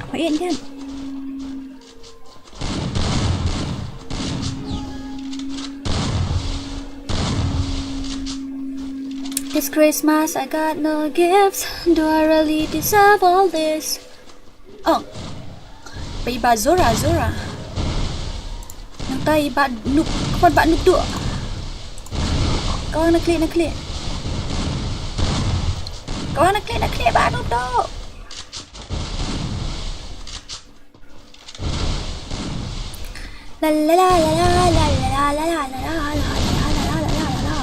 Ap ïa ïat. This Christmas I got no gifts. Do I really deserve all this? Oh. Pei ba Zora, Zora. Nangta i Bah Noob, kwan Bah Noob Duh. Kwan na klik, na klik. Kwan na klik, na klik Bah Noob Duh. La la la la la la la la la la la la la la la la la la la.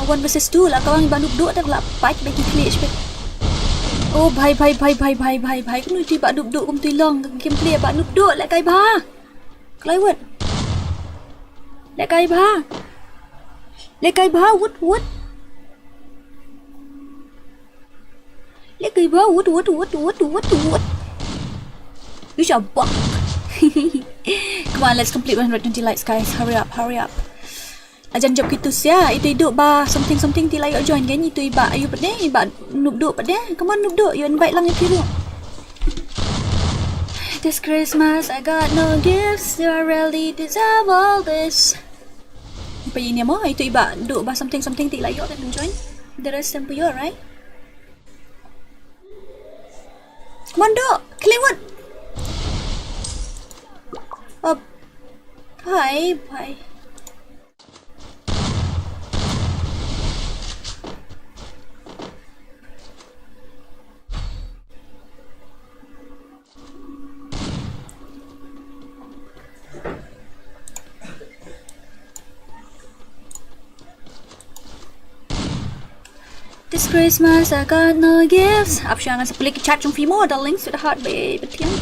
One versus two la, kawang i Bah Noob Duh te la fight bad ki klik bad. Oh bhai bhai bhai bhai bhai bhai bhai. Kumno ïa i Bah Noob Duh, kumno ïa i long gameplay Bah Noob Duh, lehkai bha. Kloi wut. Lehkai bha. Lehkai bha, wut wut. Lehkai bha, wut wut wut wut wut wut. Use a buck. Come on, let's complete one hundred twenty likes, guys. Hurry up, hurry up. Ajan jop kitu sia, itu i Duh Bah something something te la ïoh join kan, itu i Bah ayu pat de, i Bah Noob Duh pat de. Come on Noob Duh, ïoh invite lang ïa phi ruh. This Christmas I got no gifts, do I really deserve all this? Payini mo, itu iba do ba something something ti la yo kan join. The rest them puyo, right? Come on, do. Kliwot. Oh. Bye, bye. This Christmas I got no gifts. Ap sha ngan sa plik chat jong phi mo, darling, sweetheart, babe, betiang.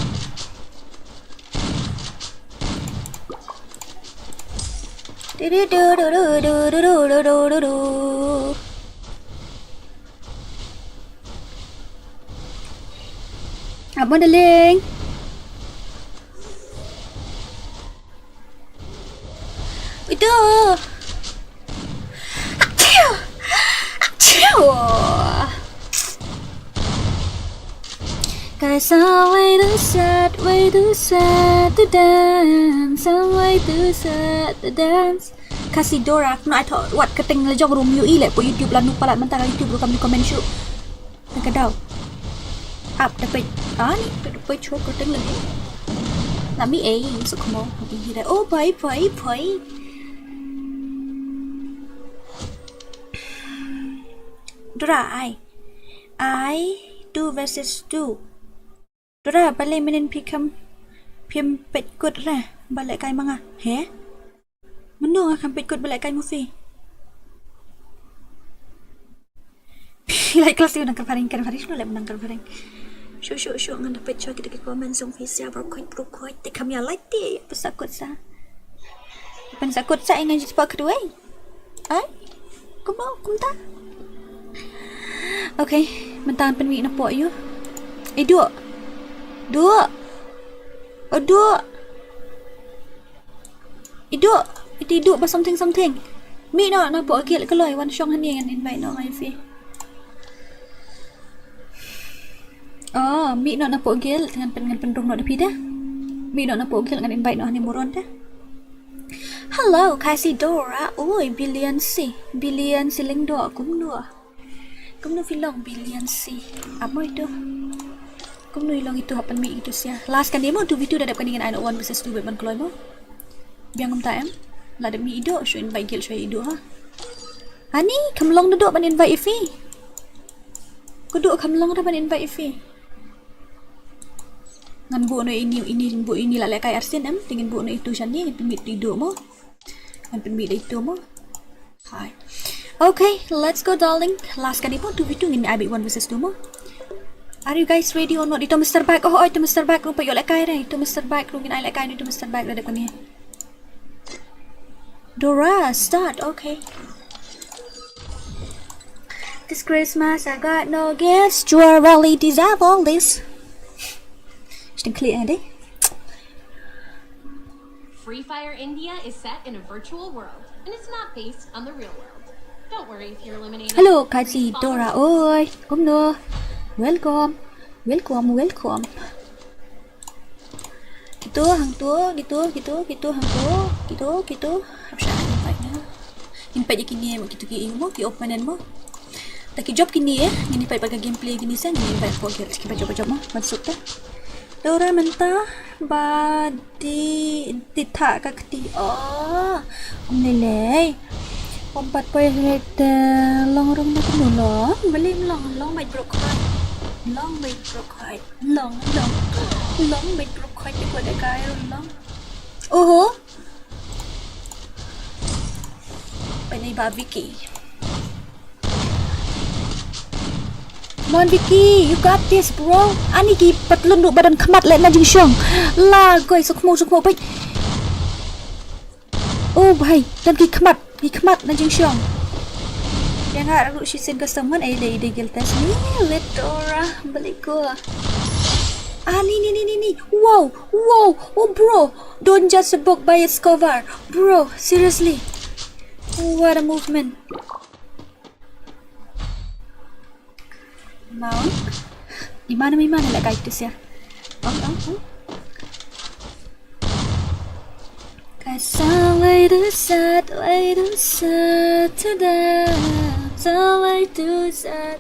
Do do do do do do do do do do do. Ap mo, darling. Itu. Achiu! Achiu! Guys, I'm way too sad, way too sad to dance. I'm way too sad to dance. Kasi Dora, no, I thought, wat kyrteng la jong ruh ym ïohi leh, put YouTube lano palat mynta ka YouTube ruh kam ïohi comment shuh. Na ka daw. Ap da peit. Ah, ni da peit shuh kyrteng lagi. Nami ei, so come on. Nami ei. Oh, bye, bye, bye. Dora, ai. Ai, two versus two. Dora, balei mynnin phi kam, phim peit kut re, balei kai ma nga. He? Mynno nga kam peit kut balei kai ma phi. Phi lai klas ïa u nang kyrpad ring, kyrpad ring, shano leh u nang kyrpad ring. Shu, shu, shu, ngan da peit shuh kita ki comment jong phi sha, bro, khuid, bro, khuid. Te kam ïa like te, pynsakut sa. Pynsakut sa, ïa ngan ju spot kduwei. Ai? Kumno, kumta? Okay, mynta ngan pynmih na pok ïa u. Eh, Duh. Duh. Oh, Duh. Iduh, iti iduh ba something something. Mih noh na pok guild kloi, wan shong hangne ngan invite noh nga ïa phi. Oh, mih noh na pok guild, ngan pyn, ngan pynrung noh da phi da. Mih noh na pok guild, ngan invite noh hangne moron da. Hello, Kasi Dora, oi, Billion C, Billion C Lyngdoh, kumno? Kumno phi long Billion C? Ap mo itu. Kumno i long itu, hap pynmih itu sia. Last kane mo, two v two da dep kane ngan ai noh one versus two bad ban kloi mo. Biang kumta em. La dep mih iduh, shu invite guild shu ai iduh ha. Ani, kam long da duh ban invite ïa phi. Ka duh kam long da ban invite ïa phi. Ngan buh noh ini, ini, buh ini la lehkai arsien em. Te ngin buh noh itu shane, ngin pynmih itu iduh mo. Ngan pynmih da itu mo. Hai. Okay, let's go, darling. Last kane mo, two v two ngin ai beit one versus two mo. Are you guys ready or not? Ito Mister Bike. Oh, oh, ito Mister Bike ruh pat ïoh lehkai re. Ito Mister Bike ruh ngin ai lehkai, ito Mister Bike ruh da kane. Dora, start. Okay. This Christmas I got no gifts. You really deserve all this. Just clear, eh? Free Fire India is set in a virtual world, and it's not based on the real world. Don't worry if you're eliminated. Hello, Kasi Dora. Oi, kumno? Welcome. Welcome, welcome. Kitu, hangtu, kitu, kitu, kitu, hangtu, kitu, kitu. Hap sha, invite na. Invite ïa kine, kitu ki ing mo, ki opponent mo. Ta ki jop kine, eh. Ngin invite pat ka gameplay kine sa, ngin invite pok ki, ki ba jop, ba jop mo. Ban suk ta. Dora mynta ba di, di thah ka kti. Oh, ym lei lei. Ym pat poi hynrei te long rung da kumno long. Balei ym long, long bad brok hoi. Long bad brok hoi. Long, long. Long bad brok hoi te ko da kai long. Oho. Pynei ba Vicky. Come on, Vicky, you got this, bro. Ani ki patlun ruh ba don khmat leh na jingshong. La goi, suk mo, suk mo, pai. Oh, bhai, don ki khmat, ki khmat na jingshong. Ïa nga ruh shisien ka someone, ai dei, dei guild test ni, Dora, balik ko. Ah, ni, ni, ni, ni, ni. Wow, wow, oh, bro. Don't judge a book by its cover. Bro, seriously. What a movement. Mount. Di mana, di mana nak guide tu sia? Oh, oh, oh. Ka It's always too sad, way too sad to dance. Always too sad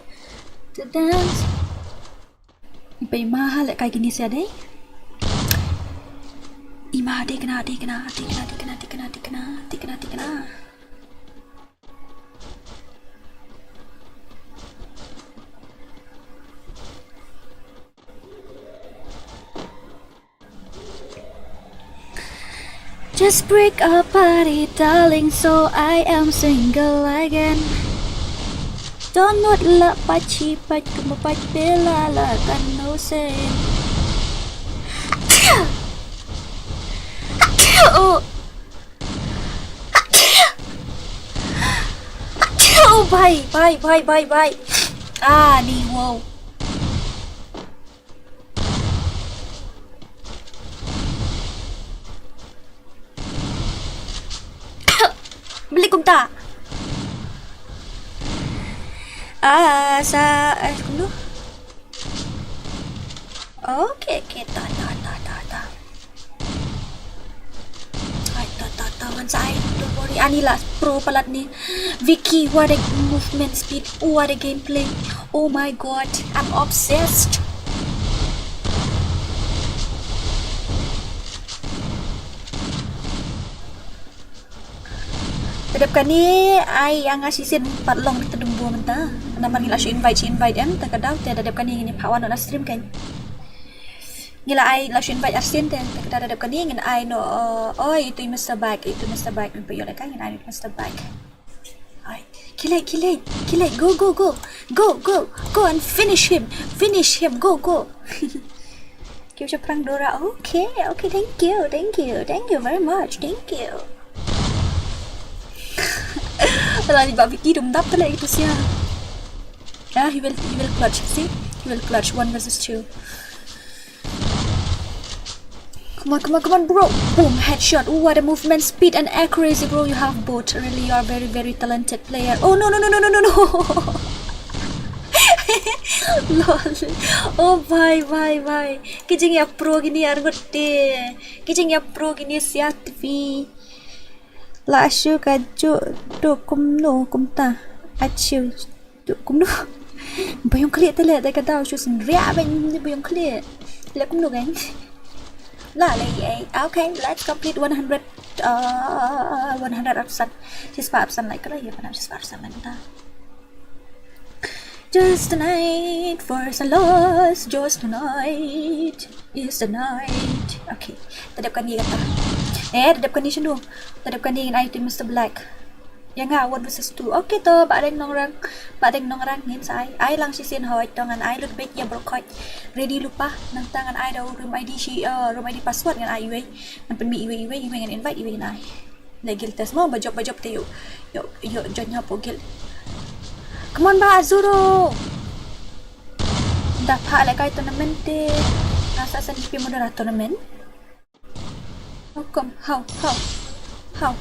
to dance. Ipe ma ha le kai kini sia dei. Ima dei kena, dei kena, dei kena, dei kena, dei kena, dei kena, dei kena, dei kena. Just break up, buddy, darling, so I am single again. Don't mut la pachi pach kuma pach pela la kan no sen. Oh. Oh, bhai, bhai, bhai, bhai, bhai. Ah, ni, wow. Beli kumta. Ah, sa, eh, kumno? Okay, okay, ta, ta, ta, ta, ta. Ai, ta, ta, ta, man sa ai, don't worry. Ani la pro palat ni. Vicky, what a movement speed, what a gameplay. Oh my God, I'm obsessed. Te dep kane ai ïa nga shisien pat long te dum bua mynta. Namar ngi la shu invite, shu invite em, te ka daw te da dep kane ngin ïa phah wan na stream kan. Ngi la ai la shu invite arsien te, te ka daw da dep kane ngin ai noh, uh, oi itu i Mister Bike, itu Mister Bike, ngin pynïoh leh ka ngin ai noh Mister Bike. Ai, khie leit, khie leit, khie leit, go, go, go. Go, go, go and finish him. Finish him, go, go. Kiew shaphrang Dora. Okay, okay, thank you, thank you, thank you very much, thank you. Ala ni ba Vicky dum dap tele itu sia. Yeah, he will, he will clutch, see? He will clutch one versus two. Come on, come on, come on, bro. Boom, headshot. Ooh, what a movement, speed and accuracy, bro. You have both. Really, you are very, very talented player. Oh, no, no, no, no, no, no, no. Lol. Oh, bhai, bhai, bhai. Ki jingïa pro kine arngut te. Ki jingïa pro kine sia tvi. La shu ka ju tu kumno kumta. Achiu. Tu kumno. Ba ïong khlieh te leh te ka daw shu sngewriah ba ïong khlieh. Leh kumno kan. La leh ei. Okay, let's complete one hundred, uh, one hundred absent. Shispah absent like kala ïa pana shispah absent mynta. Just tonight, first and last, just tonight is the night. Okay, te dep kane kata. Eh, te dep kane shano. Te dep kane ngin ai tu Mister Black. Ïa nga one versus two. Okay to, Bah Deng Nongrang. Bah Deng Nongrang ngin sa ai. Ai lang shisien hoi to ngan ai lut beit ïa bro khoi. Ready lypa. Nangta ngan ai da room I D shi, uh, room I D password ngan ai iwei. Ngan pynmih iwei iwei, iwei ngan invite, iwei ngan ai. Leh guild test mo, ba jop, ba jop te ïoh. Ïoh, ïoh join hapoh guild. Come on, Bah Azuro. Da phah leh kai tournament te. Nga sa send G P mo da tournament. How come? How? How? How?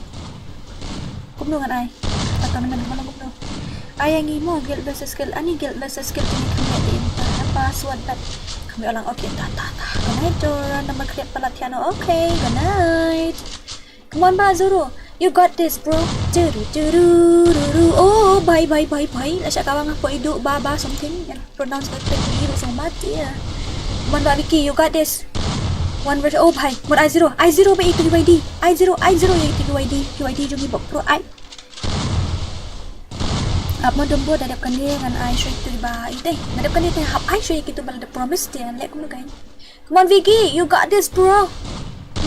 Kumno ngan ai? Da tournament kumno, kumno? Ai ngi mo guild versus guild. Ani guild versus guild ni kumno di. Apa suat bat. Kami ulang. Okay, ta, ta, ta. Good night, Dora. Nama create palat piano. Okay, good night. Come on, Bah Zoro. You got this, bro. Turu, turu, turu. Oh, bye, bye, bye, bye. La shah kawang hapoh iduh, ba, ba, something. Yang pronounce correctly, ruh song mati ya. Come on, Bah Vicky, you got this. One verse. Oh, bhai. Mut I zero. I zero ba itu U I D. I zero, I zero ya itu U I D. U I D jong i bok pro ai. Ap mo dombo da dep kane ngan ai shoi tu ba ite. Da dep kane te hap ai shoi kitu ba la da promise te ngan leh kumno kan. Come on, Vicky, you got this, bro.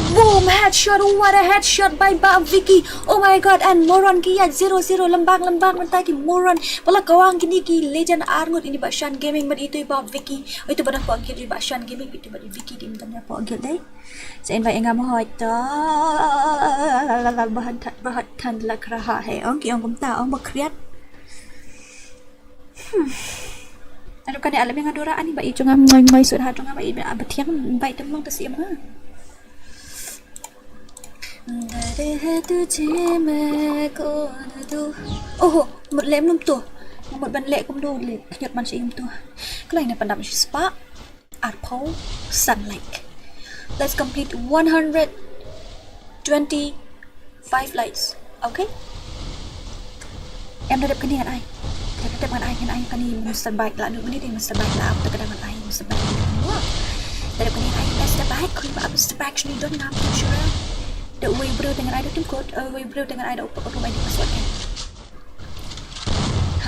Boom, headshot. Oh, what a headshot by Bah Vicky. Oh my God, and moron ki ya zero zero lembang lembang mynta ki moron. Pala kawang kini ki legend arngut ini Bah Shan Gaming bad itu Bah Vicky. Oh, itu ba da pok gil Bah Shan Gaming, itu ba Vicky di mynta da pok gil dei. Sa invite nga mo hoi to. Bahot than, bahot than la kraha hai. Ong ki ong kumta, ong ba kriat. Hmm. Aduh, kane alam yang adora ani ba i jong nga ngoi ngoi sut ha jong nga ba i ba thiang ba i tem long ta sim ha. Dare hai tujhe main kaun du. Oho, mut lem num tu. Mut ban leh kum du leh khñiot man shi im tu. Klai ne pandam shi spa. Arphew san like. Let's complete one hundred twenty Five likes. Okay. Em da dep kane ngan ai. Da dep ngan ai, ngan ai kane Mister Bike la, nu mane dei Mister Bike la, da ka dang ngan ai Mister Bike. Da dep kane ngan ai Mister Bike, khuid ba Mister Bike shini don ngam tu shura. Da uwei u briew da ngan ai da tim code, uwei u briew da ngan ai da u, u ID password.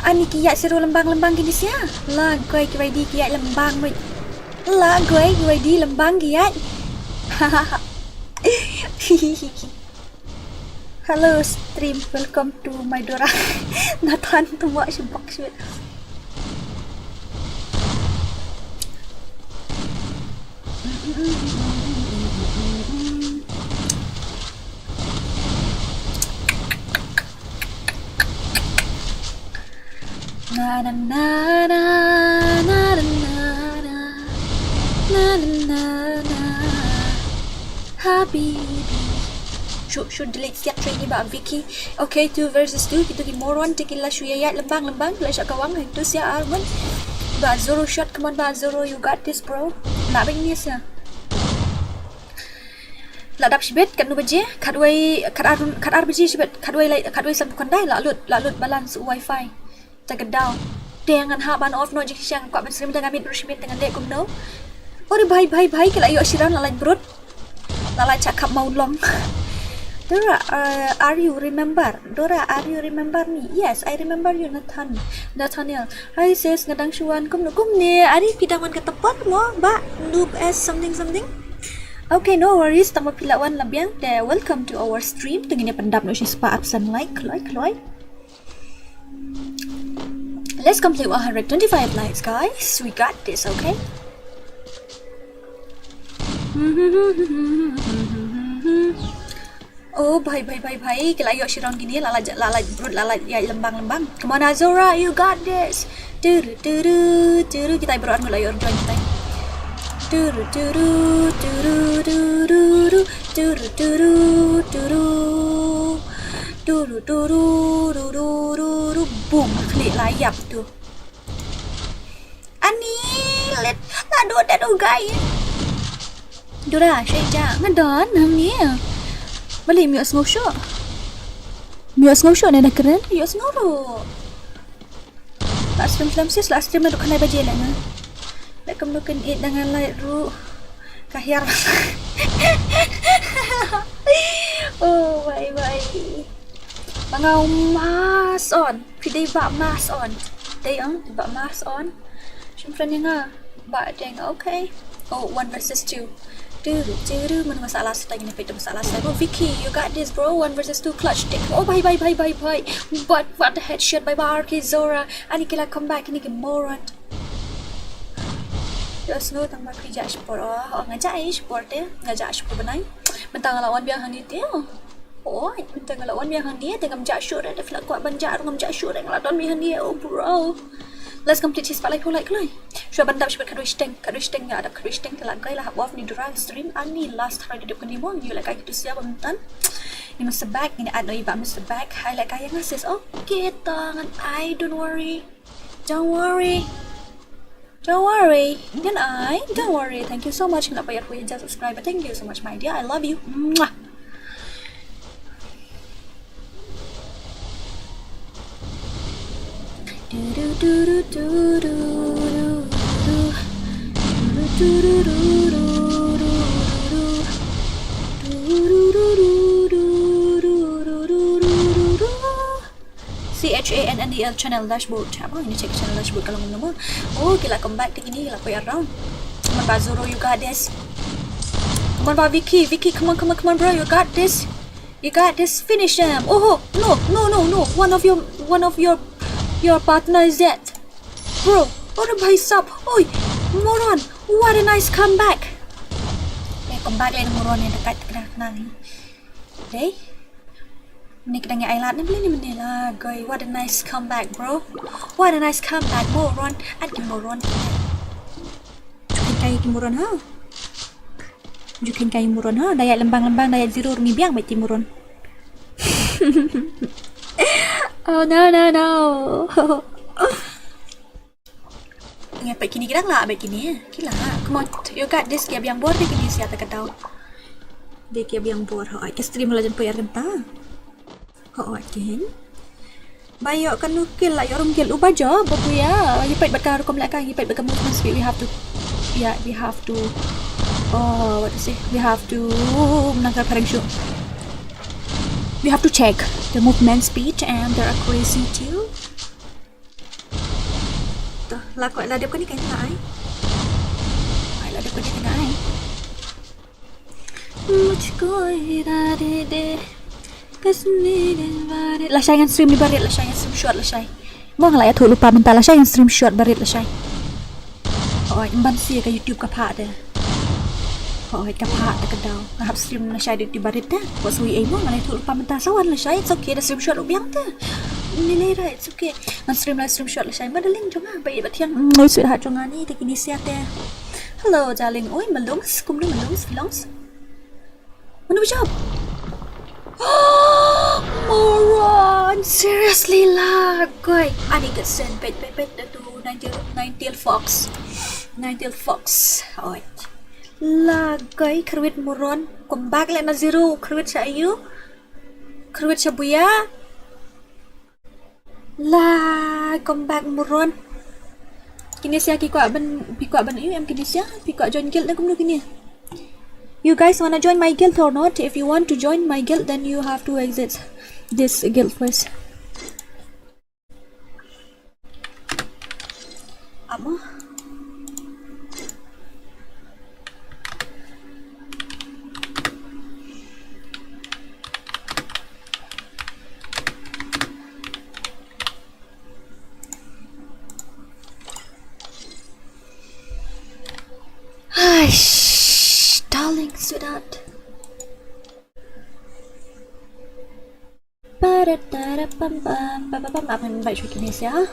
Ani ki ïaid siro lembang lembang kine sia. La goi ki ID ki ïaid lembang mut. La goi ki ID lembang ki ïaid. Hello stream, welcome to my Dora. Nathan tu buat shibak shibak. Na na na na na na na na na na na. Habibi. Should, should delete siap training ba Vicky. Okay, two versus two. Kitu ki moron te ki la shu ïaid lembang lembang, la shah kawang, tu sia argun. Ba Zoro shot, come on ba Zoro, you got this bro. Lah ba ini sia. La dap shibit, katno baje? Khatwei, khat ar, khat ar baje shibit, khatwei lai, khatwei san phew khyndai, la lut, la lut balance wifi. Ta ka daw. Te ngan hap ban off noh jingshisha, kwah ban stream te nga mut ruh shibit te ngan leh kumno. Ori bhai bhai bhai, ki la ïoh shiran, la lait brut. La lait shah khap maw long. Dora, uh, are you remember? Dora, are you remember me? Yes, I remember you, Nathan. Nathaniel. Hi sis, nga dang shu wan kumno kumne. Are phi dang wan kata por mo? Ba noob as something something. Okay, no worries. Tang ba phi la wan la biang te, welcome to our stream. Te ngin ïa pyndap noh shi spah arphew san like, kloi kloi. Let's complete one hundred twenty-five likes, guys. We got this, okay? Oh, bhai, bhai, bhai, bhai. Ki la ïoh shiran kine, la la, la la brut, la la ïaid lembang lembang. Come on, Azora, you got this. Turu turu turu, kita brut, ngu la ïoh join kita. Turu turu turu turu turu turu turu turu turu turu turu. Boom, klik layap tu. Ani, let, la dot da do gai. Dora, shai ja, nga don, hangne. Bali, mi ïoh sngewshoh. Mi ïoh sngewshoh ne da kren, ïoh sngewshoh. La stream slam sis, la stream na dukhan ai baje la nga. La kum dukhan it da nga lai ru. Ka hiar. Oh, bye bye. Ba nga u mas on. Phi dei ba mas on. Dei ong, dei ba mas on. Shim friend ïa nga. Ba deng, okay. Oh, one versus two. Turu turu, man masala stai ngin peit masala stai. Oh, Vicky, you got this, bro. One versus two clutch take. Oh, bye bye bye bye bye. But what the headshot by ba R K Zora. Ani ki la comeback, ani ki moron. Yo snow tang ba ki ja shipor. Oh, nga ja ai shipor te. Nga ja shipor benai. Mentang la wan biang hani te. Oi, mynta nga la wan biang hangne, te ngam jah shuh re, da phi la kwah ban jah ruh ngam jah shuh re, nga la don biang hangne, oh bro. Let's complete shi spah laiphew laiphew kloi. Shuwa ban dap shibit khatwei shiteng, khatwei shiteng, nga dap khatwei shiteng, te la kai la hap off ni Dora stream, ani last try da dep kane mo, ngi lehkai kitu sia ba mynta. Ni Mister Bag, ngin add noh ïa i Bah Mister Bag, hai lehkai ïa nga sis, okay, ta ngan ai, don't worry. Don't worry. Don't worry. Ngan ai. Don't worry. Thank you so much. Ngin ai ïa phi just subscribe. Thank you so much, my dear. I love you. Mwah. C H A N N D L channel dashboard. Apa ini check channel dashboard kalau ngomong. Oh, ki la comeback te kine, ki la poi around. Come on ba Zoro, you got this. Come on ba Vicky, Vicky, come on, come on, come on, bro, you got this. You got this. Finish him. Oh no, no, no, no. One of your, one of your, your partner is dead. Bro, what a bhai sab. Oi, moron. What a nice comeback. Eh, comeback leh moron, eh, dekat kena kena ni. Dei. Ni kena ngi ai lad ni beli ni mene lah, guy. What a nice comeback, bro. What a nice comeback, moron. At ki moron. Ju khein kai ki moron ha. Ju khein kai moron ha. Da ïaid lembang lembang, da ïaid zero ruh ngi biang bad ki moron. Oh no no no. Ngi peit kine ki dang lah bad kine. Ki lah. Come on. You got this, ki ïa biang bor de kine sia ta ka daw. De ki ïa biang bor ha. Ai ka stream la jan poi ar kynta. Ho, again. Ba ïoh kano kill la ïoh rum kill uba jo, ba buya, ïa peit bad ka rukom lehkai, ïa peit bad ka movement speed, we have to, yeah, we have to, oh, what to say, we have to, nang ka phareng shuh. We have to check the movement speed and their accuracy too. To, la ko la dep kane ka ai. Ai la dep kane ka ai. Mujhko irade de kasne din bare. Lashai ngan stream ni barit, lashai ngan stream short, lashai. Mo nga la ïathuh lypa mynta, lashai ngan stream short barit, lashai. Hoi, ym ban siew ka YouTube ka phah te. Hoi, ka phah te ka daw. Nga hap stream lashai da YouTube barit te. Wat sui ei mo, nga la ïathuh lypa mynta, sa wan lashai, it's okay, da stream short u biang te. Ni ni ra, it's okay. Ngan stream live stream short lashai. Ma darling jong nga, ba ïeit ba thiang. Mm, oi sweetheart jong nga ni, te kine sia te. Hello darling. Oi, Malungs, kumno Malungs, Malungs? Mano ba jop? Moron, seriously la koi. Ani ka sen, peit, peit, peit, da tu nine-tail, nine-tail fox. Nine-tail fox. Oi. La koi, kyrwit moron. Come back le na zero, kyrwit sha aïu. Kyrwit sha buya. La, come back moron. Kine sia ki kwah ban, phi kwah ban, ïoh em kine sia, phi kwah join guild ne kumno kine. You guys wanna join my guild or not? If you want to join my guild, then you have to exit this guild first. Ap mo. Hush, darling, sweetheart. Para tara pam pam pam pam pam. Ap invite shuh kine sia.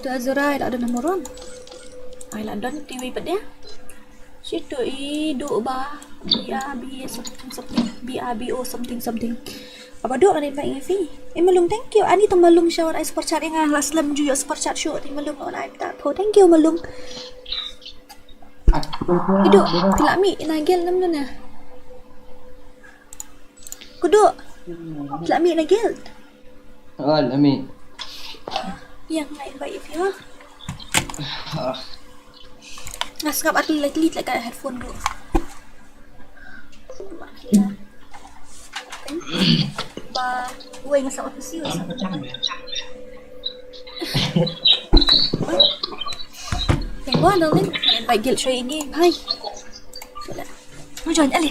To Azura, ai la don moron. Ai la don T V pat dia. Shitu i du ba. B A B something something. B A B O something something. Aba du kan invite ngi fi. Eh, Malung, thank you. Ani to Malung shower ai super chat ïa nga, la slem ju ïoh super chat shuh. Te Malung on ai ta pho. Thank you Malung. Idu, phi la mih na guild nam na. Kudu. Phi la mih na guild. Oh, la mih. Ïa nga invite ïa phi ha. Ah. Nga sngap artylli artylli ka headphone ruh. Ba, wei nga sngap artylli, wei sngap. Tengok dong ni, invite guild shuwa ini, bhai. Mo join ale.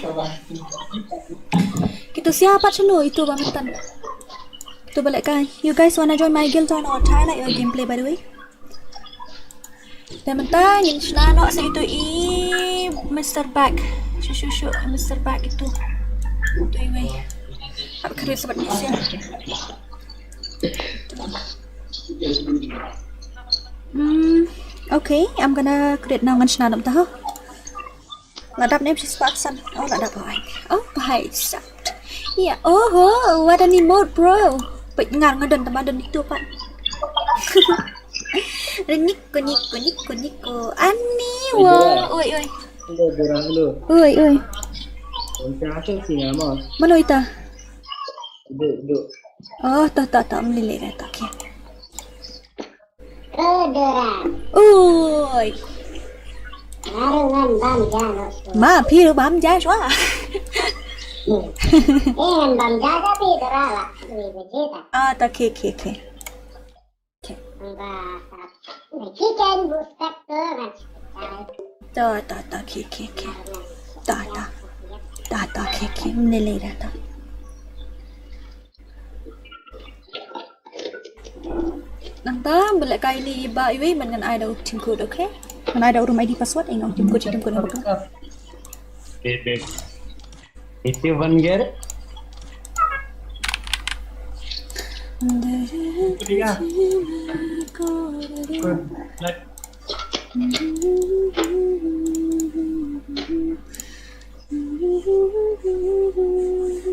Kito sia pat shano itu ba mynta. Itu ba lehkai. You guys wanna join my guild or not? I like your gameplay by the way. Te mynta ngin shna noh sa itu i Mister Bag. Shu shu shu Mister Bag itu. Itu i wei. Hap kyrwit sa bad ni sia. Hmm, okay, I'm gonna create now ngan shna noh mynta ho. La dap ne em shi spah san. Oh, la dap, oh, ai. Oh, bhai sab. Ïa, oh ho, what an emote, bro. Peit ngar nga don tama don itu pat. Renik kunik kunik kunik ko. Ani wa. Oi, oi. Hello, Dora, hello. Oi, oi. Mano ita? Duduk, duduk. Oh, ta ta ta melili dah tak. Okay. Oi. Baru ngan bam ja no. Ma, phi ruh bam ja shuwa. Eh, ngan bam ja ka phi dara la. Ni beje ta. Ah, ta, okay, okay, okay. Okay. Ba, ta. Ni chicken bu spek tu ngan. Ta, ta, ta, okay, okay, okay. Ta, ta. Ta, ta, okay, okay. Melili dah ta. Nangta ba lehkai ni ba iwei man ngan ai da u Team Code, okay? Ngan ai da u room I D password, ïa nga u Team Code, Team Code. Iti ban ger.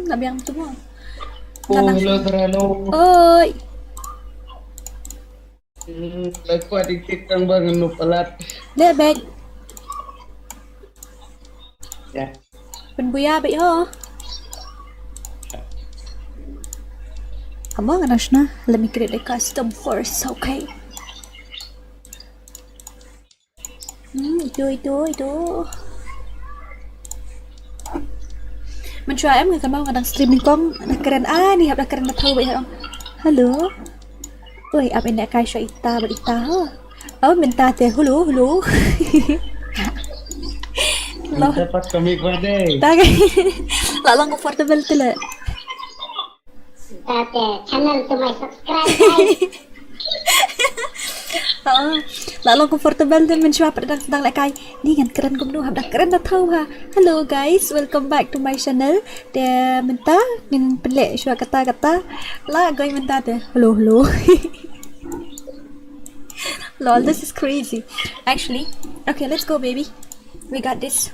Na biang tu mo. Oh, hello, Terano. Oi. Hmm, lekwa dikit kang bang anu pelat. Dek bek. Ya. Pynbuya bek ho. Come on, Anashna. Let me create a custom horse, okay? Hmm, itu, itu, itu. Mynshuwa em nga kynmaw nga dang stream nyngkong, da kren, ah, ni hap da kren, da thaw ba ïa ong. Hello. Oi, ap ine kai shuwa ita bad ita ho. Oh, mynta te, hello, hello. Lo. Dapat kami kuat deh. Ta ka. La long comfortable te le. That uh, channel to my subscribe, guys. Oh, la long comfortable te mynshuwa pat dang, dang lehkai. Ni ngan kren kumno, hap dang kren da thaw ha. Hello guys, welcome back to my channel. Te mynta ngin pynleh shuwa kata kata. La goi mynta te. Hello, hello. Lol, this is crazy. Actually, okay, let's go, baby. We got this.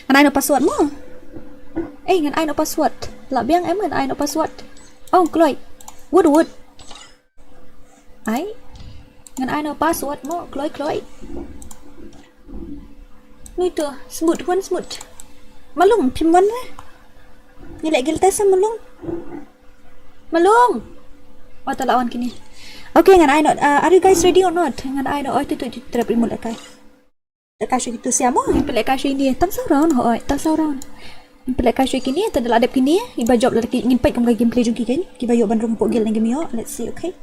Ngan ai noh password mo. Eh, ngan ai noh password. La biang em, ngan ai noh password. Oh, kloi. Wood, wood. Ai. Ngan ai noh password mo, kloi, kloi. Nui to, smooth, wan smooth. Malung, phim wan re. Ngi leh guild test sa Malung. Malung. Oh, ta la wan kine. Okay, ngan ai noh. Uh, are you guys ready or not? Ngan ai noh. Oh, tu, tu, tu, trap imut lehkai. Lehkai shuwa kitu sia mo, ngin pynlehkai shuwa kine. Tang saw round, hooid, tang saw round. Ngin pynlehkai shuwa kine, te da la dep kine, iba jop la ki, ngin peit kum ka gameplay jong ki kein, kiba ïoh ban rung hapoh guild ne kim ïoh. Let's see, okay.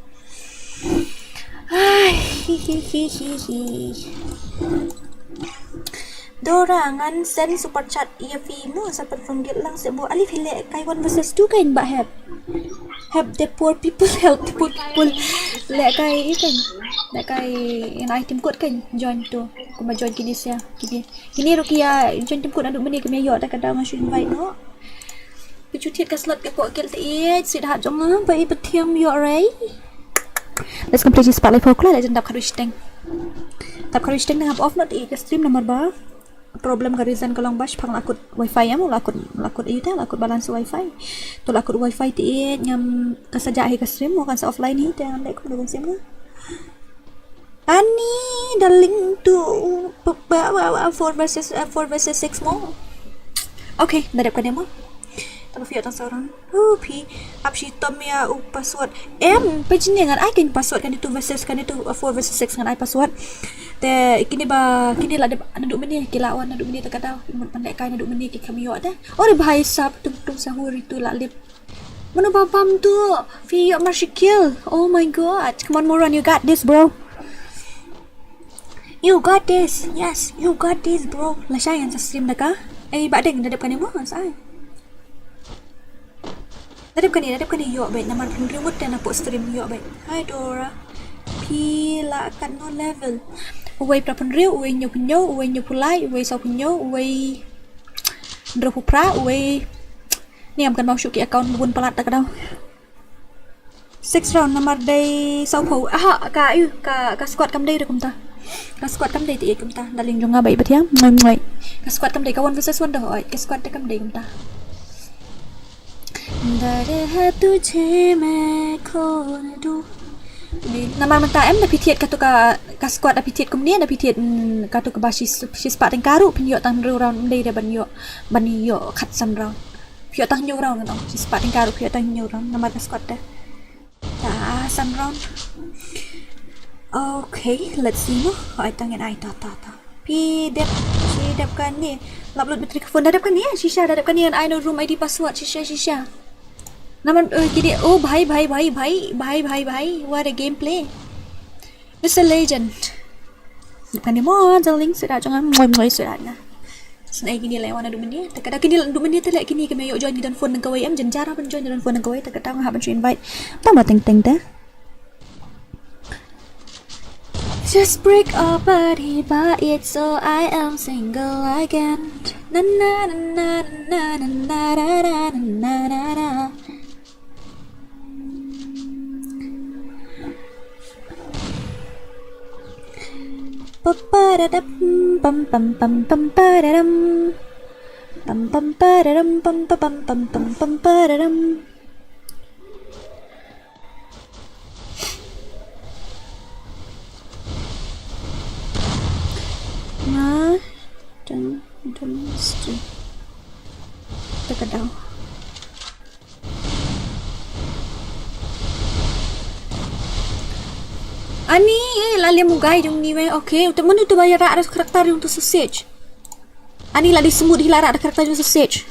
Ai, hi, hi, hi, hi, hi. Dora, ngan send super chat ïa phi mo, sa pynrung guild lang seh mo. Ali phi lehkai one versus two kein, Bah Hep. Help the poor people, help the poor people. Lehkai ïa kein. Lehkai ïa, ai team code kein. Join to. Kumba join kine sia. Kine. Kine ruh ki ïa join team code naduh mynne, kim ïoh da ka daw, nga shu invite noh. Ka ju thied ka slot ka pok kel te ïeit, sweetheart jong nga, ba i bthiang ïoh rei. Let's complete this part live hokla, la jan dap khatwei shiteng. Dap khatwei shiteng, dang hap off noh te ïeit ka stream namar ba problem ka reason ka long ba shaphang la kut wifi em, la kut, la kut ïa te, la kut balance wifi. To la kut wifi te ïeit, ngam, ka sa jah hi ka stream, mo kan sa offline hi te, ngam leh kumno kan stream nga. Ani, darling, to, ba, ba, ba, ba, four versus, uh, four versus six mo. Okay, da dep kane mo. Tang phi ïoh tang saw round. Oh, phi ap shitom ïa u password. Em, phi jin ngan ai kein password kane two versus, kane two, uh, four versus six ngan ai password. Te kine ba, kine la dep naduh mynne, ki la wan naduh mynne te ka daw. Mut pynlehkai naduh mynne ki kam ïoh te. Ore bhai sahab, tung tung sahur itu la lip. Mano ba bam tu? Phi ïoh mar shi kill. Oh my god. Come on, Moran, you got this, bro. You got this. Yes, you got this, bro. Lashai ngan sa stream da ka. Eh, Bah Deng, da dep kane mo, sa ai. Da dep kane, da dep kane ïoh beit, namar pynriew ngut te na pok stream ïoh beit. Hi Dora. Phi la katno level? Uwei phra pynriew, uwei hynñiew phew hynñiew, uwei hynñiew phew lai, uwei saw phew hynñiew, uwei hynriew phew phra, uwei. Ni ngam kynmaw shuh ki account ba bun palat ta ka daw. Six round namar dei saw phew. Aha, ka, ïu, ka, ka squad kam dei da kumta. Ka squad kam dei te ïeit kumta. Darling jong nga ba i bthiang. Ngoi, ngoi. Ka squad kam dei, ka one versus one da hooid. Ka squad te kam dei kumta. Dare ha tujhe main khona du. Namar mynta em da phi thied kato ka, ka squad da phi thied kumne, da phi thied, mm, kato kaba shi, shispah tyngka ruh, phin ïoh tang hynriew round, ym dei da ban ïoh, ban ïoh khatsan round. Phi ïoh tang hynñiew round ngan ong. Shispah tyngka ruh phi ïoh tang hynñiew round namar ka squad te. Ta san round. Okay, let's see mo. Ai tang ngan ai ta ta ta. Phi dep, shi dep kane. Lap lut battery ka phone, da dep kane, shisha, da dep kane, ngan ai noh room I D password, shisha, shisha. Namar, eh, kine, oh, bhai, bhai, bhai, bhai, bhai, bhai, bhai, what a gameplay. Mister Legend. Dep kane mo, darling, sweetheart jong nga, moi, moi, sweetheart nga. Sngewbha kine leh wan naduh mynne. Te ka daw kine naduh mynne te leh kine kim ïoh join ki don phone nang kawei em, jynjar ban join don phone nang kawei, te ka daw nga hap ban shu invite. Tang ba teng teng te. Just break up, but he bought it, so I am single again. Na na na na na na na na na na na. Paparadam, pam, pam, pam, pam, paradam. Pam, pam, paradam, pam, pa, pam, pam, pam, pam, paradam. Nga dang, dang mesti. Te ka daw. Ani, eh, la liam u guy jong ni wei. Okay, uta mano uta ba ïa rah da karakter jong uta sausage. Ani la dei smut hi la rah da karakter jong sausage.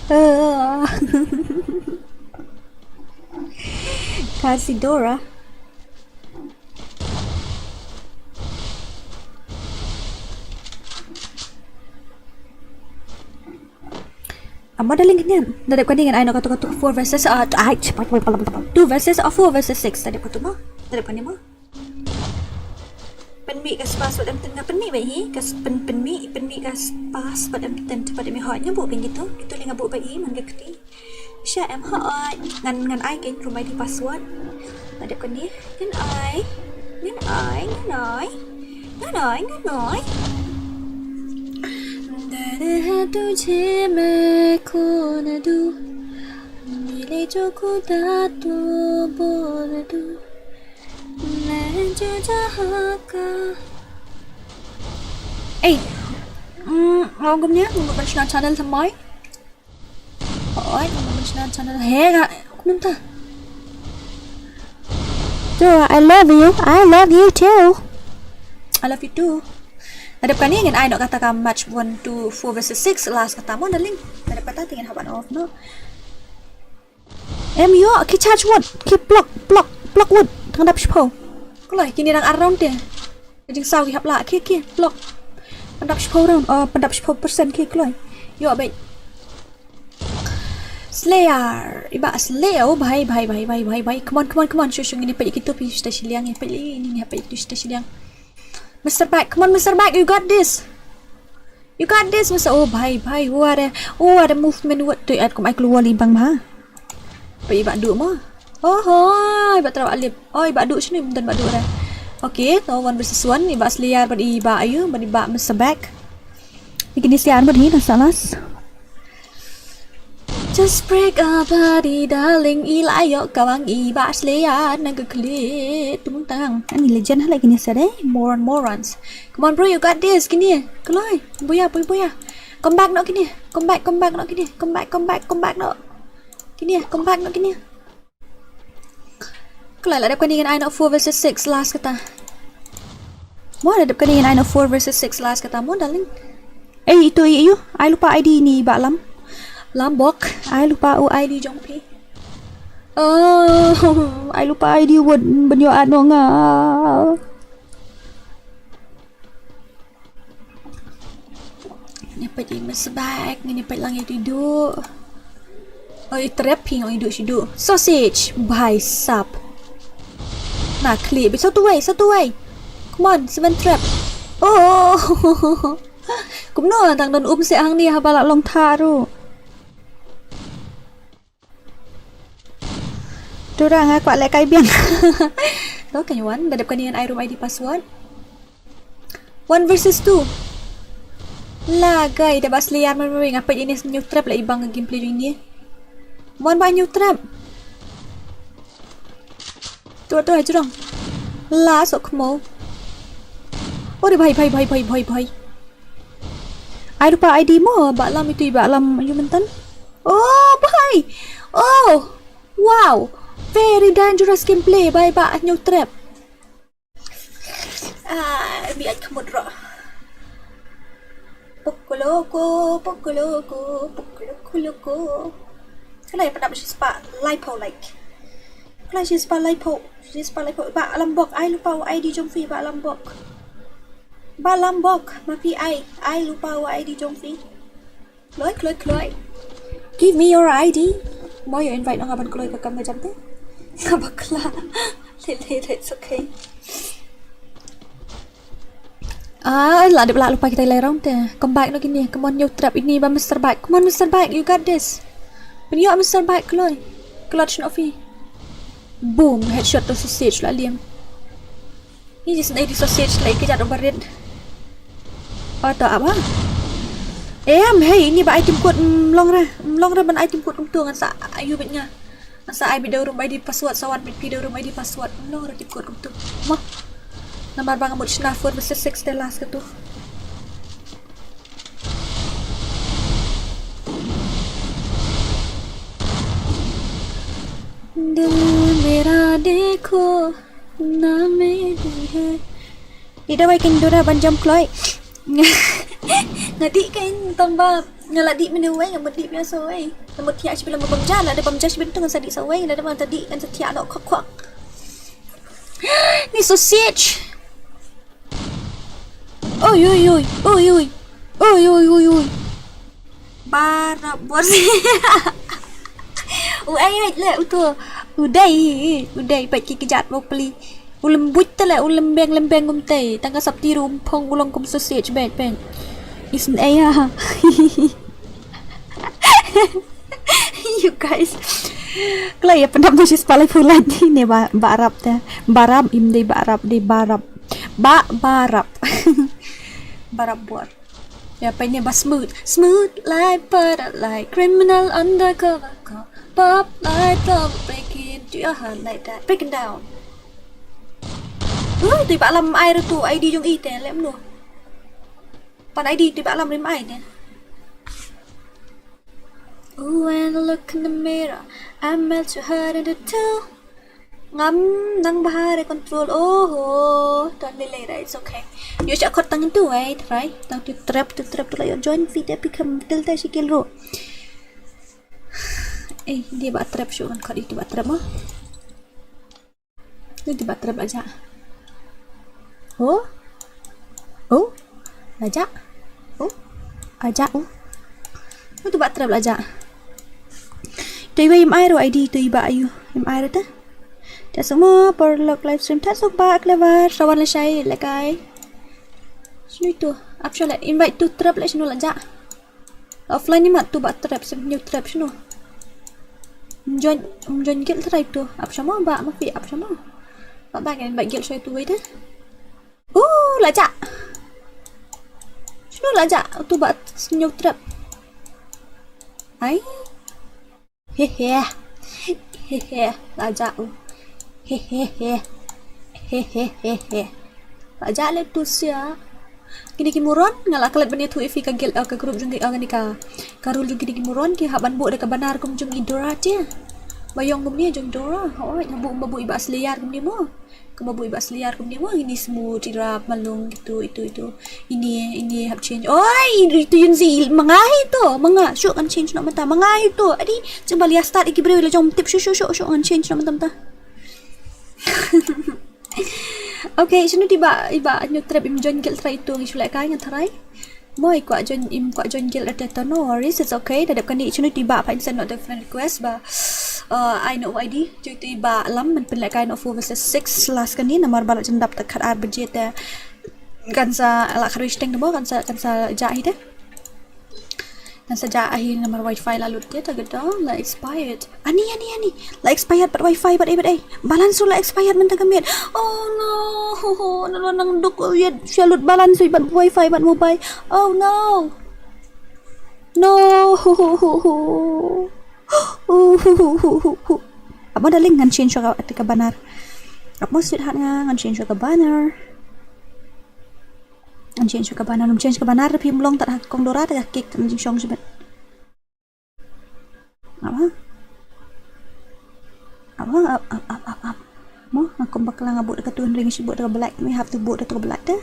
Ah. Casidora. Amo da link nian. Da dep kane ngan ai noh katu katu four versus, uh, ai, two versus, uh, four versus six. Da dep katu mo. Da dep kane mo. Pynmih ka spas bad em ten nga pynmih bad hi ka s-, pyn-, pynmih, pynmih ka spas bad em ten bad em hoi nya buh pyn gitu. Gitu li nga buh bad hi man ka kti. Sha em hoi ngan, ngan ai kein room I D password. Nga dep kane. Ngan ai. Ngan ai, ngan ai. Ngan ai, ngan ai. Dare ha tujhe main khona du. Mile jo khuda tu bol du. Main jo jahan ka. Ei. Mm, ngam gum nia, ngam gum channel thymmai. Oi, ngam gum channel. He ga, kumta. Jo, I love you. I love you too. I love you too. Nadep kane ngan ai noh kata ka match one, two, four versus six last kata mo darling. Nadep kata te ngan hap ban off noh. Em ïoh ki charge wood, ki block, block, block wood. Tang dap shiphew. Kloi kine dang ar round te. Jingsaw ki hap lah ki, ki block. Pyndap shiphew round, oh, pyndap shiphew percent ki kloi. Ïoh bad. Slayer, iba Slayer, oh, bhai, bhai, bhai, bhai, bhai, bhai. Come on, come on, come on. Shu, shu, ngin ïa peit kito phi shita shiliang, ïa peit li, ngin ïa peit kito shita shiliang. Mister Bike, come on, Mister Bike, you got this. You got this, Mister. Oh, bhai, bhai, what a, what a movement, what to add, kum ai kloi li bang bha. Peit iba duh mo. Oh, hoi, iba trap alip. Oh, iba duh sini, bentar iba duh re. Okay, to one versus one, iba Slayer, bad iba ayu, bad iba Mister Bike. Ikini Slayer, bad hi, nasa las. Just break a body, darling. I la ïoh kawang iba Slayer na ka kli tung tang. Ani legend ha la kini sa dei. Moron, morons. Come on, bro, you got this. Kini, kloi. Boya, boy, boya. Come back noh kini. Come back, come back noh kini. Come back, come back, come back noh. Kini, come back noh kini. Kloi la dep kane ngan ai noh four versus six last kata. Mo la dep kane ngan ai noh four versus six last kata mo darling. Ei, ito, ei, ayu. Ai lypa I D ni ba lam. Lam bok. Ai lypa u I D jong phi. Oh, ai lypa I D wot ban ïoh add noh nga. Ngin ïa peit ïa Mister Bike, ngin ïa peit lang ïa i duh. Oh, i trap hi, oh, i duh shi duh. Sausage, bhai sap. Na khlieh beit, satu wei, satu wei. Come on, seven trap. Oh. Kumno tang don um seh hangne haba la long thah ruh. Tu ra nga kwah lehkai biang. To kan wan, da dep kane ngan ai room I D password. One versus two. La gai da ba Slayer man, nga peit ine new trap la i bang gameplay jong ine. Mon ba new trap. Tu tu jrong. La sok mo. Ore bhai bhai bhai bhai bhai bhai. Ai lypa I D mo ba lam itu ba lam yu mentan. Oh bhai. Oh. Wow. Very dangerous gameplay bhai ba new trap. Ah, bi ai khmut ro. Pokoloko, pokoloko, pokoloko loko. Kana ïa pyndap shi spah laiphew like. Kana shi spah laiphew, shi spah laiphew. Ba lambok ai lypa u I D jong phi ba lambok. Ba lambok ma phi ai, ai lypa u I D jong phi. Kloi, kloi, kloi. Give me your I D. Mo ïa invite nga ban kloi ka kam ka jam te. Nga bakla. Lele, it's okay. Ah, la dep la lypa kita lai round te. Come back noh kine. Come on, new trap ini ba Mister Bike. Come on, Mister Bike, you got this. Pynïoh Mister Bike kloi. Clutch noh phi. Boom, headshot to sausage la liam. Ni jis dei di sausage lai ki jat overrit. Ata apa? Em, hei, ini ba item code mlong ra, mlong ra ban item code kumtu ngan sa ayu bit nga. Ngan sa ai bit da room I D password, sa wan bit pi da room I D password. Mlong ra item code kumtu. Mo. Namar ba nga mut shna four versus six te last katu. Dil mera Dekho na meri hai. Ida wai kin dura ban jam kloi. Nga dih kan tamba nga la dih mene wai, nga mut dih biasa wai. Nga mut thiah shi bilang bam ja, la da bam ja shi bilang tu ngan sa dih sa wai, la da bam ta dih kan sa thiah lo khok khok. Ni sausage. Oi oi oi oi oi oi oi oi oi. Barabor. U ai ai le uto. U dei u dei pat ki kjat mo pli. U lembut te le u lembeng lembeng kumte. Tang ka sap tiru um phong u long kum sausage bet bet. Isn ai ha. You guys. Kloi ya pendam tu sis palai pulai ni ne ba barap te. Barap im dei barap dei barap. Ba barap. Barap bor. Ya pa ini ba smooth. Smooth like butter like criminal undercover cop. Pop like trouble break into your heart like that. Breaking down. Uh, tu ba lam ai tu I D jong i te lem no. Pan I D tu ba lam rim ai te. Ooh, when I look in the mirror, I melt your heart into two. Ngam nang bahar control. Oh, don't delay that. It's okay. Yo cha khot tang tu ai try. Tang tu trap tu trap tu la yo join feed epi kam tel ta shikil ro. Eh, dia ba trap shu kan khot itu ba trap mo. Ni tu ba trap aja. Oh. Oh. Aja. Oh. Aja oh. Ni tu ba trap aja. Tu iba im ai ro I D tu iba ayu. Im ai ro ta. Ta semua por lok live stream ta sok ba clever. Sawan la shai la kai. Sini tu. Ap shala invite tu trap la sini la ja. Offline ni mat tu ba trap sem new trap sini. Join join guild try tu. Ap sama ba ma fi ap sama. Ba ba kan ba guild shai tu wei deh. Uh, la ja. Sini la ja tu ba new trap. Ai. Hehe. Hehe. La ja u. Hehehe. Hehehe. La ja le tu sia. Kini ki moron nga la klet bani tu ifi ka gel ka group jong ki ka ni ka. Ka rul jong kini ki moron ki haban bu de ka banar kum jong i Dora te. Bayong kum ni jong Dora. Hoi, habu mabu iba asliar kum ni mo. Ka mabu iba asliar kum ni mo ini semua tirap malung gitu itu itu. Ini ini hap change. Oi, itu yun si manga itu, manga. Syuk kan change nak mata manga itu. Adi coba lihat start iki beri la jom tip syuk syuk syuk syuk kan change nak mata mata. Okay, sini tiba iba new trap im join guild try itu ngi sulai kai ngan try. Moi kwah join im kwah join guild ate to no worries, it's okay. Dadap kani chunu ti ba pa insen no the friend request ba. Uh, I know I D. Chunu ti ba lam man pynleh kai no four versus six last kani namar ba la jendap ta khat ar baje te. Kan sa la kharwi shteng mo kan sa kan sa ja hi te. Kan sa ja hi namar wifi la lut te ta gada la expired. Ani ani ani. La expired bad wifi bad ai bad ai. Balance la expired mynta ka miet. Oh no. Ho ho. Na lo nang duk yet sha lut balance bad wifi bad mobile. Oh no. No. Ho ho ho ho. Oh ho ho ho ho ho. Ap mo darling ngan change ka ka banner. Ap mo sweetheart nga ngan change ka banner. Ngan change ka banner, ngan change ka banner phim long tat ha kong Dora ta ka kik ngan shong shibet. Apa? Apa? Ap, ap, ap, ap, ap. Mo, aku bakal nga buat dekat tuan ring si buat dekat black. We have to buat dekat black deh.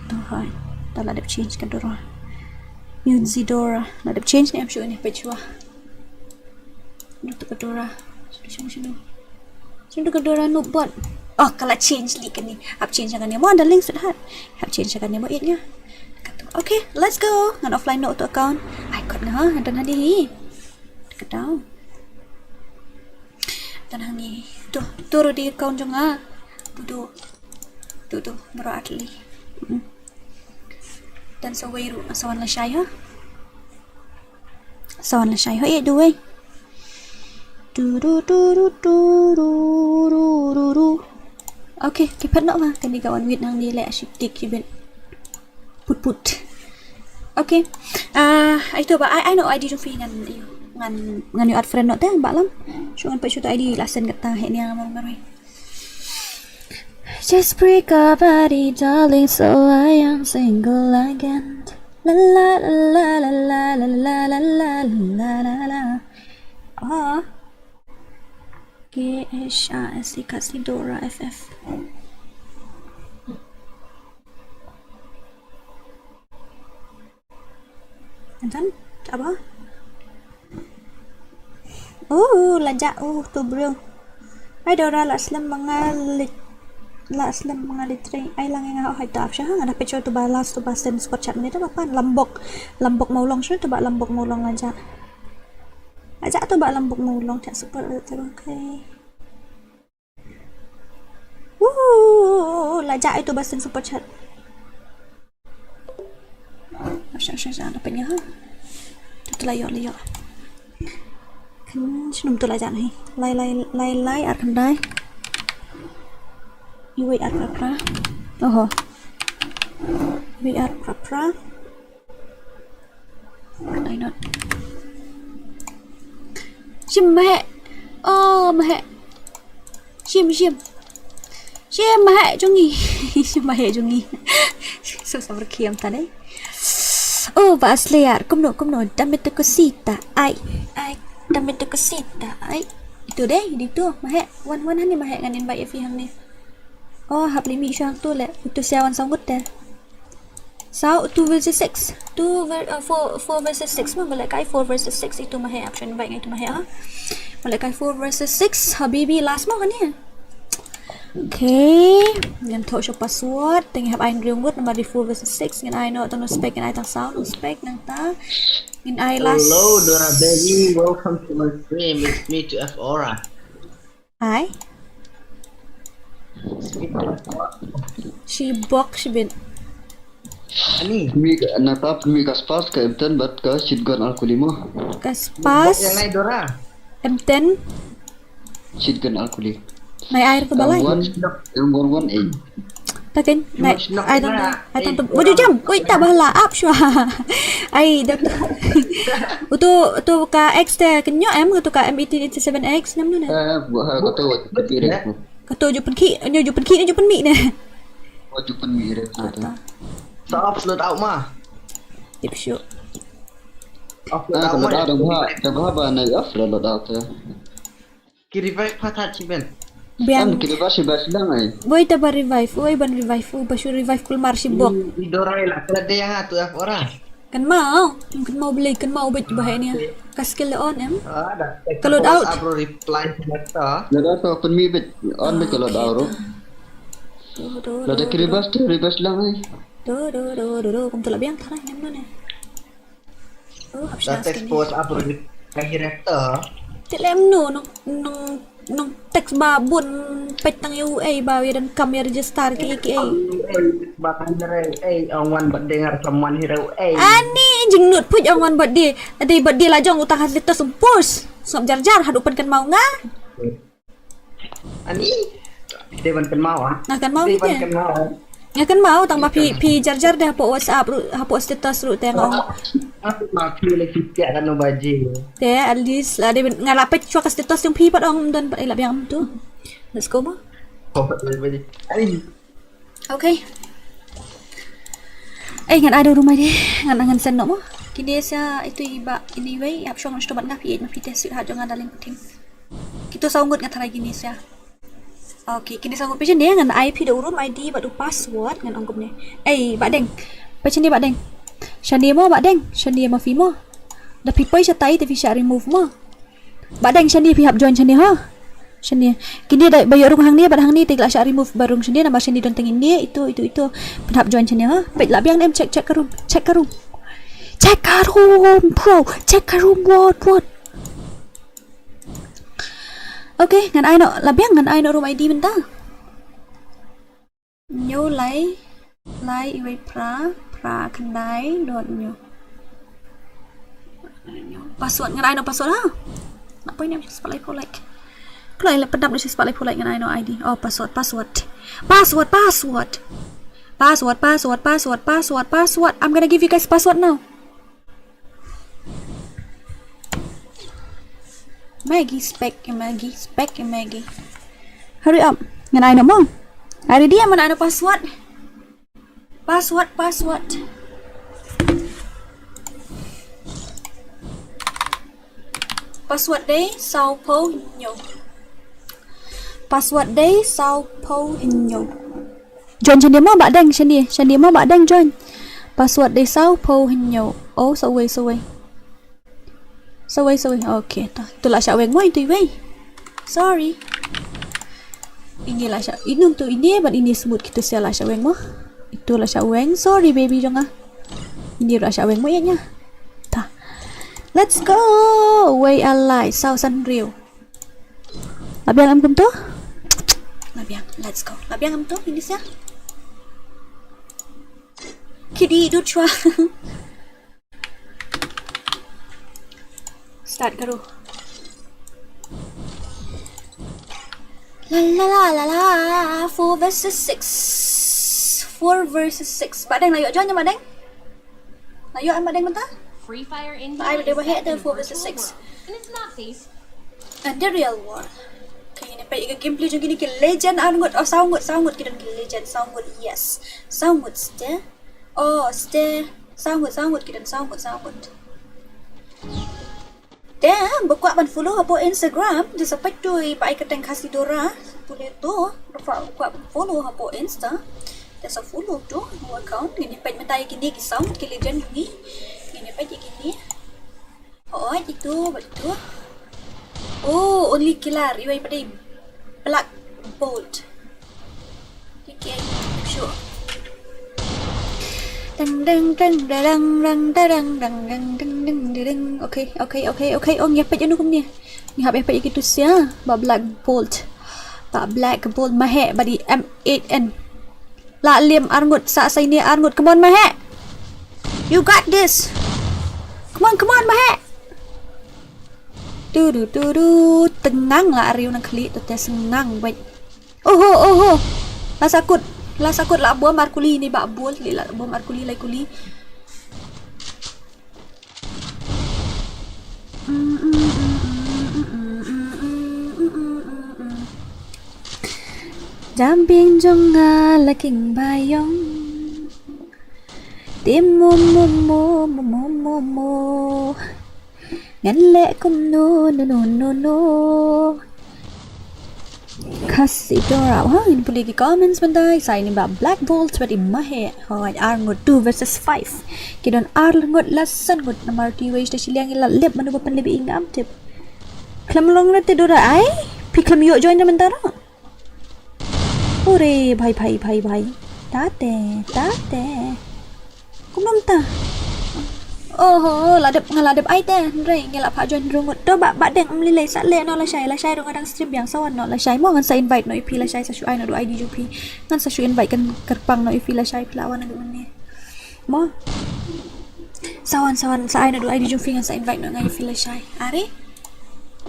Tuh, hai. Dah lah dep change ka Dora. Yun si Dora. Lah dep change ni, I'm sure ni pechua. Dekat Dora. Sini, sini, sini. Sini dekat Dora no bot. Oh, kalau change li kani. Hap change kani mo, darling sweetheart. Hap change kani mo, it nya. Okay, let's go. Ngan offline no to account. Ai kot nga ha, dan hani hi. Dekat down. Dan hani. Tuh, tuh rudi account jong nga. Tuh, tuh. Tuh, tuh, baru atli. Mm. Dan sawai ru, sawan la shai ha. Sawan la shai ha, eh, duwai. Du, du, du. Okay, ki pet nok ma. Kani ka wan wit nang ni le asyik tik ki ben. Put put. Okay. Ah, itu ba I I know I D jong phi ngan ngan ngan you add friend nok te ba lam. Shu ngan pet shu tu I D la send kata he ni ngan marwei. Just break a body, darling, so I am single again. La la la la la la la la la la la la la. Ah. K H A S E, Khasi Dora F F. And then, apa? Oh, la jah, oh, tu briew. Ai Dora, la slem ma nga lit, la slem ma nga lit trei. Ai lang nga, oh, hai ta ap sha, nga da picture tu ba last tu ba send super chat mynta ba pan Lambok, Lambok Mawlong shu tu ba Lambok Mawlong la jah. La jah tu ba Lambok Mawlong chat super, okay. Woo, la jah itu ba send super chat. Sha sha sha, dapat nya ha. Tu la ïoh, la ïoh. Kan shnum tu la jah ni. Lai lai lai lai ar khyndai. Iwei ar phra phra. Oho. Iwei ar phra phra. Why not? Shim ma heh. Oh, ma heh. Shim, shim. Shim ma heh jong ngi. Shim ma heh jong ngi. So sabar khiam ta dei. Oh, ba asli ar. Kumno, kumno. Dame tu kusita. Ai, ai. Dame tu kusita. Ai. Itu dei, itu. Ma heh. Wan, wan hangne ma heh, ngan invite ïa phi hangne. Oh, hap limi shang tu le. Itu siawan sangkut deh. Saw two versus six. Two ver, uh, four, four versus six. Ma, ma lehkai four versus six. Itu ma heh option baik itu ma heh, ah. Ma lehkai four versus six. Habibi last mo kan ya? Okay. Ngan thoh sha password. Teng hap ai hynriew ngut namar dei four versus six. Ngan ai noh tang nang spec, ngan ai tang saw nang spec nangta. Ngan ai last. Hello, Dora baby. Welcome to my stream. It's me to F Aura. Ai. Shibok shibit. Ani. Mi ka, na tap mi ka spas ka M ten bad ka shotgun alkuli mo. Ka spas. Yang nai Dora. M ten. Shotgun alkuli. Nai air ka balai. Yang one, yang one one eight. Takin, nai, ai tang, ai tang tu. Wajib jam. Woi, tak bala up shwa. Ai, dah tu. Utu, utu ka X te kenyo em, utu ka M eighteen eighty-seven X nam tu ne. Eh, buah ha kata wajib kiri. Kata wajib penki, nyo wajib penki, nyo wajib penmi ne. Wajib penmi re. Ata. Stop load out ma. Tip shu. Off load out ma. Dah bah, dah bah ba na off load out ya. Ki revive pha tha chi ben. Biang. Am ki revive shi ba shi dang ai. Woi ta ba revive, woi ban revive, u ba shu revive kulmar shibok. I Dorai la kala de yang atu F Aura. Kan mau, kan mau beli, kan mau bet bah ini. Ka skill on em. Ah, dah. Ka load out. Abro reply ta. Load out pun mi bet on bet ka load out. Tu tu. Lada ki revive tu revive lang ai. Tu tu tu tu tu. Kum tu la biang tha nem ne. Oh, hap shna skin. Text post up ri ka hirak ta. Te lem no nong nong nong text ba bun pet tang U A ba wi dan kam ya register ki ki ai. Ba kan re ai ong wan bad dengar someone hero ai. Ani jing nut puj ong wan bad di. Adi bad di la jong utang hasil tas post. Sop jar jar hadu pen kan mau nga. Ani. Dei ban kynmaw ah. Nga kynmaw. Dei ban kynmaw. Nga kynmaw tang ba phi phi jar jar deh hapoh WhatsApp ruh, hapoh status ruh te nga ong. Aku ma phi le kit kan no baji. Te at least la dei nga la peit shuwa ka status jong phi pat ong don pat ila biang tu. Let's go mo. Ko pat le baji. Ai. Okay. Eh ngan ai da rumah deh, ngan ngan sen no mo. Kine sa itu iba anyway, ap shong sto bat nga phi ma phi te sweetheart jong nga darling puting. Kitu saw ngut nga tharai kine sa. Okay, kine saw ngut phi jin deh ngan ai phi da u room I D bad u password ngan ong kumne. Eh, Bah Deng. Phi jin deh Bah Deng. Shane mo Bah Deng, shane ma phi mo. Da phi poi shatai te phi sha remove mo. Bah Deng shane phi hap join shane ha. Shane. Kine da ba ïoh rung hangne bad hangne te la sha remove ba rung shane namar shane don tang ine itu itu itu. Phi hap join shane ha. Peit la biang ne em check check ka room. Check ka room. Check ka room bro. Check ka room what what. Okay, ngan ai no la biang ngan ai no room I D mynta. Hynñiew lai lai iwei phra phra khyndai dot hynñiew. Password ngan ai no password ha. Na poi ne spot lai pho like. Kloi le pedap ne spot lai pho like ngan ai no I D. Oh password password. Password password. Password password password password password. I'm gonna give you guys password now. Maggie spec Maggie spec Maggie. Hurry up. Ngan ai no mo. Ai ready am ngan ai no password. Password password. Password dei saw phew hynñiew. Password dei saw phew hynñiew. Join shane mo Bah Deng, shane, shane mo Bah Deng join. Password dei saw phew hynñiew. Oh, sawei, sawei. Sawei, sawei. Okay, ta. Itu la shah weng mo, itu iwei. Sorry. Ini la shah, inung tu ini, ban ini smooth kita sia la shah weng mo. Itu la shah weng. Sorry, baby jong nga. Ini la shah weng mo ïa nya. Ta. Let's go. Wei alai, saw san hynriew. La biang em kumto? La biang, let's go. La biang em to, ini sia. Kidi, dut shwa. Start karo. La la la la la, four versus six. Four versus six. Bah Deng, la ïoh join Bah Deng? La ïoh em Bah Deng mynta? Free Fire in Ai, ba dei ba heh te four versus six. And it's not safe. And the real war. Okay, ngin peit ïa ka gameplay jong kine ki legend ar ngut. Oh, saw ngut, saw ngut ki don ki legend, saw ngut, yes. Saw ngut ste. Oh, ste. Saw ngut, saw ngut ki don, saw ngut, saw ngut. Te ba kwah ban follow hapoh Instagram, te sa peit to i ba ai kyrteng Khasi Dora. Pule to, ba kwah, ba kwah ban follow hapoh Insta. Te sa follow to u account. Ngin ïa peit mynta ïa kine ki saw ngut ki legend jong ngi. Ngin ïa peit ïa kine. Oh, itu, ba itu. Oh, only killer, iwei pat i Black Bolt. Okay, sure. Dang dang dang dang dang dang dang dang dang dang dang dang. Okay, okay, okay, okay. Oh, ngi ïa peit ïa nu kumne. Ngi hap ïa peit ïa kitu sia. Bah Black Bolt. Bah Black Bolt ma heh ba dei M eight N. La lem ar ngut, sa sa ini ar ngut. Come on ma heh. You got this. Come on, come on ma heh. Tu tu tu tu. Tyngnang la ar ïa u nang khlieh tu te tyngnang beit. Oho, oho. La sakut. La sakut la bom ar kuli ini Bah Bolt, la bom ar kuli lai kuli. Jambing jong nga la king bayong. Tim mo mo mo mo mo mo mo. Ngan leh kumno no no no no. Khasi Dora, ha, ngin pule ki comments mynta, sa ini Bah Black Bolt, bad i ma heh, hooid, ar ngut, two versus five. Ki don ar ngut la san ngut, namar tu iwei da shiliang i la lip, mano ba pynlip i ngam tip. Khlem long re te Dora ai, phi khlem ïoh join da mynta ruh. Ure, bhai, bhai, bhai, bhai. Tate, tate. Kumno mynta? Oho, la dep, nga la dep ai te, hynrei ngi la phah join hynriew ngut. To Bah, Bah Deng, ym lei lei, sa leh noh lashai, lashai ruh nga dang stream biang, sa wan noh lashai mo, ngan sa invite noh ïa phi lashai, sa shu ai noh da u I D jong phi. Ngan sa shu invite kan kyrpang noh ïa phi lashai, phi la wan naduh mynne. Mo. Sa wan, sa wan, sa ai noh da u I D jong phi, ngan sa invite noh nga ïa phi lashai. Are?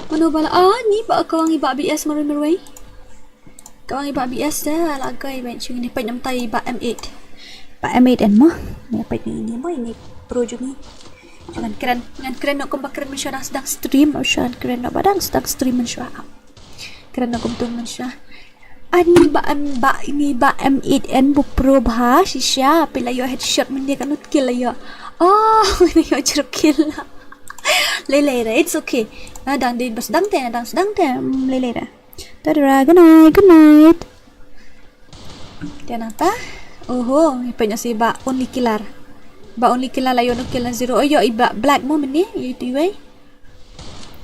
Mano ba la, ah, ni Bah Kong, i Bah B S marwei marwei. Kawang i Bah B S te la kai ban shu ngin peit namar i Bah M eight. Bah M eight N mo. Ni peit ni, ni mo, ini pro jong ngi. Ngan kren, ngan kren noh kumba kren mynshuwa dang sdang stream, mynshuwa kren noh ba dang sdang stream mynshuwa. Kren noh kumtu mynshuwa. Ani Bah M, Bah ini Bah M eight N bu pro bha shisha, phi la ïoh headshot mynne, katno kill la ïoh. Oh, la ïoh jruk kill. Lei lei re, it's okay. Na dang dei ba sdang te, na dang sdang te, mm, lei lei re. Tara, good night, good night. Te nangta. Oho, i peit noh sa i Bah Only Killer. Bah Only Killer la ïoh noh kill na zero. Oh, ïoh i Bah Black mo mynne, ïoh itu iwei.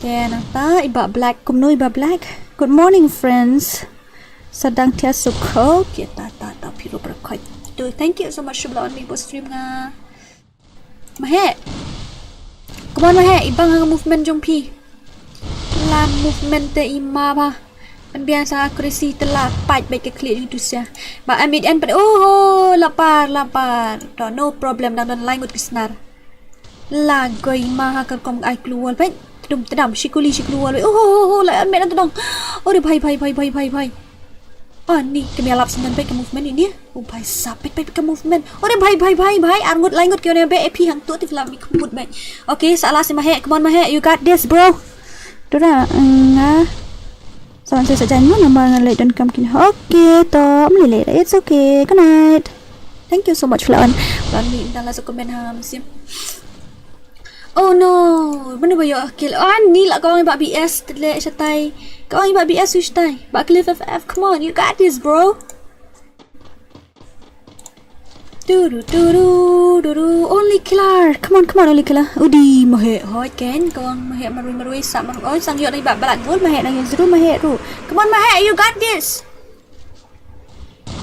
Te nangta i Bah Black, kumno i Bah Black? Good morning friends. Sa dang thiah suk. Okay, ta ta ta, phi ruh baroh khoit. Tu, thank you so much shuh ba la wan mih bad stream nga. Ma heh. Come on ma heh, i bang ha ka movement jong phi. La movement te i ma ba. Pynbiang sa accuracy te la pait bad ka khlieh jong tu sia. Bah M eight N pat, oh, la par, la par. To, no problem, dang don lai ngut ki snar. La goi ma ha ka rukom ai klur wall bad. Tdum tdam, shikuli shikuli wall bad. Oh, oh, oh, oh, la met na tdong. Ore bhai, bhai, bhai, bhai, bhai, bhai. Ani, ka mih lap sngewbha ka movement ini. Oh bhai sahab, peit peit ka movement. Ore bhai bhai bhai bhai, ar ngut lai ngut ki wan ïa beh, eh phi hangto te phi la mih khmut beh. Okay, sa last ma heh, come on ma heh, you got this bro. Dora, nga. Sa wan sa sa jan mo namar nga leh don kam kine. Okay, to, ym lei lei, it's okay. Good night. Thank you so much phi la wan. Phi la wan mih, dang la sa comment ha mynsiem. Oh no, mano ba ïoh kill? Ani, la kawang i Bah B S, te leh shatai. Ka ong i Bah B S u shtai. Bah Cliff F F, come on, you got this, bro. Turu, turu, turu. Only killer. Come on, come on, only killer. Udi, Mahek. Hoi, ken. Ka ong Mahek marwei marwei, sa marwei. Oh, sa ïoh na i Bah Black Bull, Mahek nang ïoh zero, Mahek ruh. Come on, Mahek, you got this.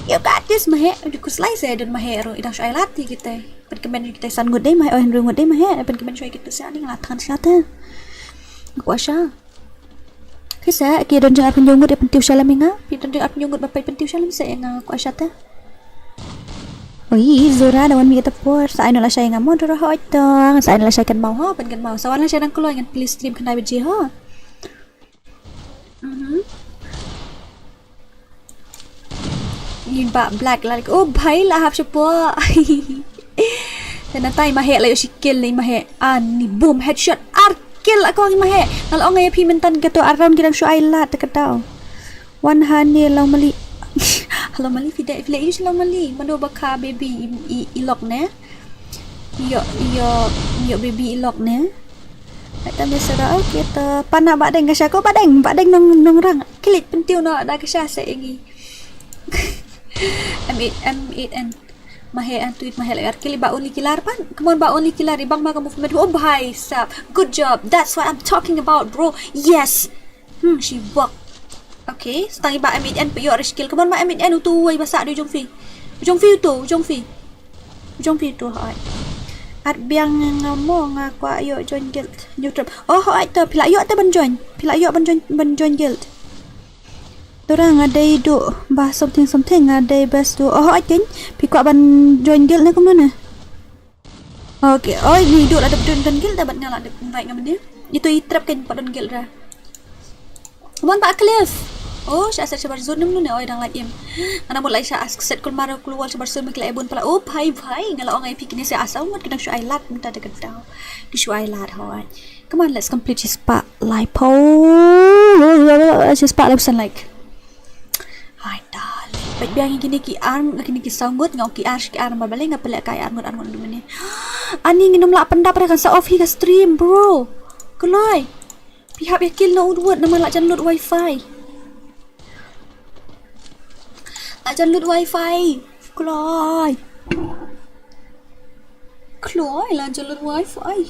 You got this, Mahek. Udi, khuslai sa don Mahek ruh. I dang shu ai lad ïa kita. Pynkmen ïa kita san ngut dei, Mahek. Oh, hynriew ngut dei, Mahek. Pynkmen shuwa ïa kita sa, ning la than sha ta. Kwah sha. Ki sa, ki don jingïapyndem ngut ïa pyntiew sha lem ïa nga. Ki don jingïapyndem ngut ba peit pyntiew sha lem sa ïa nga, kwah sha ta. Oi, Zura da wan mih kata por. Sa ai noh lashai ïa nga mo, Dora, hoi to. Sa ai noh lashai kynmaw ho, pynkynmaw. Sa wan lashai nang kloi ngan plie stream khyndai baje ho. Mhm. Ngi Bah Black la leh. Oh bhai, la hap shapoh. Te nangta i Mahek la ïoh shi kill, i Mahek. Ani, boom, headshot. Ar kill la kong i Mahek. Nga la ong ïa phi mynta kato ar round ki dang shu ai lad te ka daw. Wan hangne Laumali. Laumali, phi dei, phi la ïoh shi Laumali. Mano ba kha baby i, i, i lok ne. Ïoh, ïoh, ïoh baby i lok ne. Ai ta me sara, okay, ta pana Bah Deng ka sha ko, Bah Deng, Bah Deng nong, nongrang. Klik pyntiew noh da ka sha sa ïa ngi. M eight, M eight N. Mahek, an tweet Mahek la ar kill, Bah Only Killer pat. Come on, Bah Only Killer, i bang ma ka movement. Oh bhai sab. Good job. That's what I'm talking about, bro. Yes. Hmm, she walk. Okay, sa tang i Bah M eight N pynïoh re shi kill. Come on, Bah M eight N, uto uwei ba sah dei u jong phi. U jong phi uto, u jong phi. U jong phi uto, hoi. Ar biang nga mo, nga kwah ïoh join guild. New trap. Oh, hoi, to, phi la ïoh te ban join. Phi la ïoh ban join, ban join guild. Dora, nga dei duh ba something something, nga dei best duh. Oh, hoi, ken. Phi kwah ban join guild ne kumno ne? Okay, oi, ni duh la dep don, don guild da bad nga la dep invite nga mynne. Ito i trap kan pat don guild ra. Come on, Bah Cliff. Oh, sha set shabar zone nang nune, oi, dang lait im. Nga na mut lai sha ask set kul maro kul wall shabar zone, mekla ebun pala. Oh bhai bhai, nga la ong ai phi kine sa asa mut kena shu ai lad mynta da ka daw. Ki shu ai lad, hoi. Come on, let's complete shi spah lai po. Shi spah lai percent like. Hai dal. Peit biang ïa kine ki ar, kine ki saw ngut, nga ong ki ar, ki ar ba balei nga pynlehkai ar ngut, ar ngut mynne. Ani, ngin ym lah pyndap re, kan sa off hi ka stream, bro. Kloi. Phi hap ïa kill noh u wut namar la jan lut wifi. La jan lut wifi. Kloi. Kloi, la jan lut wifi.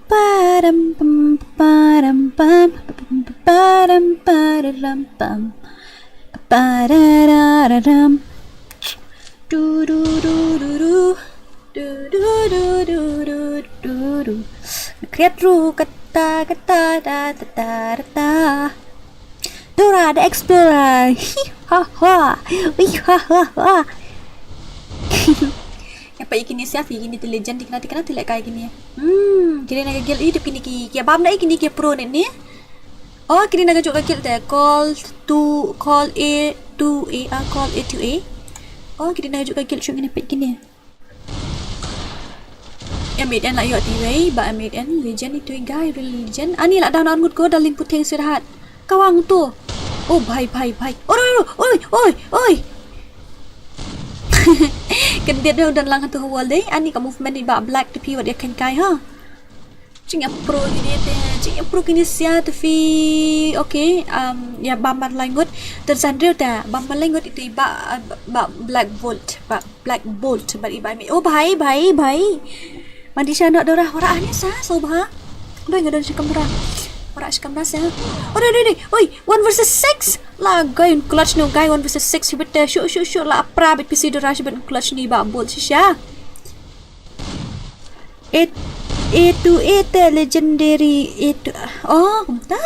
Param pam, param pam, param pararam pam. Parararam. Du du du du du. Du du du du du du du. Kriat ru kata kata da da da da. Dora the Explorer. Hi ha ha. Ui ha ha ha. Ïa peit ïa kine sia phi, kine te legend, te kine, te kine te lehkai kine. Hmm, kine na ka guild, ïa peit kine ki, ki bam na ïa kine ki pro ne ne. Oh, kine na ka juk ka guild te, call to, call A to A, ah, call A to A. Oh, kine na ka juk ka guild, shu kine peit kine. M eight N la ïoh te iwei, ba M eight N legend, itu i guy real legend. Ani la down ar ngut ko, darling putheng sirhat. Kawang to. Oh bhai bhai bhai. Oi oi oi oi oi. Kyndit, u don lang ha tu ha wall dei. Ani ka movement i Bah Black te phi wat ïa khein kai ha. Jingïapro kine te, jingïapro kine sia te phi. Okay, um, ïa bam mar lai ngut. Te san hynriew te bam mar lai ngut, itu i Bah, uh, Bah Black Bolt, Bah Black Bolt bad i Bah Mei. Oh bhai bhai bhai. Mandi sha noh Dora, warah ne sa, so bha. Doi nga don shi kamra. Warah shi kamra sa. Oi doi doi doi. Oi, one versus six. La guy un clutch no guy, one versus six. Shibit te shu shu shu la pra bit pisi Dora, shibit un clutch ni Bah Bolt shisha. A, A to A te legendary A to. Oh, kumta.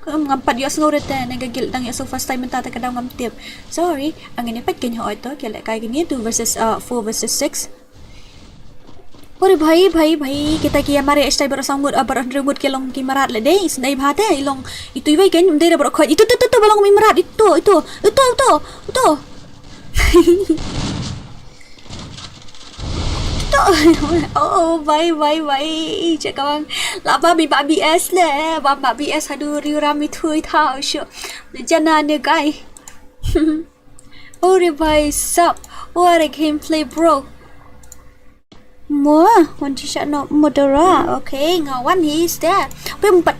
Ngam pat ïohsngew re te, ne ka guild dang ïoh so first time mynta te ka daw ngam tip. Sorry, ngin ïa peit keiñ hooid to, ki lehkai kine two versus, uh, four versus six. Ore bhai, bhai, bhai, kita ki ïa mare eshtai baroh saw ngut, uh, baroh hynriew ngut ki long ki mrad leh dei, sdei bha te, i long, itu iwei keiñ, ym dei re baroh khoit, itu, tu, tu, tu, ba long i mrad, itu, itu, itu, itu, itu. To, oh, bhai, bhai, bhai. Check ka bang. La ba mi ba B S le, ba ba B S hadu riu ram mi thui thau shu. Jana ne guy. Ore bhai sab. What a gameplay, bro. Mo, wan shisha no modera. Okay, nga wan hi ste. Pim pat.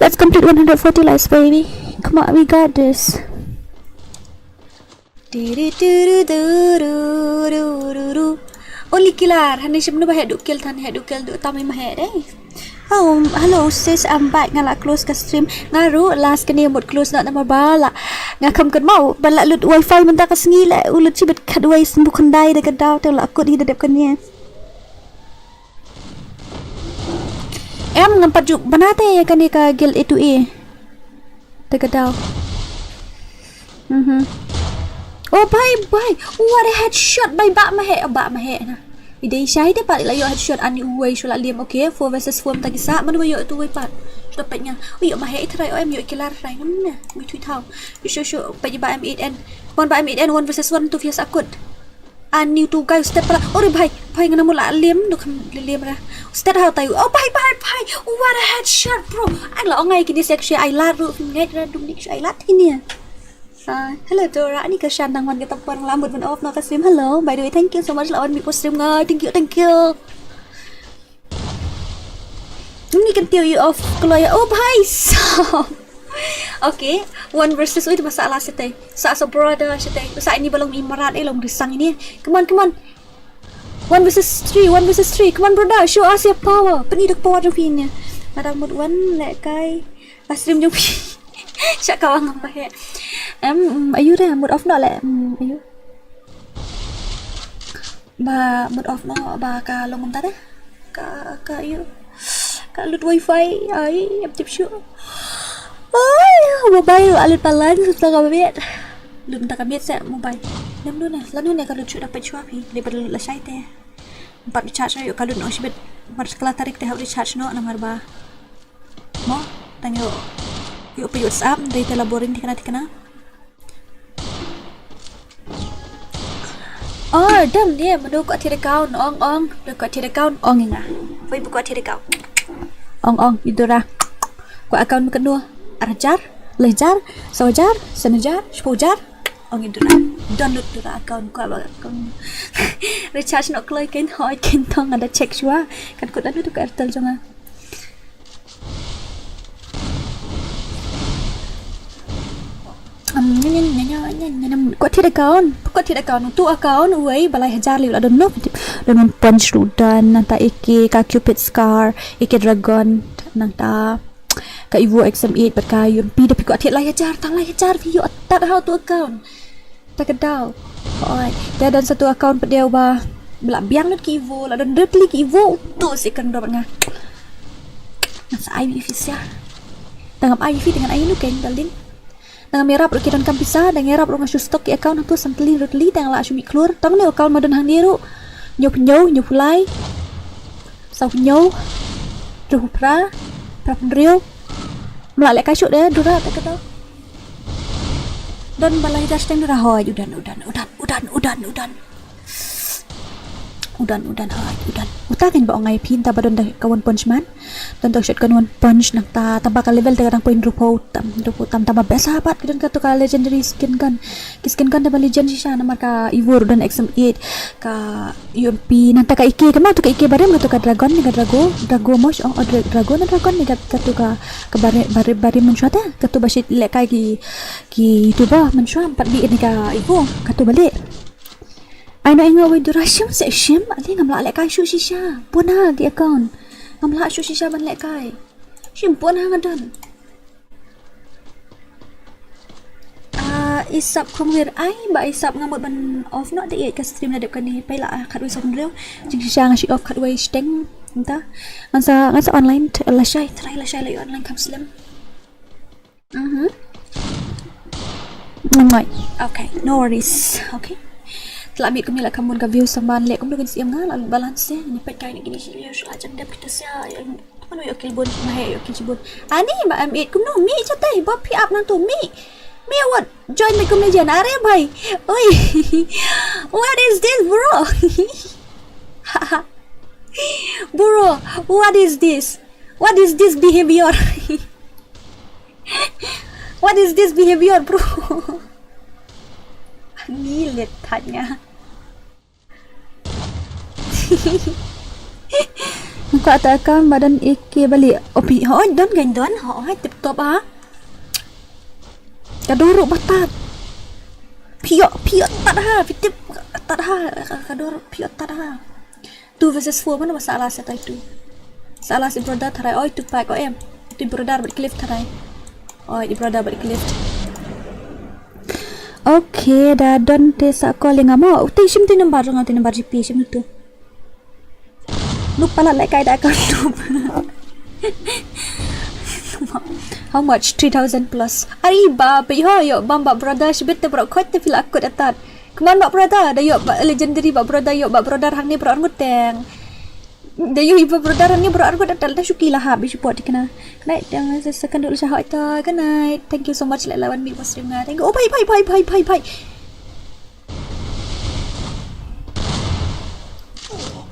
Let's complete one hundred forty lives, baby. Come on, we got this. Diri duru duru duru duru. Only killer. Hani shim nu ba he du kill than he du kill du tami ma he dei. Oh, hello sis, I'm back. Nga la close ka stream. Nga ruh last kane mut close na namar ba la nga kham kynmaw ba la lut wifi mynta ka sngi, la u lut shibit khatwei symbu khyndai da ka daw te la kut hi da dep kane. Em ngam pat ju bana te ïa kane ka guild A two A. Da ka daw. Mhm. Oh, bhai, bhai. What a headshot, bhai, bah ma he, bah ma he na. I dei shai te pat la ïoh headshot ani uwei shu la liam, okay. Four versus four mynta ki sah, mano ba ïoh tu wei pat. Shu da peit nga. Oh, ïoh ma he i trai, oh, em ïoh killer trai ngam na. Wi thui thaw. Ïoh shu shu peit ba M eight N. Wan ba M eight N one versus one tu phi sa kut. Ani tu guys step pala. Ore bhai, bhai ngana mula liam, du kham liam ra. Step ha tai. Oh bhai, bhai, bhai. What a headshot, bro. Ai la ong ai kini sek shi ai lat ru, ngait ra dum nik shi ai lat kini. Ah, hello Dora, ani ka shan nang wan kita puan lamut ban off na ka stream. Hello, by the way, thank you so much la wan mi post stream ngai. Thank you, thank you. Ni kan tiu you off keluar ya. Oh bhai. Okay, one versus, ui, tu masa lah sitai. Sa sa brother sitai. Sa ini balong imarat eh long risang ini. Come on, come on. One versus three, one versus three. Come on brother, show us your power. Peni dok power jong phi ni. Madam mut one lek kai. Astrim jong phi. Syak kawang apa he? Em, ayu deh, mut off no lek. Em, ayu. Ba mut off no ba ka long mynta deh. Ka ka yu ka lut wifi ai ap tip shu. Ai mobile ba lut palan sa ka miet. Lut mynta ka miet sa mobile. Nam dun eh, la dun eh ka lut shu dapat shu api. Daripada lut la shai te. Empat recharge yu ka lut no shibit. Mar sekala tarik te hau recharge no namar ba. Mo, tang yu yu pi WhatsApp dei te la boring tikna tikna. Oh, dam dia mano ko athir account ong ong, do ko athir account ong inga. Wei bu ko athir account. Ong ong idura. Ko account mekno arjar, lejar, sojar, senejar, sepujar. Ong idura. Download dura account ko ba account. Recharge no kloi ken hoi ken tong ada check shwa. Kan ko download ko Airtel jonga. Ko thit account, ko thit account, tu account uwei ba lai hajar liu la don no, don wan punch ruh don, nangta A K ka Cupid Scar, A K Dragon, nangta ka Evo X M eight bad ka U M P da phi ko thit lai hajar, tang lai hajar phi ïoh tat ha tu account. Ta ka daw. Oi, da don satu account pat dei ba la biang lut ki Evo, la don rit li ki Evo, tu si kan dor nga. Nga sa ai wi fi sia. Tang am ai wi fi dengan ai nu keng darling. Tang am ïarap ruh ki don kam pisa, tang ïarap ruh nga shu stock ki account tu san tling rit li tang la shu mi klur. Tang ne account ma don hang ni ruh. Nyo pnyo, nyo pulai. Saw nyo. Ruh pra. Pra pnrio. Mla lek kai shu de, dura ta ka daw. Don ba lai hajar shiteng dura hoi, udan, udan, udan, udan, udan, udan. Udan, udan, hoi, udan. Uta kan ba ong ai phi nta ba don da ka One Punch Man. Don da shot gun One Punch nangta, tang ba ka level da ka dang point rupo tam, rupo tam, tang ba best ha pat, don ka tu ka legendary skin gun. Ki skin gun da ba legend shisha namar ka Evo ruh don X M eight, ka U M P, nangta ka A K, ka ma tu ka A K barim, ka tu ka Dragon, ne ka Drago, Drago mosh, oh, oh, Dra-, Drago na Dragon, ne ka, ka tu ka, ka barim, barim, barim mynshwa ta, ka tu ba shit lek kai ki, ki YouTuber mynshwa, pat bi ne ka Evo, ka tu ba lek. Ai no inga wei dura shim se shim, ali ngam lah lek kai shu shisha, puna ki account, ngam lah shu shisha ban lek kai, shim puna nga don. Ah, isap khongwir ai ba isap nga mut ban off noh da ïa ka stream la dep kane pei la, ah, khatwei sa pynriew. Jingshisha nga shu off khatwei shiteng. Nta ngan sa, ngan sa online t-, lashai, try lashai la ïa online kham slem. Mhm. Ngai. Okay, no worries. Okay. Tla miet kumne la kham bun ka view sa man leh kumno kin siem nga la balance ïa ni peit kai ni kini shi lio shu la jam dep kita sia. Mano ïoh kill bun, ma he ïoh kill bun. Ani ba M eight kumno, mi chatai, ba phi ap nang tu, mi. Mi wat join me kumne jan, are bhai. Oi. What is this, bro? Bro, what is this? What is this behavior? What is this behavior, bro? Ni let thanya. Nga kwah ta account ba don A K bali. O phi, hoi, don kan don, hoi, tip top ah. Ka dor ruh ba tad. Phi ïoh, phi ïoh tad ha, phi tip tad ha, ka, ka dor phi ïoh tad ha. Two versus four, mano ba sah last ïa tai tu. Sah last i brother tharai, oi, tu pack, oi em. Tu i brother bad Cliff tharai. Oi, i brother bad Cliff. Okay, da don te sa call ïa nga mo. Te shim te number jong nga, te number G P, shim tu. Nup palat lehkai da account nup. How much? Three thousand plus. Ari ba, ba ïoh, ïoh bam ba brother, shibit te bro, khot te phi la kut atat. Come on ba brother, da ïoh ba legendary ba brother, ïoh ba brother hangne bro arngut teng. Da ïoh ba brother hangne bro arngut atat, da shuki la hap, bi support kena. Good night, yang sa second dulu sha hoi ta. Good night. Thank you so much, leh lawan mi bos ringa. Thank you. Oh, bye, bye, bye, bye, bye, bye.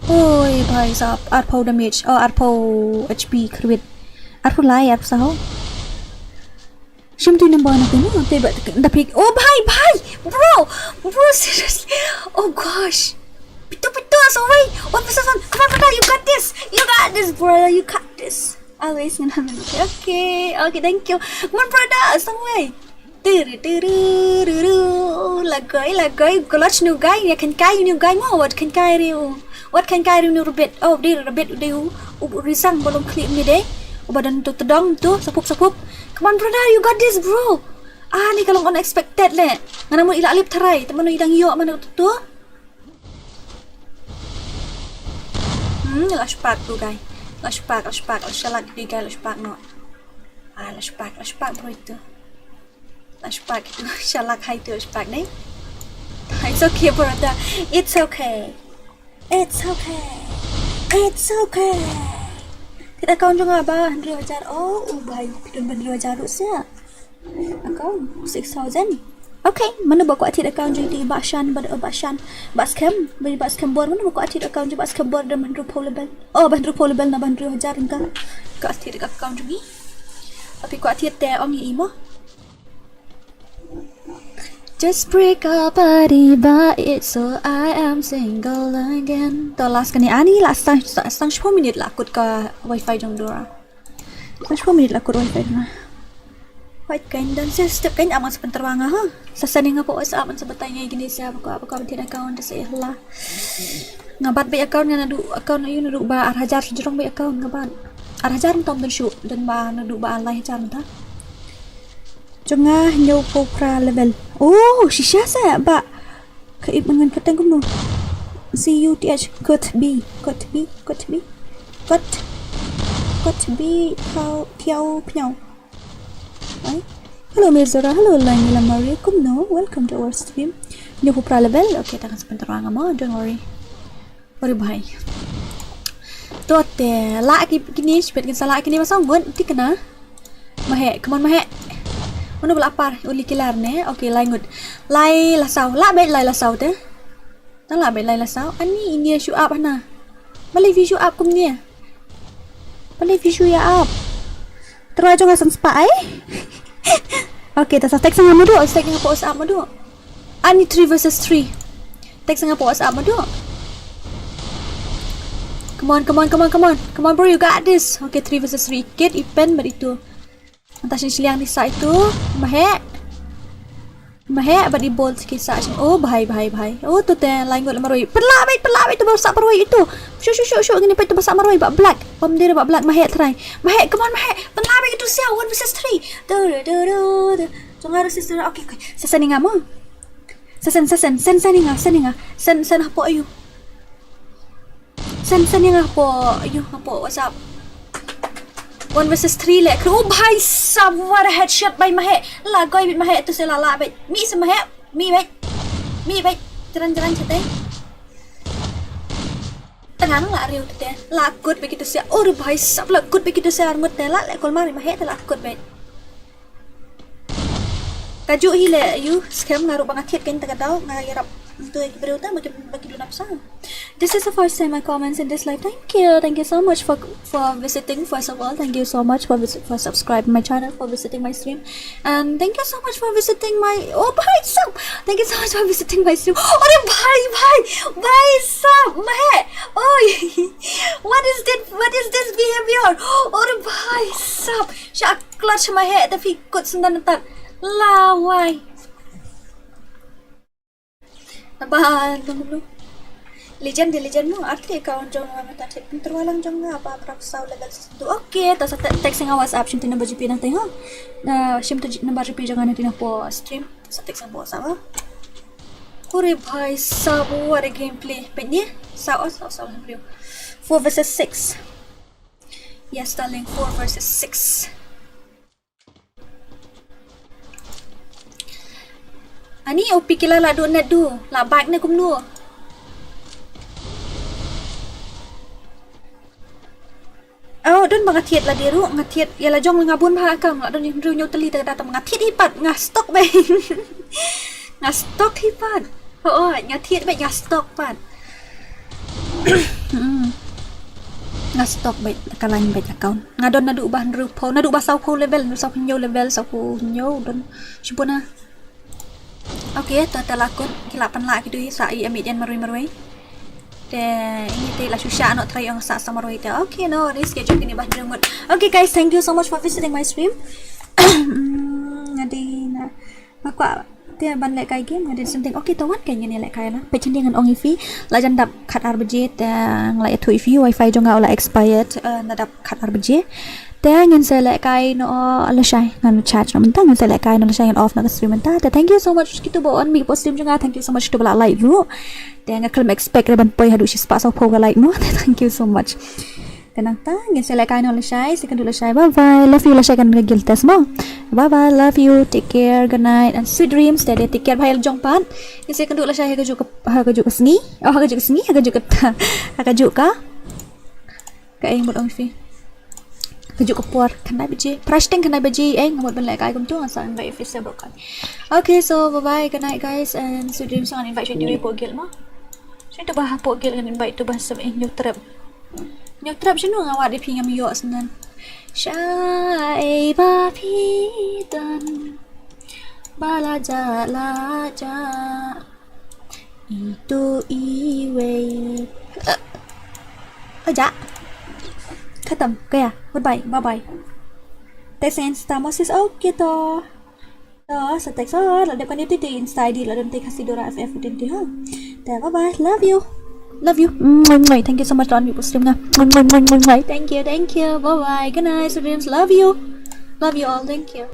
Oi, bhai sahab, arphew damage, oh, arphew H P khrwit. Arphew lai, arphew saw. Shim tu number na tu, no, te ba, da pik. Oh, bhai, bhai, bro, bro, seriously. Oh gosh. Pitu, pitu, sorry. One versus one. Come on, brother, you got this. You got this, brother. You got this. Always ngan ham. Okay, okay, thank you. Come on, brother, sorry. Tiri, tiri, ruru. Lagoi, lagoi. Kolach nu gai, ya kan kai nu gai mo. Wat kan kai riu. Wat kan kai riu nu rabbit. Oh, di rabbit di u. U risang bolong klik ni deh. Uba dan tu tedong tu, sapup, sapup. Come on, brother, you got this, bro. Ah, ni ka long unexpected leh. Ngana mut ila lip tharai, te mano i dang ïoh mano tu tu. Hmm, la spark tu gai. La spark, la spark, la shalak tu gai, la spark no. Ah, la spark, la spark bro itu. La spark itu, shalak hai tu la spark ni. It's okay, brother. It's okay. It's okay. It's okay. Thied account jong nga ba hynriew hajar. Oh, u bai, phi don ba hynriew hajar ruh sia. Account six thousand. Okay, mano ba kwah thied account jong i Bah Shan, Bah, Bah Shan, Bah Skhem, Bah, Bah Skhem Bor, mano ba kwah thied account jong Bah Skhem Bor da hynriewphew level. Oh, ba hynriewphew level na ba hynriew hajar ringka. Kwah thied account jong i. Tapi kwah thied te ong i mo. Just break up, buddy, but it's so I am single again. To last kane ani la stang, stang, stang shiphew minit la kut ka wifi jong Dora. Stang shiphew minit la kut wifi jong nga. Wait, kan dan sa step kan amang sa pynterwang ha. Sa sani nga po WhatsApp man sa batai ngai gini sa ba ko ba ko ban thied account sa ih la. Nga bat ba account nga naduh account ayu naduh ba ar hajar sejrong ba account nga bat. Ar hajar mynta ym don shuh don ba naduh ba ar lai hajar mynta. Jong nga hynñiewphew phra level. Oh, shisha sa ba. Ka ip ngan kyrteng kumno. C U T H Kutbi, Kutbi, Kutbi. Kut, Kutbi, Thiaw, Thiaw, Pnyaw. Ai. Hello, Mirzora. Hello, Langila Maria. Kumno? Welcome to our stream. Hynñiewphew phra level. Okay, tang sa pynterwang mo. Don't worry. Ori bhai. To te la ki kini shibit kin sa la kini ba saw ngut ti kena. Mahe, come on mahe. Mano ba la par uli kilar ne. Okay, lai ngut. Lai la saw. La beit lai la saw te. Tang la beit lai la saw. Ani ini shu ap hana. Balei view shu ap kumne. Balei view shu ïa ap. Tyrwa jong nga san spah ai. Okay, ta sa text nga madu, text nga po WhatsApp madu. Ani three versus three. Text nga po WhatsApp madu. Come on, come on, come on, come on. Come on, bro, you got this. Okay, three versus three. Kit, ipen, bad itu. Mata shin shiliang ni sa itu. Mahe. Mahe, bad i bol ki sa shin. Oh, bhai, bhai, bhai. Oh, tu te, lai ngut la marwei. Pynlah beit, pynlah beit, tu ba sah marwei itu. Shu, shu, shu, shu, ngini peit tu ba sah marwei, ba black. Pam dira ba black, mahe try. Mahe, come on, mahe. Pynlah beit itu sia, one versus three. Du, du, du, du, du. Jong nga ruh sister, okay, okay. Sa sani nga mo. Sa sen, sa sen, sen sani nga, sani nga. Sen, sen hapo ayu. Sen, sen nga hapo ayu, hapo WhatsApp. One versus three le. Kru bhai sab, what a headshot by mahe. La goi bit mahe tu se la la bit. Mi se mahe, mi bit. Mi bit. Jalan, jalan chate. Tang la riu te. La kut bit kitu se. Oh bhai sab la kut bit kitu se armut te la le kol mari mahe te la kut bit. Ka ju hi le yu scam nga ruh ba nga thied kein ta ka daw nga ïarap tu ki briew ta ba ki ba ki duna pisa. This is the first time I comments in this live. Thank you. Thank you so much for for visiting. First of all, thank you so much for visit for subscribing my channel, for visiting my stream, and thank you so much for visiting my. Oh, bhai sab! Thank you so much for visiting my stream. Oh, bhai, bhai, bhai sab, meh. Oh, what is this? What is this behavior? Oh, bhai sab! Sha clutch meh, the fi kut sundan tat. Lawai. Ba, tunggu dulu. Legend de legend mo, arti account jong nga mynta thik pynterwalang jong nga ba prap saw level tu. Okay, ta sa text nga WhatsApp shim tu number G P nangta ha. Na shim tu number G P jong nga nanti na po stream. Sa text nga WhatsApp ha. Hore bhai sab, what a gameplay. Pet ni? Sa os, sa os, sa os. Four versus six. Yes, darling, four versus six. Ani, O P ki la la du net du, la bak ne kumno. Oh, don ba nga thied la dei ruh, nga thied ïa la jong la nga bun bha kam, la don ïa hynriew hynñiew tylli te ka data nga thied hi pat, nga stock beit. Nga stock hi pat. Oh, oh, nga thied beit nga stock pat. Hmm. Nga stock beit, ka lain beit account. Nga don naduh ba hynriew phew, naduh ba saw phew level, naduh saw phew hynñiew level, saw phew hynñiew don. Shibun na. Okay, to te la kut, ki la pynlah ki dei sa i amit ïan marwei marwei. Te ini te la shu shah noh trai ong sa sa marwei te. Okay, no worries, ki jong kini ba hynriew ngut. Okay guys, thank you so much for visiting my stream. Hmm, nga dei na Ma kwah te ban lehkai game, nga dei something. Okay, to wan kein ngin ïa lehkai la. Peit shane ngan ong ïa phi, la jan dap khat ar baje te nga la ïathuh ïa phi, wifi jong nga u la expired, eh, na dap khat ar baje. Te ngin sa lehkai noh lashai, ngan charge noh mynta, ngin sa lehkai noh lashai, ngan off noh ka stream mynta. Te thank you so much kito ba wan mih hapoh stream jong nga, thank you so much kito ba la like ruh. Te nga khlem expect re ban poi haduh shispah saw phew ka like mo. Te thank you so much. Te nangta ngin sa lehkai noh lashai, sa ïakynduh lashai. Bye bye. Love you lashai, kan ka guild test mo. Bye bye. Love you. Take care. Good night and sweet dreams. Te take care bha ïa la jong pat. Ngin sa ïakynduh lashai ha kajuh ka, ha kajuh ka sngi. Oh, ha kajuh ka sngi, ha kajuh ka, ha kajuh ka. Kaei mut ong phi? Ha kajuh ka por, khyndai baje. Prashting khyndai baje. Eh, nga mut ban lehkai kumto, ngan sa invite phi sa baroh kan. Okay, so bye bye. Good night guys and sweet dreams. Ngan invite shuwa ïa uwei hapoh guild mo. Shuwa ïa uto ba hapoh guild, ngan invite uto ba sa, eh, New Trap. New Trap shano, nga wad ïa phi, ngam ïoh sngewthuh. Shaei ba phi don ba la jah la jah. Ito iwei. Eh. Aja. Khatam. Gaya. Goodbye. Bye bye. Text Insta Moses. Okay to. To, sa text, oh, la dep kane te, te Insta I D, la don te Khasi Dora F F fourteen te ha. Te bye bye, love you. Love you. Mwah, mwah. Thank you so much, don mi post stream nga. Mwah, mwah, mwah, mwah, mwah. Thank you, thank you. Bye bye. Good night, sweet dreams. Love you. Love you all. Thank you.